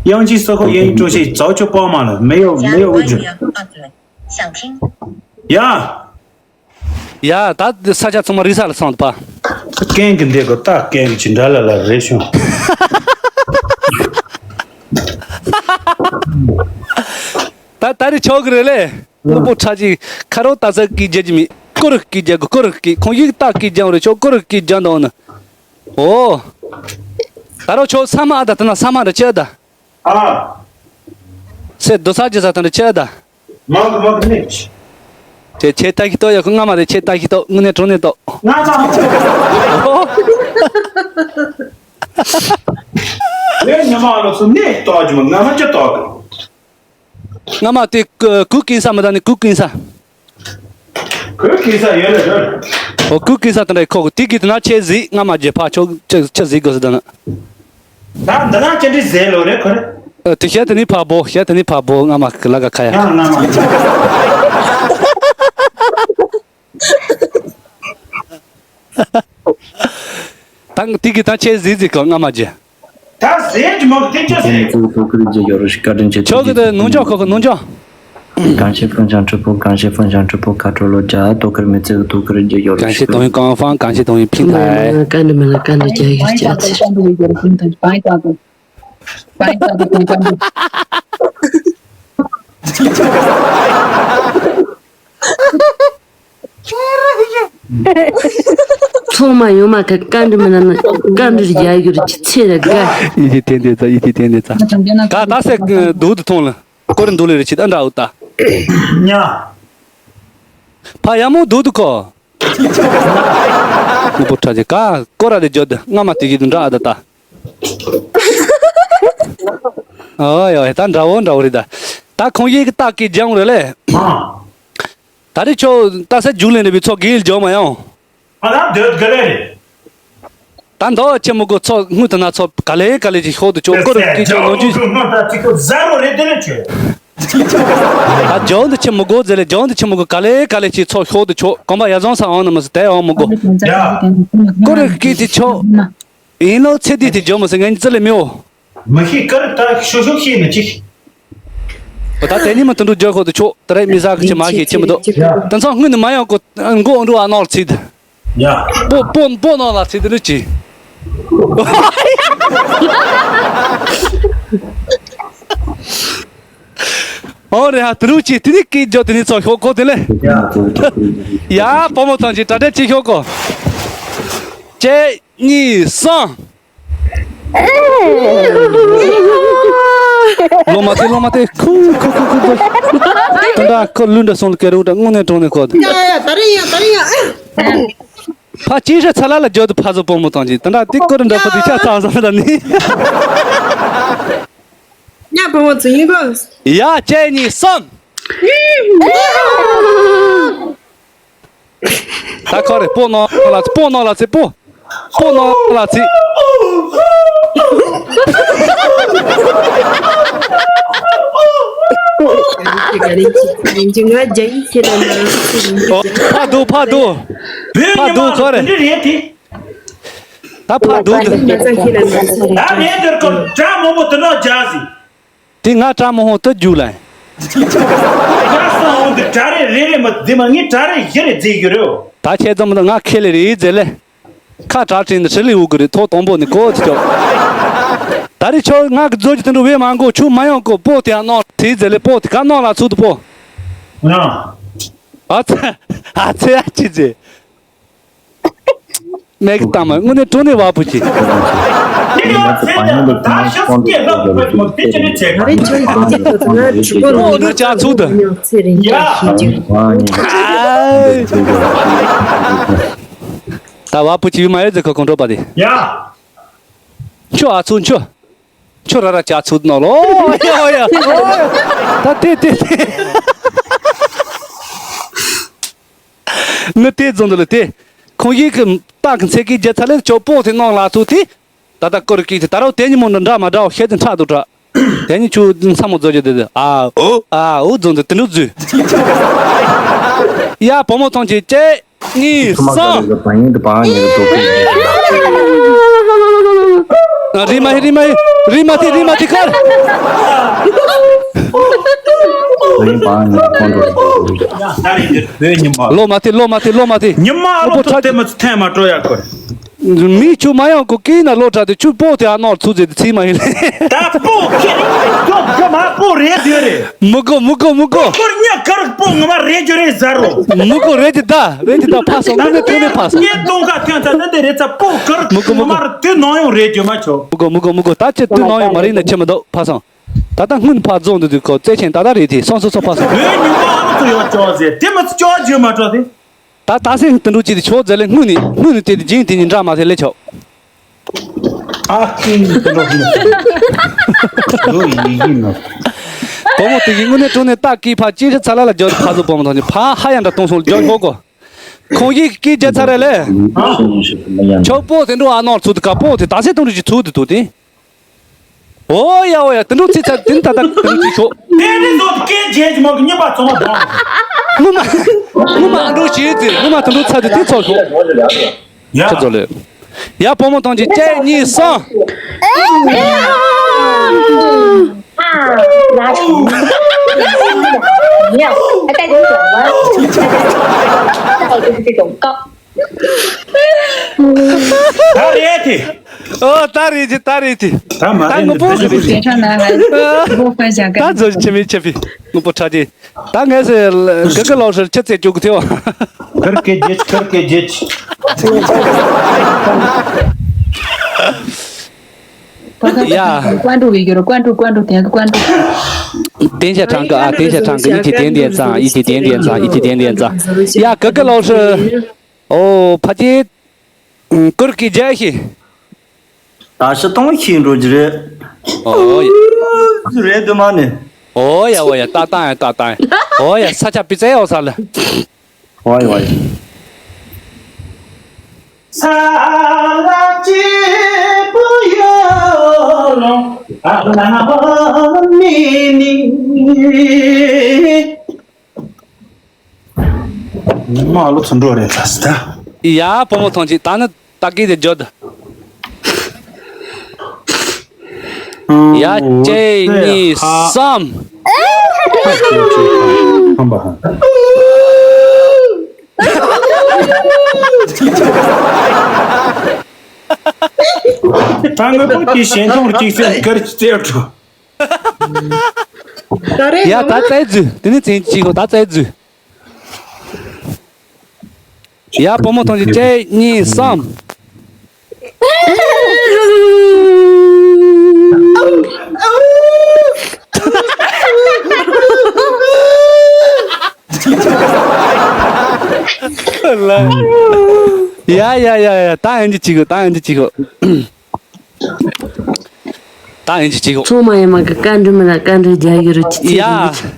དབྱངས་ཅན་སོགས་ཁོ་ཡིན་ཀྲུའུ་ཞི་ཙའོ་ཆོ་པོ་མ་ལ་མེ་ཡོ་མེ་ཡོ་ཝི་ཇུ། ཡ། ཡ་ད་ས་ཆ་ཚང་མ་རིག་ས་ལ་སོང་ད་པ། སྐད་གི་འདི་གོ་ད་སྐད་གི་ཅི་འདྲ་ལ་ལ་རེ་བྱུང་། ད་ད་རི་ཆོག་གི་རེད་ལེ། དངོས་པོ་ཁྲ་ཅིག་ཁ་རོག་ཏག་ས་ཀི་རྒྱ་ཀྱི་མི་ཀོ་རི་ཀི་རྒྱ་གི་ཀོ་རི་ཀི་ཁོང་ཡིག་ཏག་ཀི་རྒྱང་རེ་ཆོག་ཀོ་རི་ཀི་རྒྱང་དང་ནི། ཨོ། ད་རོག་ཆོག་ས་མ་ཨ་ད་ད་ན་ས་མ་རེ་ཆེ་ཨ་ད། ཨ། སེ་རྡོ་ས་ཅི་ས་ད་རེ་ཆེ་ཨ་ད། མང་གི་མང་གི་ནི། ཆེ་ཆེ་ཏག་ཤི་ཏོ་ཡ་ཁོ་ང་མ་རེ་ཆེ་ཏག་ཤི་ཏོ་དངོས་གནས་དྲང་གནས་ཏོ། ང་ཚ། ཨོ། ངས་ཉི་མ་ལོ་སུ་ནས་ཏོ་ཨ་ཅི་མ་ང་མ་ཅི་ཏོ་གི། སྔ་མ་དེ་ཀུ་ཀུ་ཀིན་ས་མི་ད་ནི་ཀུ་ཀིན་ས། ཀུ་ཀིན་ས་ཡོད་ལ་ཡོད། ཨོ་ཀུ་ཀིན་ས་དེ་འདྲ་ཁོ་དེ་གི་དེ་ན་ཆེ་ཟིག་སྔ་མ་རྗེས་ཕ་ཆོག་ཆེ་ཆེ་ཟིག་དགོས་ཟེར་ད་ན། ད་འདི་ན་ཅི་འདྲི་ཟེར་ལོ་རེད་ཁོ་རེ། ཨ་དེ་བཤད་དེ་ནི་ཕ་བོ་བཤད་དེ་ནི་ཕ་བོ་སྔ་མ་གི་ལ་ག་ཁ་ཡ། ཡང་སྔ་མ། ད་དེ་གི་ད་ཆེ་ཟིག་ཟིག་གོ་སྔ་མ་རྗེས། ད་ཟས་ཀྱི་མོ་དེ་ཅི་ཟེར། ཁོང་ཚོའི་ཐོག་ཁུར་རྒྱུ་ཡོད་རེད་བཀའ་དྲིན་ཆེ། ཆོག་གི་དེ་ནུང་ཅོག་ཁོ་ཁོ་ནུང་ཅོག 感谢分享直播，感谢分享直播，卡住了，加多克没这个多克人就有了。感谢抖音官方，感谢抖音平台。干的没了，干的加一个加起来。ཚང་མ་ཡོང་མ་ཁ་བཀའ་འདྲི་མི་ན་ན་བཀའ་འདྲི་རྒྱག་ཡོད་རེད། ཅི་ཚེ་ར་དགའ། ཡིད་ཆེས་ཐེན་ཏེ་ཙ། ཡིད་ཆེས་ཐེན་ཏེ་ཙ། ག་ད་སེ་སྡུག་ཏུ་ཐོང་ལ། ཀོ་རི་འདུག་ལེ་རེ་ཆི་ད་འདྲ་འུ་ད། ཉ། ཕ་ཡ་མོ་སྡུག་ཏུ་ཁོ། ངུ་པོ་ཁྲ་ཅེ་ག་ཀོ་ར་རེ་འཇོ་ད་ང་མ་དེ་གི་འདྲ་ཨ་ད་ད། ཨོ་ཡོ་ད་འདྲ་བོ་འདྲ་བོ་རེད་ད། ད་ཁོང་ཡིག་གི་རྟགས་ཀྱི་སྦྱང་རེད་ལེ། ད་རེ་ཆོ་ད་ས་རྒྱུགས་ལེན་རེ་བི་ཚོ་གིལ་འཇོ་མ་ཡོང་། ཨ་ན་འདོད་ག་ལེ་རེད། ད་མདོ་ཆེ་མོ་གོ་ཚོ་སྔོན་དུ་ན་ཚོ་ག་ལེ་ག་ལེ་ཅིག་ཤོག་ཏུ་ཆོག་ཀོ་རུ་ཀི་ཆོ་ནོ་ཇུ། ཟ་རོ་རེད་དེ་ལེ་ཆོས། ད་ཇོན་དུ་ཆེ་མོ་གོ་ཟེ་ལེ། ཇོན་དུ་ཆེ་མོ་གོ་ག་ལེ་ག་ལེ་ཅིག་ཚོ་ཤོག་ཏུ་ཆོག་གོམ་པ་ཡ་ཟོང་ས་འོང་ན་མ་སི་དེ་འོང་མོ་གོ། ཀོ་རུ་ཀི་ཏི་ཆོ། ཡིན་ལོ་ཚེ་འདི་དེ་ཇོ་མོ་སི་ངན་ཙི་ལེ་མི་འོ། མི་ཤེས་ཀར་ད་ཤོ་ཤོ་ཤེས་ནི་ཅིག་ད་དེ་ཉིན་མ་དུ་འགྲོ་རྒྱུ་ཁོ་ཏུ་ཆོག་ད་རེས་མི་ཟ་གི་ཆེ་མ་ཤེས་ཆེ་མི་འདུག་དེ་ཚོ་སྔོན་ནས་མ་ཡོང་གོ་མགོ་འགྲོ་བ་ནོར་ཚིག་དུ། ཡ། པོ་པོ་པོ་ནོར་ལ་ཚིག་དུ་ནི་ཅི། ཨོ་རེད་ཧ་དུ་རུ་ཅི་དེ་ནི་ཀི་འཇོ་དེ་ནི་ཚོ་ཤོག་གོ་དེ་ལེ། ཡ། བུ་མོ་ཐང་ཅི་ཏྲ་ཏྲ་ཅི་ཤོག་གོ། གཅིག་གཉིས་གསུམ། ལོ་མ་ཏེ་ལོ་མ་ཏེ་ཁུ་ཁུ་ཁུ་ཁུ་ཁུ། ད་ཁོ་ལུན་འདྲ་སོང་ལ་ཀེ་རུ་འདྲ་དངོས་གནས་དྲང་ནས་ཁོ། ཡ་ཡ་ད་རེ་ཡ་ད་རེ་ཡ། ཕ་ཅི་ཧྲ་ཚ་ལ་ལ་འཇོ་དུ་ཕ་ཚོ་བུ་མོ་ཐང་ཅི་ད་ད་ཏི་ཀོ་ར་འདྲ་ཁོ་དུ་ཤ་ཚང་ས་ད་ནི། ཉ་བུ་མོ་ཚུ་ཡིན་གོ། ཡ་གཅིག་གཉིས་གསུམ། ད་ཁོ་རེ་པོ་ནོ་ལ་ཚི་པོ་ནོ་ལ་ཚི་པོ། པོ་ནོ་ལ་ཚི། ཕ་དུ་ཕ་དུ། ཕ་དུ་ཁོ་རེ། ད་ཕ་དུ་དུ། ད་རེད་དེར་ཀོ་གྲ་མོ་མོ་དུ་ནོ་ཇ་ཟི། དེ་ང་གྲ་མོ་ཧོ་དུ་རྒྱུག་ལ། ཁ་སང་འོང་དུ་གྲ་རེ་རེ་རེ་མ་དེ་མ་ངའི་གྲ་རེ་བཞི་རེ་རྫི་གི་རེད། ད་ཁྱེད་ཚོ་མི་ང་ཁེ་ལེ་རེ་རྫི་ལེ། ཁ་གྲ་ཁྲིན་དུ་ཧྲི་ལི་འུ་གི་རེ་ཐོ་དང་པོ་ནི་གོ་ཐི་ཅོ། ད་རེ་ཆོ་ང་གི་རྫོ་གི་དུ་འགྲོ་བས་མ་གོ་ཆུ་མ་ཡོང་གོ་པོ་དེ་ཡང་ནོ་དེ་རྫི་ལེ་པོ་དེ་ག་ནོ་ལ་ཚུ་དུ་པོ། ཨ་ཚ་ཨ་ཚེ་ཨ་ཅི་རྫི། མེག་ཏམ་དངོས་གནས་དྲང་གནས་བ་བུ་ཅི། ཨོ་འདི་ཅག་ཚུགས་ད། ད་བ་བུ་ཅི་ཡུ་མ་ཡོད་ཟེར་ཁོ་གོང་གྲོགས་པ་དེ། ཡ། ཁྱོད་ཨ་ཚུགས་ཁྱོད། ཁྱོད་ར་ར་ཅག་ཚུགས་ནོ་ལོ། ཡ་ཡ། ད་དེ་དེ་དེ། ནི་དེ་རྫོང་དུ་ལ་དེ། ཁོང་ཡིག་གི་རྟགས་ཀྱི་ཚད་ཀྱི་རྒྱལ་ཚ་ལས་ཆོག་པོ་དེ་ནང་ལ་ཚུགས་དེ། ད་ལྟ་སྐོར་གྱི་དེ་ད་རུང་དེ་ཉིན་མོ་འདྲ་མ་འདྲ་བ་ཤེས་དེ་ཕྲག་ཏུ་དྲག་དེ་ཉིན་ཆུ་མཚམས་མོ་རྫོགས་རྒྱུ་དེ་དེ་ཨ་ཨོ་ཨ་ཨོ་རྫོང་དུ་དེ་འདྲ་རྫུས། ཡ་བུ་མོ་ཐང་ཆེ་ཅེ་གཉིས་གསུམ། རི་མ་ཧི་རི་མ་ཧི་རི་མ་ཐི་རི་མ་ཐི་ཁར། ལོ་མ་ཐི་ལོ་མ་ཐི་ལོ་མ་ཐི། ཉི་མ་ཨ་ལོ་ཐུབ་དེ་མ་ཐི་ཐན་མ་སྤྲོ་ཡ་ཁོ། མི་ཆུ་མ་ཡང་གོ་ཀི་ན་ལོ་དྲ་དེ་ཆུ་པོ་དེ་ཨ་ནོར་ཚུ་ཟེ་དེ་ཚི་མ་ཡིན་ལེ། ད་པོ་ཁེ་ཁྱོད་ཁྱོད་མ་པོ་རེད་དེ་རེད། མུ་གོ་མུ་གོ་མུ་གོ། ཁོར་ཉ་ཀར་པོ་ངོ་མ་རེད་རྒྱུ་རེད་ཟེར་རོ། མུ་གོ་རེད་དེ་ད་རེད་དེ་ད་ཕ་སོང་ངོ་ནས་ཐོན་ནས་ཕ་སོང་། ངས་གཏོང་ཁ་ཐོན་ཚ་ནི་དེ་རེད་ཚ་པོ་ཀར་མུ་གོ་མུ་གོ། ངོ་མ་རེད་དེ་ནང་ཡོང་རེད་རྒྱུ་མ་ཆོ། མུ་གོ་མུ་གོ་མུ་གོ། ད་ཁྱེད་དུས་ནང་ཡོང་མ་རེད་ན་ཁྱེད་མི་འདུག་ཕ་སོང་། ད་ལྟ་སྔོན་ཕ་རྫོང་དུ་དུས་ཁོ་བཙལ་ཆེན་ད་ལྟ་རེད་དེ་སོང་སོ་སོ་ཕ་སོང་། ངའི་ཉི་མ་ཨ་ལོ་ཚོ་ཡོད་ཅོག་ཟེར་དེ་མི་ཚོ་ཅོག་རྒྱུ་མ་ཆོག་དེ། ད་ད་སེ་དུ་འགྲོ་ཅི་དེ་ཆོག་ཟེར་ལེ་སྔུན་ནི་སྔུན་ནི་དེ་དེ་སྦྱིན་དེ་ཉིན་འདྲ་མ་ཟེར་ལེ་ཆོག་ཨ་ཀིན་དུ་འགྲོ་ནི་ལོ་ཡི་ཡི་ནོ། བུ་མོ་དེ་གི་དངོས་གནས་དྲང་གནས་ཏག་གི་ཕ་ཅི་ཧྲི་ཚ་ལ་ལ་རྒྱོ་ཕ་ཚོ་བུ་མོ་ཐོག་ནི་ཕ་ཧ་ཡ་འདྲ་གཏོང་སོང་རྒྱོ་ཧོ་གོ། ཁོང་ཡིག་གི་རྒྱ་ཚ་རེ་ལེ། ཆོག་པོ་དེ་འགྲོ་ཨ་ནོར་ཚུ་དུ་ག་པོ་དེ་ད་སེ་དུ་འགྲོ་ཅི་ཚུ་དུ་དུ་དེ། ཨོ་ཡ་ཨོ་ཡ་དེ་འགྲོ་ཚིག་ཚ་དེ་ད་ད་དེ་འགྲོ་ཅི་ཤོག་དེ་ནི་ཚོ་སྐད་རྒྱན་གྱི་མོ་གི་གཉིས་པ་ཚོ་མ་དང་། ངུ་མ་ངུ་མ་འགྲོ་བྱེད་ཚེ་ངུ་མ་དེ་འགྲོ་ཚ་དེ་དེ་ཚོ་ཤོག་ཡ། ཁྱེད་ཚོ་ལེ། ཡ་བུ་མོ་ཐང་ཆེ་གཅིག་གཉིས་གསུམ། ད་རེད་དེ། ཨོ་ད་རེད་དེ་ད་རེད་དེ། ད་མ་རེད་ད་ངོ་པོ་ཟེར་རེད། ད་ཛོ་ཆེ་མི་ཆེ་བི་ངོ་པོ་ཁྲ་དེ། ད་ངས་ཟེར་ག་ག་ལོག་ཟེར་ཆེ་ཚེ་ཅུག་ཐེ་བ། གར་སྐད་རྒྱས་གར་སྐད་རྒྱས། ཡ། ཀོན་ཀྲུ་ཡི་གེ་རུ་ཀོན་ཀྲུ་ཀོན་ཀྲུ་དེ་ཀོན་ཀྲུ། བདེན་ཆ་གྲངས་ཀ་ཨ་བདེན་ཆ་གྲངས་ཀ་ཡིད་ཀྱི་བདེན་བདེན་ཙང་ཡིད་ཀྱི་བདེན་བདེན་ཙང་ཡིད་ཀྱི་བདེན་བདེན་ཙང་། ཡ་ག་ག་ལོག་ཤི། ཨོ་ཕ་ཅི། ཀུར་ཀི་རྒྱལ་ཤི། ད་ཤི་སྟོང་ཤི་འགྲོ་རྒྱུ་རེད། ཨོ་ཡ། རེད་དུ་མ་ནི། ཨོ་ཡ་ཨོ་ཡ་ཏག་ཏག་ཡ་ཏག་ཏག་ཡ། ཨོ་ཡ་ས་ཆ་པི་ཙེ་ཨོ་ས་ལ། ཨོ་ཡ་ཨོ་ཡ། ཉི་མ་ལོ་ཚོ་འགྲོ་རེད་ལ་སི་ད། ཡ་བུ་མོ་ཐོང་ཅིག་ད་ནི་ད་གི་དེ་བརྗོད། ཡ་གཅིག་གཉིས་གསུམ། ད་ངོ་པོ་དེ་ཞེན་མཐོང་གཅིག་སེམས་དཀར་གྱི་རྩེ་བྲོ། ད་རེས་ཡ་ད་རྩེ་རྫུས་དེ་ནི་ཚན་གཅིག་གོ་ད་རྩེ་རྫུས། ཡ་བུ་མོ་ཐོང་ཅིག་གཅིག་གཉིས་གསུམ། ཡ་ཡ་ཡ་ཡ་ད་ཨེན་ཅི་གཅིག་གོ་ད་ཨེན་ཅི་གཅིག་གོ། ད་ཨེན་ཅི་ཅིག་ཚང་མ་ཡ་མ་གི་བཀའ་འདྲི་མི་ལ་བཀའ་འདྲི་རྒྱག་ཡོད་རེད་ཅི་ཚེ་ཡ། རིང་གི་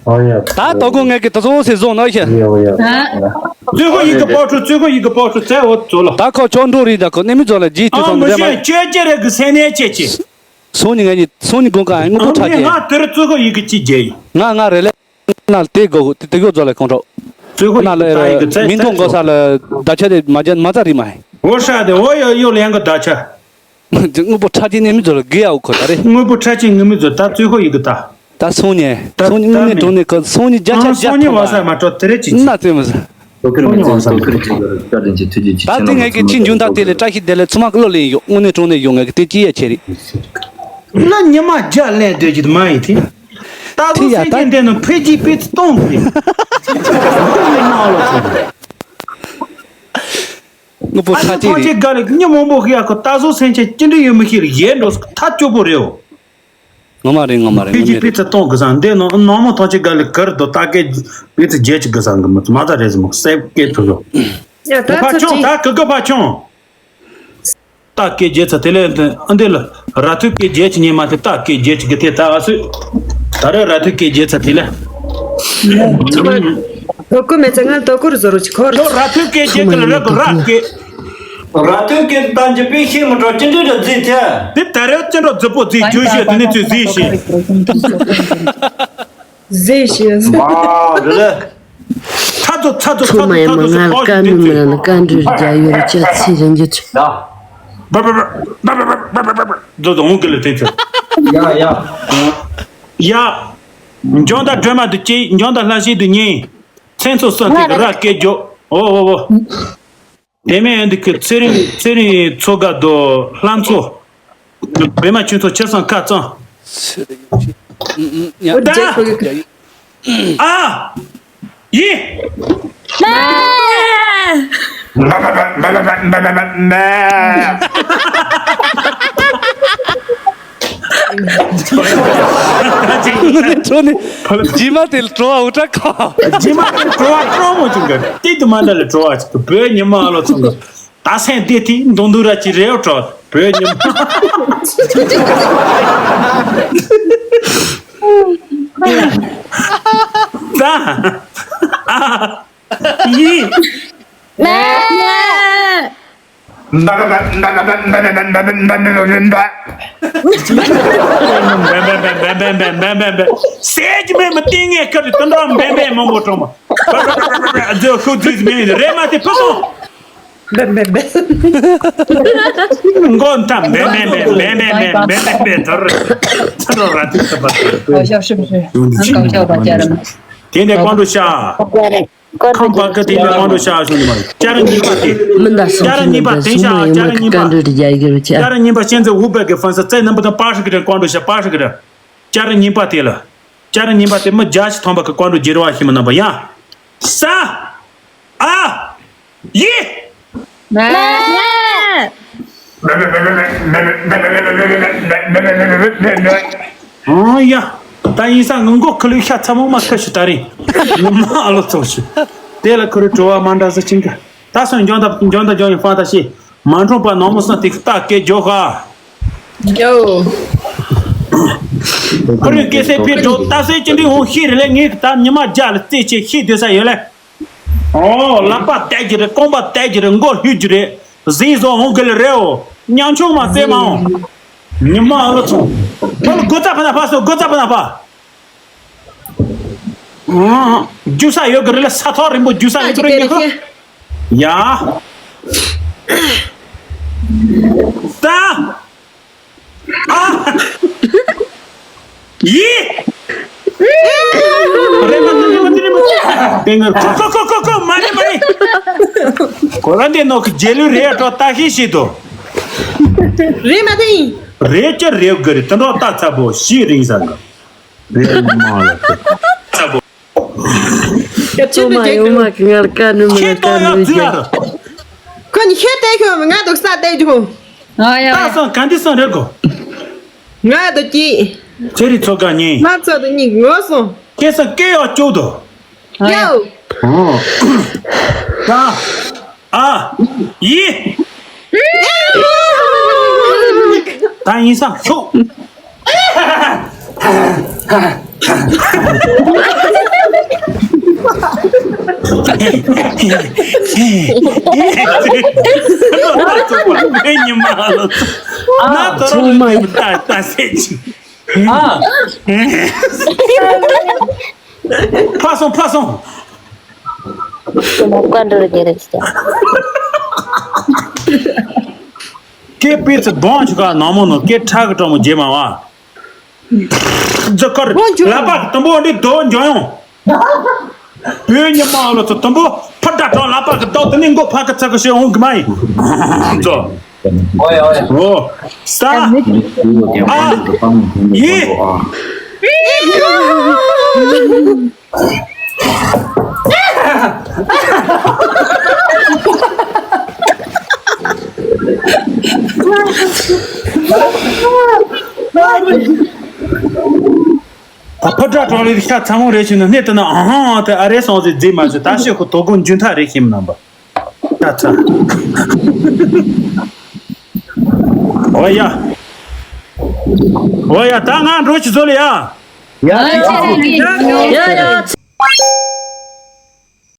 ཨོ་ཡ། ད་དོ་དགོང་ངས་གི་དོ་ཚོ་སེ་བཟོ་ནོ་ཤ། ཡ་ཨོ་ཡ། ཨ། རྩོད་གོ་ཡི་གི་པོ་ཁྲུ་རྩོད་གོ་ཡི་གི་པོ་ཁྲུ་རྩེ་འོ་ཚོ་ལ། ད་ཁོ་ཆོ་འགྲོ་རི་ད་ཁོ་ནེ་མི་ཚོ་ལ་ཇི་ཐུ་ཨ་སོང་མི་རེ་མ། ཤེས་ཁྱོད་ཅི་རེད་གི་སེ་ནེ་ཅེ་ཅི། སོང་ནི་ངས་ནི་སོང་ནི་དགོང་ཀ་ཨེ་ངོ་པོ་ཨ་ཁྲ་ཅེ། ང་དེར་རྩོད་གོ་ཡི་གི་ཅི་རྒྱལ་ཡིན། ང་ང་རེ་ལེ། ན་དེ་གོ་དེ་གོ་ཚོ་ལ་ཁོང་ཁྲོ། རྩོད་གོ་ཡི་ཁོ་ན་ལ་ཡི་གི་རྩེ་མིན་ཐོང་གོ་ས་ལ་ད་ཆ་དེ་མ་ཇན་མ་ཚ་རི་མ་ཧེ། འོ་ཧྲ་དེ་འོ་ཡོ་ཡོ་ལེང་གི་ད་ཆ། དངོས་པོ་ཁྲ་ཅིག་ནས་མི་ཚོར་དགེ་ཡའོ་ཁོ་ད་རེད། དངོས་པོ་ཁྲ་ཅིག་ངས་མི་ཚོར་ད་རྩོད་ཁོ་ཡི་གི་ད། ད་སོང་ཉེ་ད་སོང་ཉེ་ད་དངོས་གནས་མི་དྲང་གནས་ཁོ་སོང་ཉེ་བརྒྱ་ཆ་ཨང་བརྒྱ་སོང་ཉེ་ཐོབ་བ་ས་མ་སྤྲོ་དེ་རེད་ཅིག་ཅིག་ན་རྩོད་མི་ཟ། སོང་ཉེ་བ་ས་ཁུར་ཅིག་བཀའ་དྲིན་ཆེ་ཐུགས་རྗེ་ཆེ། ད་དེ་ངས་ཀྱི་ཅི་འཇུན་ཐག་དེ་ལས་བཀྲ་ཤིས་བདེ་ལེགས་ཚུ་མ་གློ་ལེན་ཡོད་དངོས་གནས་དྲང་གནས་ཡོད་ངས་ཀྱི་དེ་ཅི་ཡ་ཆེ་རེད། ལ་ཉི་མ་བརྒྱ་ལེན་སྡོད་ཀྱི་མ་ཡིན་ཏེ། ད་ཐི་སོ་ཡ་སེང་ད་ཆེན་དེ་ནི་འཕེལ་རྒྱས་སྤེལ་ཚུལ་གཏོང་དགོས། དངོས་པོ་ཨ་ཆ་ནི་ཐོག་ཅིག་རེད། ཅིག་ག་ལ་མྱི་མང་པོ་ཤི་ཡ་ཁོ་ད་སོ་སེང་ཆེན་ཅི་འདྲ་ཡོད་མི་ཤེས་རེད་ཡས་འགྲོ་ཐག་སྐྱོ་པོ་རེད་འོ། ངོ་མ་རེད་ངོ་མ་རེད་ངོ་མ་རེད། སྤེལ་ཚུལ་གཏོང་དགོས་ས་འདི་ནང་ནང་མོ་ཐོག་ཅིག་ག་ལ་གར་དོ་ད་སྐད་སྤེལ་ཚུལ་རྒྱས་ཅིག་དགོས་ས་གི་མི་མ་ད་རེད་ཟི་མོ་སེབ་སྐད་ཐུག་ཡོ། ཡ་ད་ཕ་ཚོ་ཆུང་ཅིག་ད་གི་གི་ཕ་ཆུང་། ཏག་སྐད་རྒྱས་ཚ་དེ་ལས་འདི་ལ་ར་ཐུག་སྐད་རྒྱས་ཅི་ཉན་མ་དེ་ཏག་སྐད་རྒྱས་ཅི་གི་དེ་ད་ཨ་སུ། ད་རེ་ར་ཐུག་སྐད་རྒྱས་ཚ་དེ་ལ། དོ་ཀུ་མེ་ཚ་ང་དོ་ཀུ་རུ་ཟོ་རུ་ཅི་ཁོར། དོ་ར་ཐུག་སྐད་རྒྱས་ཀི་ལ་ར་ཀུ་ར་སྐད། ར་ཐུག་སྐད་ད་འཇི་པི་ཤི་མི་འགྲོ་ཅི་འདྲི་ར་རྫི་ཐེ། དེ་ད་རེ་ཅི་འགྲོ་རྫི་པོ་རྫི་ཁྱོད་ཤི་དེ་ནི་ཚུ་རྫི་ཤི། ཟེར་ཞེས། མ་རེད་ལེ། ཚ་ཚོ་ཚ་ཚོ་ཚ་ཚོ་ཚ་ཚོ་ཚ་ཚོ་ཁོ་ཞིག་དེ་ཚོ། བཀའ་འདྲི་རྒྱག་ཡོད་ཅག་ཚེ་རིང་གི་ཚོ། ཡ། ཛོ་ཛོ་འོང་གི་ལེ་དེ་ཚོ། ཡ་ཡ། ཡ། འཇོན་དང་སྒྲོལ་མ་དུ་ཅི་འཇོན་དང་ལྷ་ཤེས་དུ་ཉེ། མཚན་ཚོ་སོན་ཚིག་ར་སྐད་རྒྱོ། འོ་འོ་འོ། དེ་མིན་འདི་ཁི་ཚེ་རིང་ཚེ་རིང་མཚོ་དགའ་དོ་ལྷ་མཚོ། བེ་མ་ཆུན་ཚོ་ཆེ་སང་ཁ་གཙང་། ཚེ་རིང་ཡ། ད། རྒྱལ་ཁོ་གི། ཨ། ཡི། ཁྲོ་ནི། རྗེས་མ་དེ་ལ་བྲོ་བ་འུ་དྲ་ཁ། རྗེས་མ་དེ་ལ་བྲོ་བ་སྤྲང་མོ་བྱུང་གི་ཏི་དུ་མ་འདྲ་ལ་བྲོ་བ་ཅིག་བོད་ཉི་མ་ཨ་ལོ་ཚང་གི་ད་སེང་ལྡེ་ཐི་མདུང་མདུང་ར་ཅི་རེའོ་བྲོ་བོད་ཉི་མ། ད། ཨ། ཡི། ལ། སྲས་ཀྱི་མེད་མི་ཏིང་ངེ་ཁ་རི་ཏི་འདྲ་བན་བན་མང་པོ་གྲོང་མ། རྫོ་ཤུགས་རྫུས་མེད་རེ་མ་ཏི་ཕུ་སོང་། མགོ་མཐའ་བན་བན་བན་བན་བན་བན་བན་དོར་ཚ་རོ་ར་ཏི་ཚ་པ། དེ་ནས་ཀོང་ཀྲུ་ཤ། ཁམས་པ་ཀི་དེ་ལ་ཀོང་ཀྲོ་ཤ་ཤོ་ནི་མ། ཅ་ར་གཉིས་པ་དེ། མི་འདའ་སོང་ཅ་ར་གཉིས་པ་དེང་ཤ་ཅ་ར་གཉིས་པ། ཀོང་ཀྲོ་དེ་རྒྱ་ཡི་གི་རུ་ཆ། ཅ་ར་གཉིས་པ་ཅན་ཙེ་ཧུ་པ་གི་ཧྥན་ས་ཙེ་ནམ་པ་དང་པ་ཧྲི་གི་རེད། ཀོང་ཀྲོ་ཤ་པ་ཧྲི་གི་རེད། ཅ་ར་གཉིས་པ་དེ་ལ། ཅ་ར་གཉིས་པ་དེ་མི་བརྒྱ་ཞིག་ཐོན་པ་གི་ཀོང་ཀྲོ་རྒྱལ་བ་ཤི་མི་རྣམ་པ་ཡ། ས། ཨ། ཡི། མ། ཨང་ཡ། ད་ཡིན་ས་ངུ་མགོ་ཁུ་ལུ་ཤ་ཚ་མོ་མ་ཁ་ཤི་ད་རིང་། ངུ་མ་ཨ་ལོ་ཚོགས་ཤི། དེ་ལ་ཁུ་རུ་བྲོ་བ་མ་འདྲ་ཟི་ཅིང་ག་ད་སོང་འཇོན་ད་འཇོན་ད་འཇོན་ཡིན་ཧྥང་ད་ཤི། མ་འཁྲུངས་པ་ནང་མོ་སོང་དེ་ཁ་ཏ་སྐད་འཇོག་ག་ཡོ། ཁུ་རུ་སྐད་སེ་ཕི་འགྲོ་ད་སེ་ཅི་འདྲི་ཧོང་ཤི་རེ་ལེ་ངས་ད་ཉི་མ་རྒྱ་ལ་རྩེ་ཆེ་ཤི་སྡོད་ས་ཡོད་ལེ། ཨོ། ལག་པ་བཏད་ཀྱི་རེད། རྐང་པ་བཏད་ཀྱི་རེད། མགོ་ལྷུད་ཀྱི་རེད། ཟིང་བཟོ་འོང་གི་ལེ་རེད། ཨོ། ཉམ་ཆུང་མ་རྩེ་མ་འོང་། ཉི་མ་ཨ་ལོ་ཚོང་། ཁོ་ལ་སྒོ་རྩ་ཕ་ན་ཕ་སོ་སྒོ་རྩ་ཕ་ན་ཕ། ཨང་། རྒྱུག་ས་ཡོད་གི་རེད་ལ་ས་ཐོག་རིང་པོ་རྒྱུག་ས་ཡོད་གི་རེད་ཉི་ཁོ། ཡ། ད། ཨ། ཡི། རེད་མ་དེ་རེད་མ་དེ་རེད་མ། དེ་ང་ཁོ་ཁོ་ཁོ་ཁོ་ཁོ་མ་རེད་མ་རེད། ཁོ་རང་དེ་ནོ་གི་རྗེས་ལུས་རེད་འགྲོ་ལྟ་ཤེས་ཤེས་དོ། རེད་མ་དེ་ཡིན། རེད་ཀྱི་རེད་གི་རེད་དེ་འགྲོ་ལྟ་ཚ་པོ་ཤི་རིང་ས་གི། རེད་མ་ལ་ཚ་པོ། ཁྱེད་ཚོ་མ་ཡོང་མ་གི་ང་ལ་བཀའ་ནི་མི་ལ་བཀའ་ནི་མི་རྒྱག་ཁོ་ནི་ཤེས་ཏེ་ཁྱོད་ང་དུ་ས་ཏེ་ཁྱོད། ང་ཡ། ད་སང་ག་འདི་སང་རེད་གོ། ང་དུ་ཀྱི། ཚེ་རིང་ཚོ་ག་ཉིན། ང་ཚོ་དུ་གཉིས་ངོ་སོང་། ཁྱེད་སང་སྐད་ཡག་ཅོག་དོ། ཡོ། ད། ཨ། ཡི། ད་ཡིན་སང་ཤོག་ཕ་སོང་ཕ་སོང་། ཀ་འགྲོ་རེ་རེ་ཅི། ཀེ་པི་ཚེ་སྦོང་ཆུ་ཁ་ནང་མོ་ནོ་ཀེ་ཁྲག་གི་གྲོགས་མོ་རྗེས་མ་བ། རྫི་ཁར་ལ་པ་དུམ་བུ་འདི་རྡོ་འཇོག་ཡོང་། བོད་ཉི་མ་ལོ་ཚོ་དུམ་བུ་ཕར་ད་གྲོགས་ལ་པ་གི་རྡོ་དེ་ནི་མགོ་ཕ་གི་ཚ་གི་ཤེས་འོང་གི་མ་ཡིན། ཙོ། ཨོ་ཡ་ཨོ་ཡ། ཨོ། ས། ཨ། ཡི། ད་ཕ་དྲག་གྲོང་ལི་ཤ་ཚ་མོ་རེ་བྱུང་ན་གནས་དེ་ན་ཨ་ཧང་དེ་ཨ་རེ་སོང་ཟེར་རྫིག་མ་ཟེར་ད་ཤེས་ཁོ་དོ་དགོང་འཇུན་ཐག་རེ་ཤེས་མི་རྣམ་པ། ད་ཚ། ཨོ་ཡ། ཨོ་ཡ་ད་ང་འགྲོ་ཅི་བཟོ་ལ་ཡ། ཡ་ཡ་ཡ།